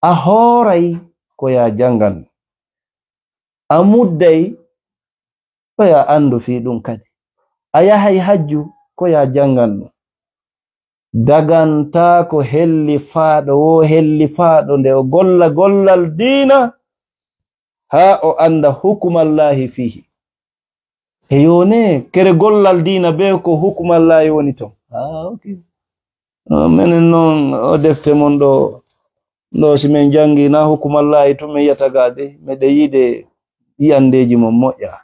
A hooray, ko ya janngan ɗum. A mudday, ko ya anndu fii ɗum kadi. A yahay hajju, ko ya janngan ɗum. Dagantaako hellifaaɗo wo hellifaaɗo nde o golla gollal diina, haa o annda hukumallaahi fiihi. E yo ne, kere gollal diina be ko hukumallaahi woni ton. Ah, ok. Ah, menen noon, o defte mon ɗo, ɗo si men janngi na hukumallaahi tun men yiyata ga de, meɗen yiɗe yi'andeeji mon moƴƴa.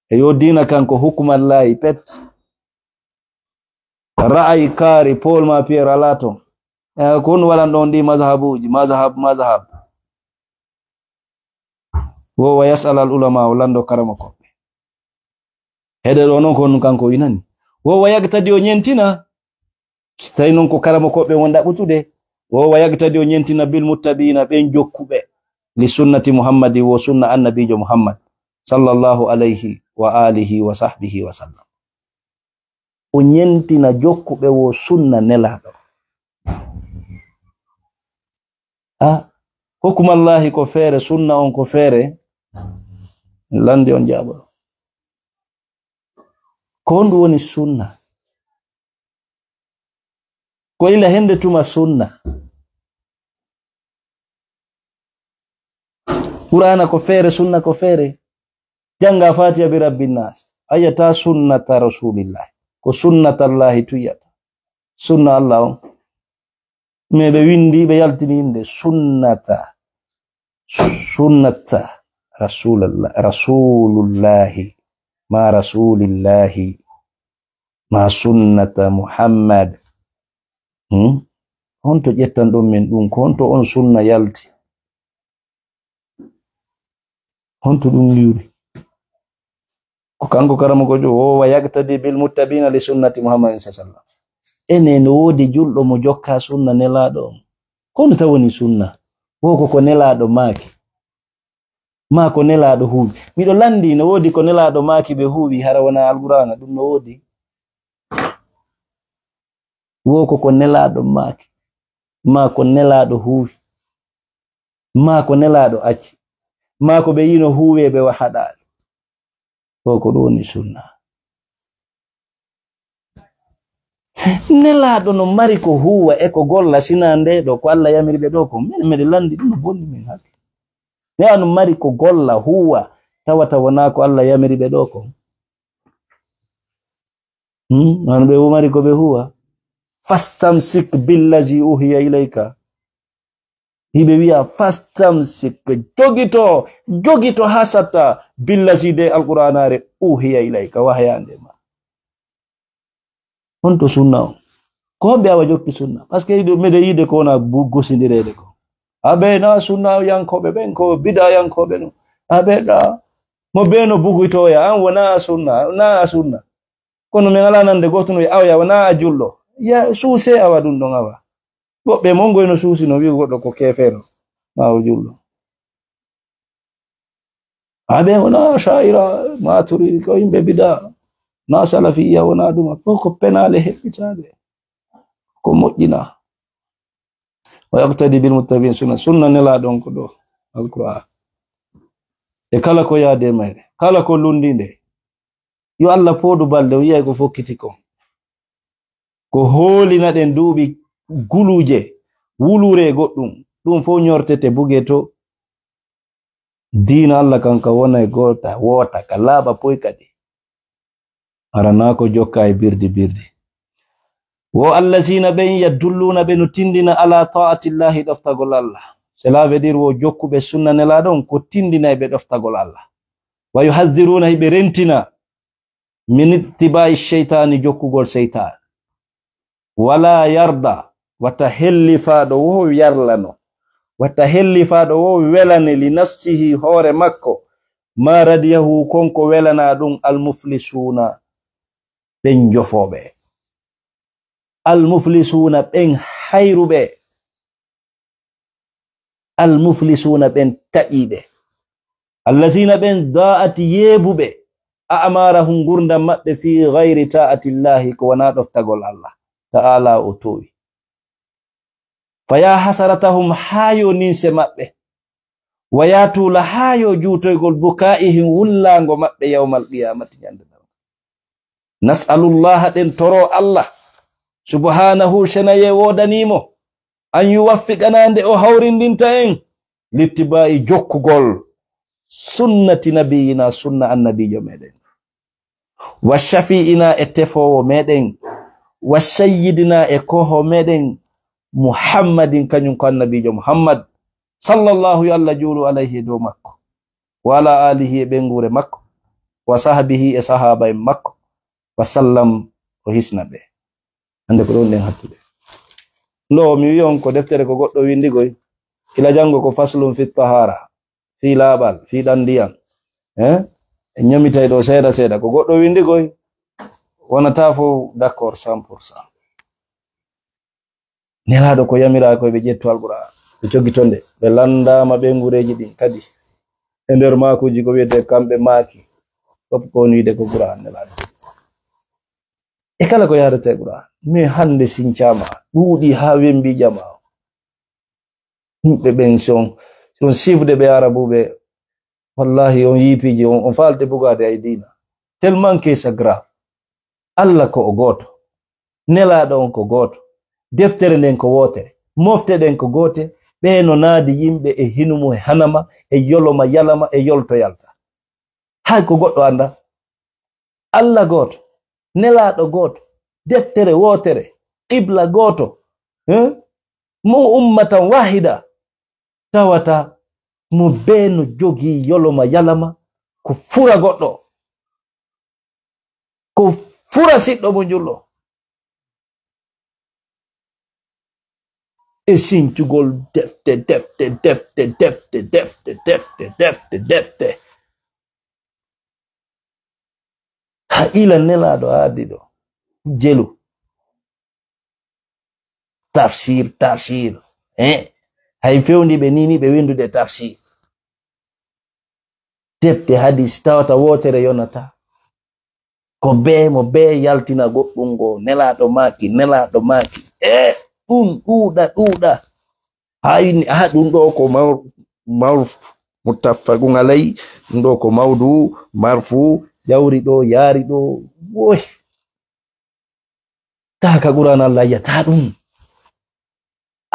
E yo diina kan ko hukumallaahi pet. Ra'ayi kaari, Paul ma Pierre alaa ton. Eh, ko honɗum waɗan ɗon ɗi mazhabuuji, mazhab, mazhab. Wo wa yas'al al ulama, o lanndo karamokooɓe. Heɗe ɗo noon ko honɗum kanko o inani. Wo wa yaqtadi, o ñentina. Si tawi noon ko karamokooɓe won ɗaɓɓutude. Wo wa yaqtadi, o ñentina bil muttabiina, ɓen jokkuɓe. Li sunnati Muhammadi, wo sunna annabiijo Muhammad. Sallallahu alayhi wa alihi wa sahbihi wa sallam. O ñentina jokkuɓe wo sunna Nelaaɗo. A, hukumallaahi ko feere, sunna on ko feere. Lanndi on jaaboro. Ko honɗum woni sunna? Ko ila hende tuma sunna. Qur'aana ko feere, sunna ko feere. Jannga Faatiha bi Rabbin Naas. A yi'ataa sunnata Rasuulillaahi. Ko sunnatallaahi tun yi'ataa. Sunna Alla on. Mais ɓe windi, ɓe yaltini innde sunnata. Sunnata Rasulallah, Rasulullahi, ma Rasulillahi, ma sunnata Muhammad. Hmm? Honto ƴettan ɗon men ɗum? Ko honto on sunna yalti? Honto ɗum yuri? Ko kanko karamokojo o, "Wa yaqtadi bil muttabina li sunnati Muhammadin sallallahu alaihi wasallam." Ene no woodi julɗo mo jokka sunna nelaaɗo on? Kono taw woni sunna? Wo ko ko nelaaɗo maaki? Ma ko nelaaɗo huuwi? Miɗo lanndi no woodi ko nelaaɗo maaki ɓe huuwi, hara wona Alqur'aana, ɗum no woodi? Wo ko ko nelaaɗo maaki? Ma ko nelaaɗo huuwi? Ma ko nelaaɗo acci? Ma ko ɓe yino huuwe ɓe wa haɗaali? Ko ko ɗum woni sunna. Nelaaɗo no mari ko huuwa e ko golla, sina nde ɗo ko Allah yamiri ɓe ɗo kon. Min meɗe lanndi ɗum no bonni min hakke. Nelaaɗo no mari ko golla, huuwa, tawata wona ko Allah yamiri ɓe ɗo kon. Hmm? Wano ɓe mari ko ɓe huuwa. Fastamsik billazi uhiya ilayka. Hiɓe wiya, "Fastamsik, jogito, jogito haa satta, billazi de Alqur'aanaare uhiya ilayka, wahayande ma." Honto sunna on? Ko homɓe awa jokki sunna? Parce que ido meɗe yiide ko wona bu-, gosindireede ko. Aɓe na sunna yankooɓe ɓen, ko bida yankooɓe no. Aɓe ɗa, mo be no bugitoya, an wona sunna, na sunna. Kono min alaa nande gooto no wi'a, "Awa, ya wona a julɗo." Ya suuse awa ɗum ɗon awa. Woɓɓe mon ngoy no suusi no wi'u goɗɗo ko keefeero, maa o julɗo. Haa ɓe wona Asha'ira, Maturidi, ko yimɓe bida, na Salafiyya wona ɗum. Fof ko penaale heɓɓitaade. Ko moƴƴina. Wa yaqtadi bil muttabi'in sunna. Sunna nelaaɗo on ko ɗo, Alqur'aan. E kala ko yaade mayre, kala ko lunndinde. Yo Allah pooɗu balɗe, o yiyay ko fokkiti kon. Ko hoolinaɗen duuɓi guluuje, wuluure e goɗɗum. Ɗum fof ñortete buge to. Diina Allah kan ka wona e goota, woota, ka laaɓa poy kadi. Aranaa ko jokka e birdi birdi. Wo allazina ɓen yadulluuna ɓe no tindina ala ta'atillahi ɗoftagol Allah. Cela veut dire wo jokkuɓe sunna nelaaɗo on ko tindina e ɓe ɗoftagol Allah. Wa yuhaddiruna hiɓe rentina min ittiba'i sheytaani jokkugol seytaan. Wala yarda, wata hellifaaɗo wo yarlano. Wata hellifaaɗo wo welane li nafsihi hoore makko. Ma radiyahu kon ko welana ɗum almuflisuuna ɓen jofooɓe. Almuflisuuna ɓen hayruɓe. Almuflisuuna ɓen taƴiiɓe. Allazina ɓen da'at yeebuɓe. A'marahum ngurdam maɓɓe fi gayri ta'atillahi ko wona ɗoftagol Allah. Ta'ala o towi. Fa ya hasaratahum haa yo ninse maɓɓe. Wa ya tuula haa yo juutoygol bukaa'ihim wullaango maɓɓe yawmal qiyamati ñande darngal. Nas'alullaha ɗen toro Allah subhanahu senaye woodanii mo. An yuwaffiqana nde o hawrindinta en. Littiba'i jokkugol. Sunnati nabiyina sunna annabiijo meɗen. Wa shafi'ina e tefoowo meɗen. Wa sayyidina e koho meɗen. Muhammadin kañum ko annabiijo Muhammad. Sallallahu yo Allah juulu alayhi e dow makko. Wa ala alihi e ɓeynguure makko. Wa sahbihi e sahaaba en makko. Wa sallam o hisna ɓe. Hannde ko ɗon ɗen hattude. Ndo mi wi'i on ko deftere ko goɗɗo winndi koy. Ila janngo ko faslun fi tahara. Fii laaɓal, fii ɗan ndiyam. Eh? En ñomitay ɗo seeɗa seeɗa. Ko goɗɗo winndi koy. Wonata fof d'accord cent pour cent. Nelaaɗo ko yamiraa ko ɓe ƴettu Alqur'aan. Ɓe cogito nde. Ɓe lanndaama ɓeynguureeji ɗin kadi. E nder maakuuji ko wiyetee kamɓe maaki. Fof ko woni wiide ko Qur'aan nelaaɗo. E kala ko yahrata e Qur'aan. Mais hannde sincaama, ɗuuɗi haa wembi jamaa. Yimɓe ɓen si on, si on sifde ɓe Arabuɓe, wallahi on yiipiiji, on, on faalte bugaade ay diina. Tellement que c'est grave. Allah ko o gooto. Nelaaɗo on ko gooto. Deftere nden ko wootere. Mofte ɗen ko goote. Ɓe no naadi yimɓe e hinuma, e hanama, e yoloma, yalama, e yolto yalta. Hay ko goɗɗo annda. Allah gooto. Nelaaɗo gooto. Deftere wootere. Qibla gooto. Hein? Mo ummatan wahida, tawata mo bee no jogii yoloma yalama, ko fura goɗɗo, ko fura siɗɗo mo njulɗo. E sincugol defte, defte, defte, defte, defte, defte, defte, defte. Ha ila Nelaaɗo aadi ɗo, jelu. Tafsir, tafsir. Eh? Hay fewndi ɓe nini ɓe windude tafsir. Defte hadis tawata wootere yonata. Ko bee mo bee yaltina goɗɗum ngo, Nelaaɗo maaki, Nelaaɗo maaki. Eh, ɗum ɗuuɗa, ɗuuɗa. Hay ni, ah, ɗum ɗo ko mawr-, mawr-, muttafaqun alay, ɗum ɗo ko mawdu, marfu, jawri ɗo, yaari ɗo. Woy. Taa ka Qur'an Allah ayata ɗum.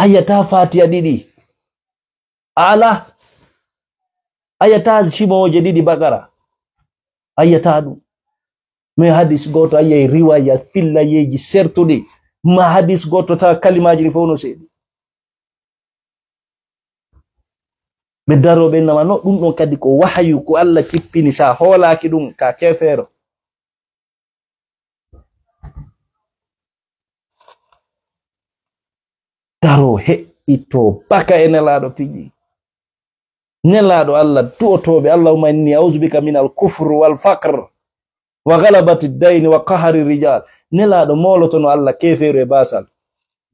Ayata Fatiha ɗiɗi. Ala. Ayata simooje ɗiɗi Baqara. Ayata ɗum. Mais hadis gooto ayay riwaya fillayeeji sertuɗi. Ma hadis gooto ta kalimaaji ɗi fof no seeɗi. Ɓe daroo ɓe nama no ɗum ɗon kadi ko wahayu ko Allah cippini, sa hoolaaki ɗum ka keefeero. Daroo heɓɓitoo baka e Nelaaɗo piiji. Nelaaɗo Allah du'otooɓe, "Allahumma inni a'udhu bika min al-kufr wal faqr wa ghalabati ad-dayn wa qahri rijal." Nelaaɗo moolotono Allah keefeeru e baasal.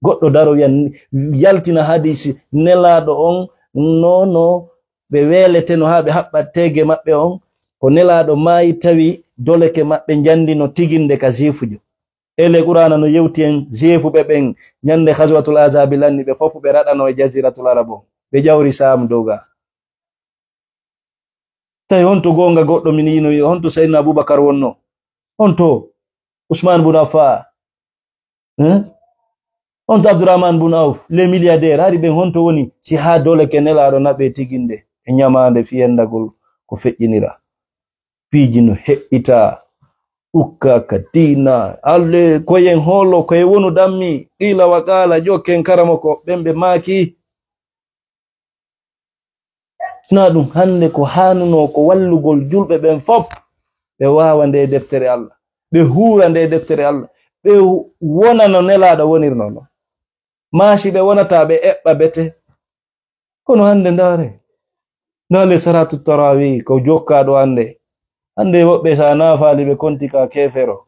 Goɗɗo daro wiya, yaltina hadisi Nelaaɗo on, no, no ɓe weeleteno haa ɓe haɓɓa teege maɓɓe on, ko Nelaaɗo maayi tawi doleke maɓɓe njandino tiginde ka jeefujo. Ele Qur'aana no yewti en jeefuɓe ɓen ñande Ghazwatul Ahzaabi lanni ɓe fof ɓe raɗano e Jaziratul Arab on. Ɓe ƴawri Saam dow ga. Tawi honto goonga goɗɗo min yino, honto Seydina Abubakar wonno? Honto Usmaan bun Affan? Eh? Honto Abdurrahman bun Auf, les milliardaires, hari ɓen honto woni? Si haa doleke Nelaaɗo naɓe tiginde e ñamaande fiyendagol ko feƴƴinira. Piiji no heɓɓita, ukka ka diina, alle koyen hoolo, koye wonu ɗammi, qiila wa qaala, jokken karamoko, ɓen ɓe maaki. Na ɗum hannde ko haanunoo ko wallugol julɓe ɓen fop, ɓe waawa nde deftere Allah, ɓe huura nde deftere Allah, ɓe wona no Nelaaɗo wonirnoo non. Maa si ɓe wonataa, ɓe eɓɓa bete. Kono hannde ndaare, ndaale salaatu tarawih ko jokkaaɗo hannde. Hannde woɓɓe sa naafaali ɓe konti ka keefero.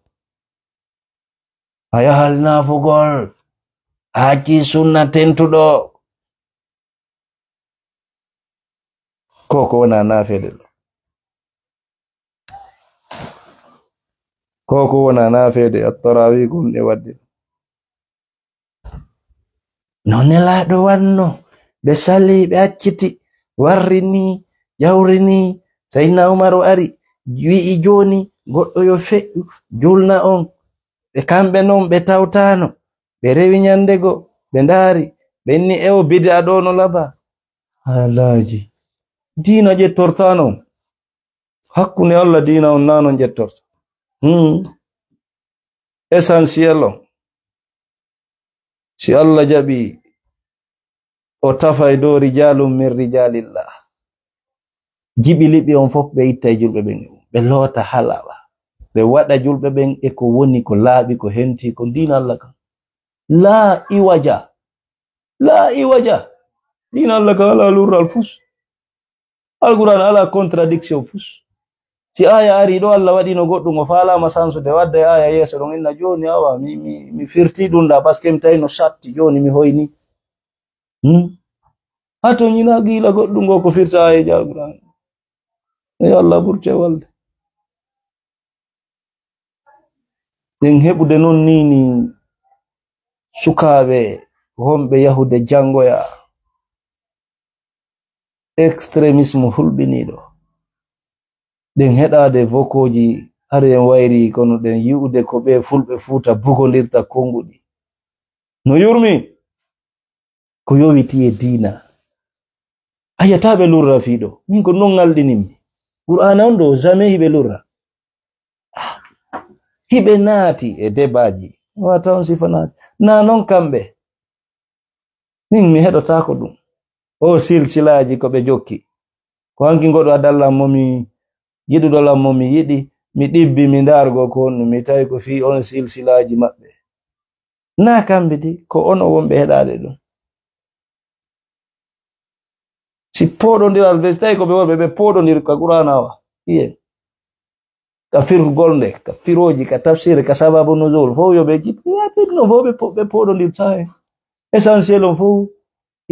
A yahal naafugol, a acci sunna tentuɗo. Ko ko wona naafede ɗo. Ko ko wona naafede, at-tarawih gon e wadde. No Nelaaɗo wanno, ɓe sali, ɓe acciti, warrini, ƴawrini. Seydina Umaru ari, wi'i, "Jooni goɗɗo yo feƴƴu, julna on." Ɓe kamɓe non, ɓe tawtaano, ɓe rewi ñande go, ɓe ndaari, ɓe inni, "Ewo bid'a ɗo no laba." Haalaaji. Diina ƴettortaano. Hakkunde Allah diina on na non ƴettorta. Hmm. Essentiel on. Si Allah jaɓi, o tafay dow rijalun min rijalillah. Jiɓi liɓi on fof ɓe itta e julɓe ɓen. Ɓe loota halawa. Ɓe waɗa julɓe ɓen e ko woni, ko laaɓi, ko henti, ko diina Allah kan. Laa iwaja. Laa iwaja. Diina Allah kan alaa lurral fus. Alquran alaa contradiction fus. Si aya ari ɗo, Allah waɗino goɗɗum, o faalaama sansude, o adda e aya yeeso ɗon, inna jooni, awa, mi, mi, mi firti ɗum ɗa, parce que mi tawi no satti, jooni mi hoyni. Hmm? Hato ñina giila goɗɗum ngo ko firta ayeeje Alquran. Yo Allah ɓurte walde. Ɗen heɓude non ni, ni sukaaɓe wonɓe yahude janngoya. Extrémisme hulɓiniiɗo. Ɗen heɗaade vokooji, hari en wayri kono ɗen yi'ude ko ɓe fulɓe Fuuta bugondirta konnguɗi. No yurmi ko yowiti e diina. Ayata ɓe lurra fii ɗo. Min ko non ngalɗinimmi. Qur'aana on ɗo, jamais hiɓe lurra. Ah, hiɓe naati e debaaji. Wata on sifa naati. Na non kamɓe. Min mi heɗotaako ɗum. O silsilaaji ko ɓe jokki. Ko hanki ngoɗo adallan mo mi yiɗuɗo lan mo mi yiɗi, mi ɗibbi, mi ndaargo ko honɗum, mi tawi ko fii on silsilaaji maɓɓe. Naa kamɓe di, ko onon wonɓe heɗaade ɗum. Si pooɗondiral ɓe, si tawi ko ɓe worɓe, ɓe pooɗondir ka Qur'aana wa. Iye. Ka firgol nde, ka firooji, ka tafsir, ka sababu nuzul, fof yo ɓe jip-, ya ɓe no fof ɓe po-, ɓe pooɗondirta hen. Essentiel on fof,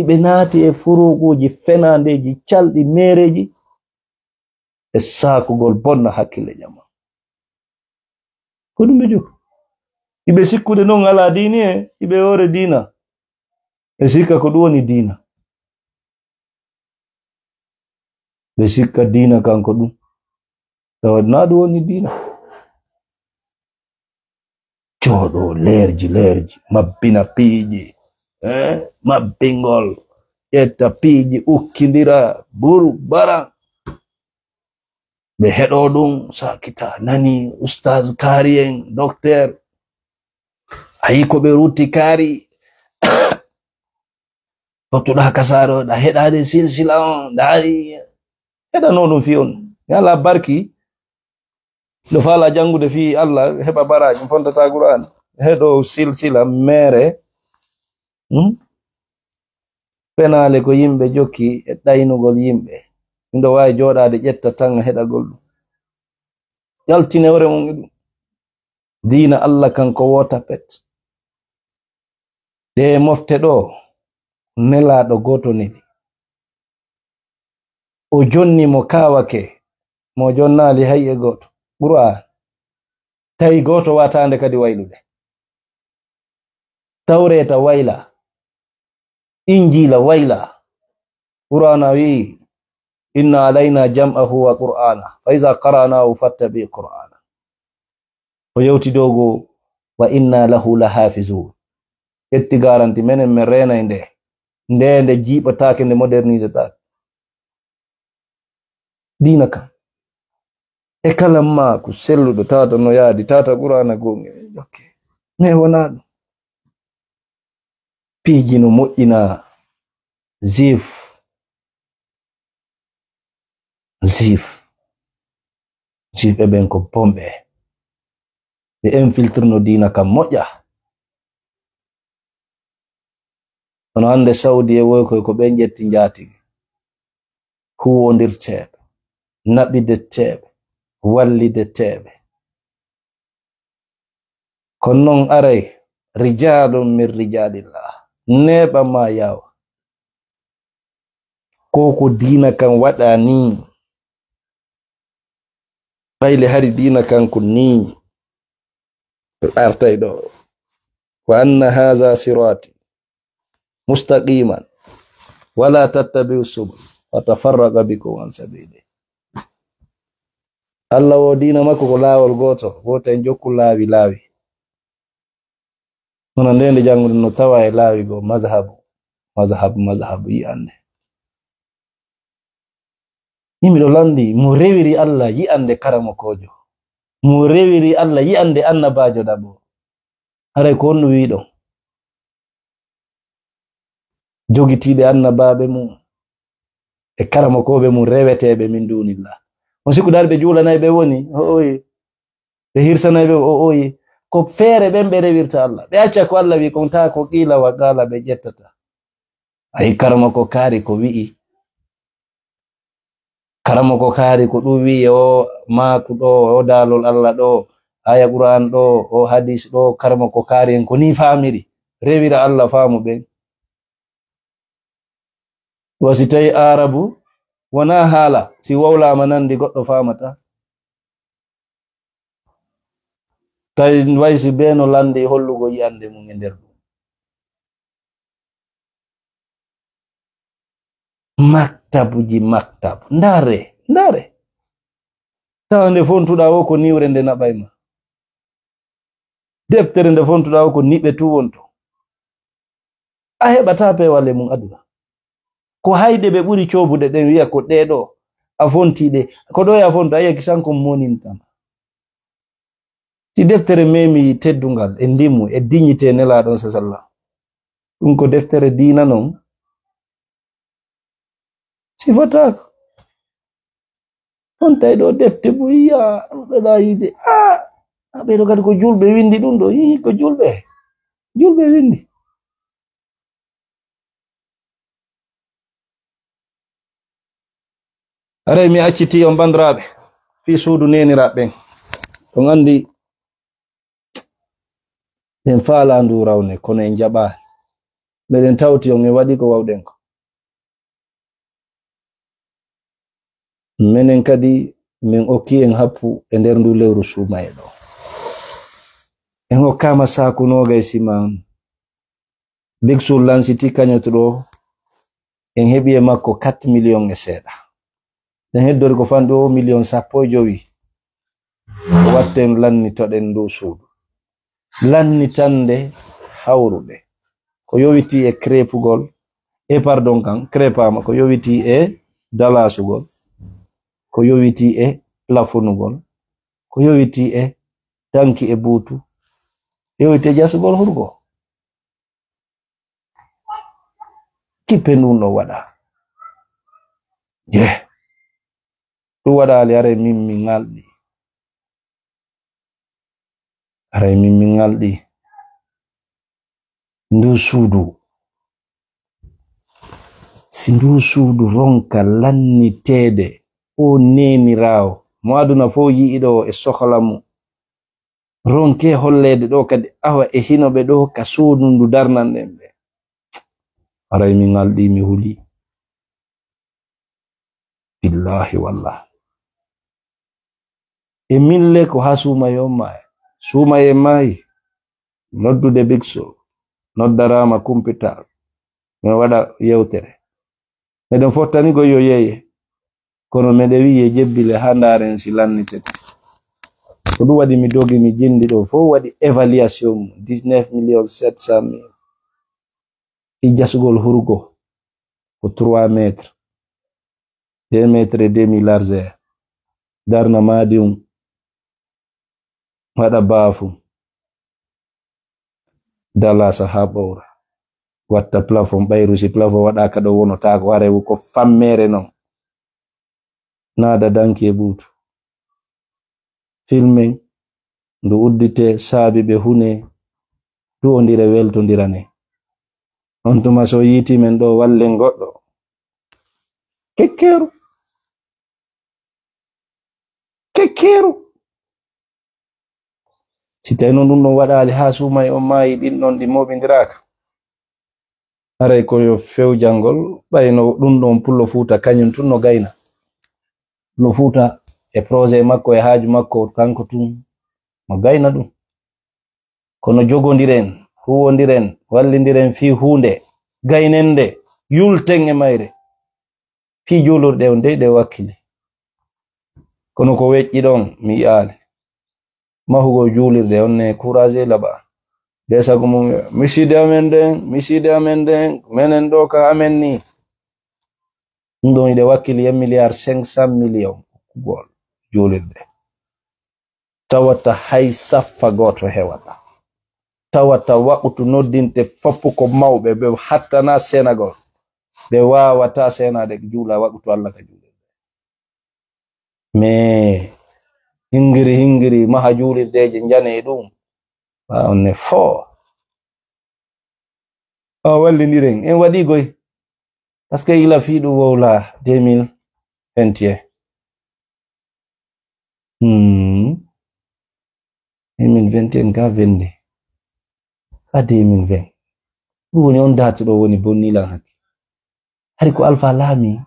iɓe naati e furuuquuji fenaandeeji, calɗi, meereeji, e saakugol bonna hakkille jama. Ko ɗum ɓe jokki. Iɓe sikkude non alaa diini e, iɓe hoore diina. Ɓe sikka ko ɗum woni diina. Ɓe sikka diina kanko ɗum. Tawa naa ɗum woni diina. Jooɗo leerji, leerji, mabbina piiji, eh, mabbingol, ƴetta piiji, ukkindira, buru, bara. Ɓe heɗo ɗum, sakita, nani, ustaz kaari en, docteur. A yi ko ɓe rutti kaari. Pottuɗaa ka saare o, ɗa heɗaade silsila on, ndaari. Heɗanoo ɗum fii on. Yo Allah barki. Ɗo faala janngude fii Allah, heɓa baraaji, fontata Qur'an. Heɗo silsila, meere. Hmm? Penaale ko yimɓe jokki e ɗaynugol yimɓe. Miɗo waawi jooɗaade ƴetta tan heɗagol ɗum. Yaltine hoore mon e ɗum. Diina Allah kanko woota pet. Ɗee mofte ɗoo, nelaaɗo gooto neli. O jonni mo kaawake, mo jonnaali hay e gooto. Qur'an. Tawi gooto waataande kadi waylude. Tawreeta wayla. Injiila wayla. Qur'aana wi'i, "Inna alayna jam'ahu wa qur'aana. Fa iza qara'nahu fattabi' qur'aana." O yewti dow go, "Wa inna lahu lahafizun." Ƴetti garanti, menen men reenay nde. Nde, nde jiiɓataake, nde modernisetaake. Diina kan. E kala maaku selluɗo, tata no yaadi, tata Qur'aana gonga. Ok. Mais wonaa ɗum. Piiji no moƴƴina. Juif. Juif. Juif ɓe ɓen ko bomɓe. Ɓe infiltrino diina kan moƴƴa. Kono hannde Saudi e woy koy ko ɓen ƴetti njaatigi. Huwondirteeɓe, naɓideteeɓe, wallideteeɓe. Kono non aray, rijalun min rijalillah. Neeɓa ma yaawa. Ko ko diina kan waɗa ni. Ɓayle hari diina kan ko ni. Artay ɗo. "Wa anna haza sirati mustaqiman. Wala tattabi'u subul. Wa tafarraqa bikum an sabili." Allah o diina makko ko laawol gooto. Gooto en jokku laawi laawi. Kono nde nde janngude no tawa e laawi goo, mazhabu, mazhabu, mazhabu yi'ande. Min miɗo lanndi mo rewiri Allah yi'ande karamokoojo. Mo rewiri Allah yi'ande annabaajo ɗaɓo. Haray ko honno wi'ɗon? Jogitiiɓe annabaaɓe mum e karamokooɓe mum reweteeɓe min duunillah. On sikku dari ɓe juulanay ɓe woni, o oye. Ɓe hirsanay ɓe, o oye. Ko feere ɓen ɓe rewirta Allah. Ɓe acca ko Allah wi kon, taa ko qiila wa qaala ɓe ƴettata. Ayi, karamoko kaari ko wi'i. Karamoko kaari ko ɗum wi'i, o maaku ɗo, o daalol Allah ɗo, aya Qur'an ɗo, o hadis ɗo, karamoko kaari en ko ni faamiri. Rewira Allah faamu ɓen. Wa si tawi Aarabu wonaa haala, si wowlaama nanndi goɗɗo faamata. Tawi way si bee no lanndi hollugo yi'ande mum e nder ɗum. Maktabuji, maktab. Ndaare, ndaare. Tawa nde fontuɗaa o ko niwre nde naɓay ma. Deftere nde fontuɗaa o ko niɓe tu wonto. A heɓataa peewal e mum aduna. Ko hayde ɓe ɓuri coobude ɗen wi'a ko ɗee ɗo a fontii ɗe. Ko ɗo e a fonto, a yi'a kisan ko monintama. Si deftere memi teddungal e ndimu e dignité Nelaaɗo on sallallahu. Ɗum ko deftere diina non. Sifataako. On tawi ɗo defte mo yiya, ɗaɗa yiide. Ah, ah, ɓeɗo kadi ko julɓe windi ɗum ɗo. Ii, ko julɓe. Julɓe windi. Aray mi acciti on, bandiraaɓe, fii suudu neeniraaɓe ɓen. On anndi, en faalaa ndu rawne, kono en jaɓaali. Meɗen tawti on, en waɗi ko wawɗen ko. Menen kadi, min okki en happu e nder ndu lewru suumayee ɗo. En okkaama saaku noogay siman. Big Soul lansiti cagnotte ɗo, en heɓi e makko quatre millions e seeɗa. En heddori ko fanɗi o million sappo e jowi. Ko watten lannitoɗen ndu suudu. Lannitande hawrude. Ko yowiti e crépugol, e pardon kan, crépaama, ko yowiti e dalasugol, ko yowiti e plafonugol, ko yowiti e danki e buutu, yowiti e jasugol hurgo. Kippen ɗum ɗo waɗa. Yee. Ɗum waɗaali, aray min mi ŋalɗi. Aray min mi ŋalɗi. Ndu suudu. Si ndu suudu ronka lanniteede, o neeniraawo mo aduna fof yi'i ɗo e sohla mum. Ronke holleede ɗo kadi, awa e hino ɓe ɗo ka suudu ndu darnanɗen ɓe. Aray mi ŋalɗi, mi huli. Billahi wallahi. E mille ko haa suumayee on maayi. Suumayee maayi. Noddude Big Soul. Noddaraama kumpital. Mi waɗa yewtere. Meɗen fottani ko yo yeeye. Kono meɗen wi'i e jebbile haa ndaaren si lannitete. Ko ɗum waɗi mi dogi, mi jindi ɗo. Fof waɗi évaluation mum, dix-neuf millions sept cent mille. Fii jasugol hurgo ko trois mètres, deux mètres et demi largeur. Darna maadi um, waɗa baafu, dalasa haa ɓowra, watta plafond, ɓayru si plafond waɗaaka ɗo wonotaako, haray ko fammeere non. Naada danki e buutu. Filmen, ndu uddite, saabi ɓe hune, du'ondire, weltondirane. On tuma so yiiti men ɗo, wallen goɗɗo. Kekkeeru. Kekkeeru. Si tawi noon ɗum ɗon waɗaali haa suumayee on maayi, ɗin ɗon ɗi mooɓindiraaka, haray ko yo fewjangol, ɓay no ɗum ɗon Pullo Fuuta kañum tun no gayna. Pullo Fuuta e projet makko, e haaju makko, kanko tun no gayna ɗum. Kono jogondiren, huwondiren, wallindiren fii huunde, gaynen nde, yulten e mayre. Fii juulirɗe on dey ɗe wakkili. Kono ko weƴƴi ɗon, mi yi'aali. Mahugol juulirɗe on ne courage laɓa. Nde sago mum, misiide amen ɗen, misiide amen ɗen, menen ɗo ka amen ni. Ɗum ɗon iɗe wakkili e milliard cinq cent millions ukkugol juulirɗe. Tawata hay saffa gooto hewata. Tawata waqutu noddinte foppu ko mawɓe, ɓe hattana seenagol. Ɓe waawata seenaade juula waqutu Alla ka juulirde. Mais hingiri, hingiri, maha juulirdeeje njane e ɗum. Wa on ne fo. O wallindiren. En waɗi goy. Parce que ila fii ɗum wowla deux mille vingt et un. Hmm. Deux mille vingt et un ka vennde. Ka deux mille vingt. Ɗum woni on date ɗo woni bonni lan hakke. Hari ko Alpha laami.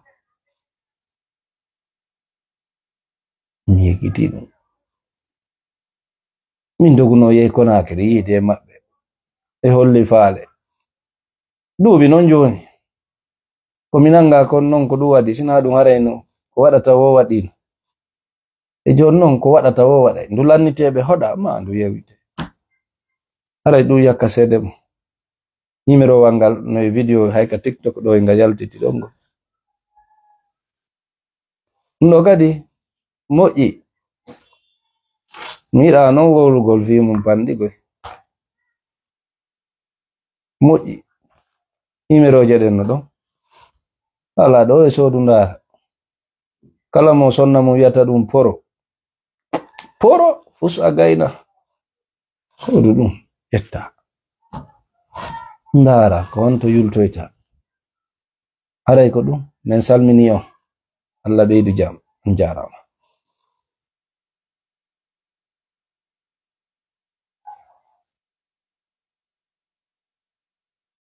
Mi yejjiti ɗum. Min doguno yehi Conakry yiide e maɓɓe. E holli faale. Duuɓi non jooni. Ko mi nannga kon non ko ɗum waɗi, sinaa ɗum harayno ko waɗata wo waɗino. E jooni non ko waɗata wo waɗay. Ndu lanniteeɓe hoɗa, ma ndu yewite. Haray ɗum yakka seede mum. Numéro wal ngal no e vidéo hay ka TikTok ɗo e nga yaltiti ɗon ngo. Ɗum ɗo kadi moƴƴi. Mi yiɗa non wowlugol fii mum panɗi koy. Moƴƴi. Nimerooje ɗen no ɗon. Alaa ɗo e soodu ndaara. Kala mo sonna mo wiyata ɗum poro. Poro, fus a gayna. Soodu ɗum, ƴetta. Ndaara ko honto yultoyta. Haray ko ɗum, men salmini on. Allah ɓeydu jam. On jaaraama.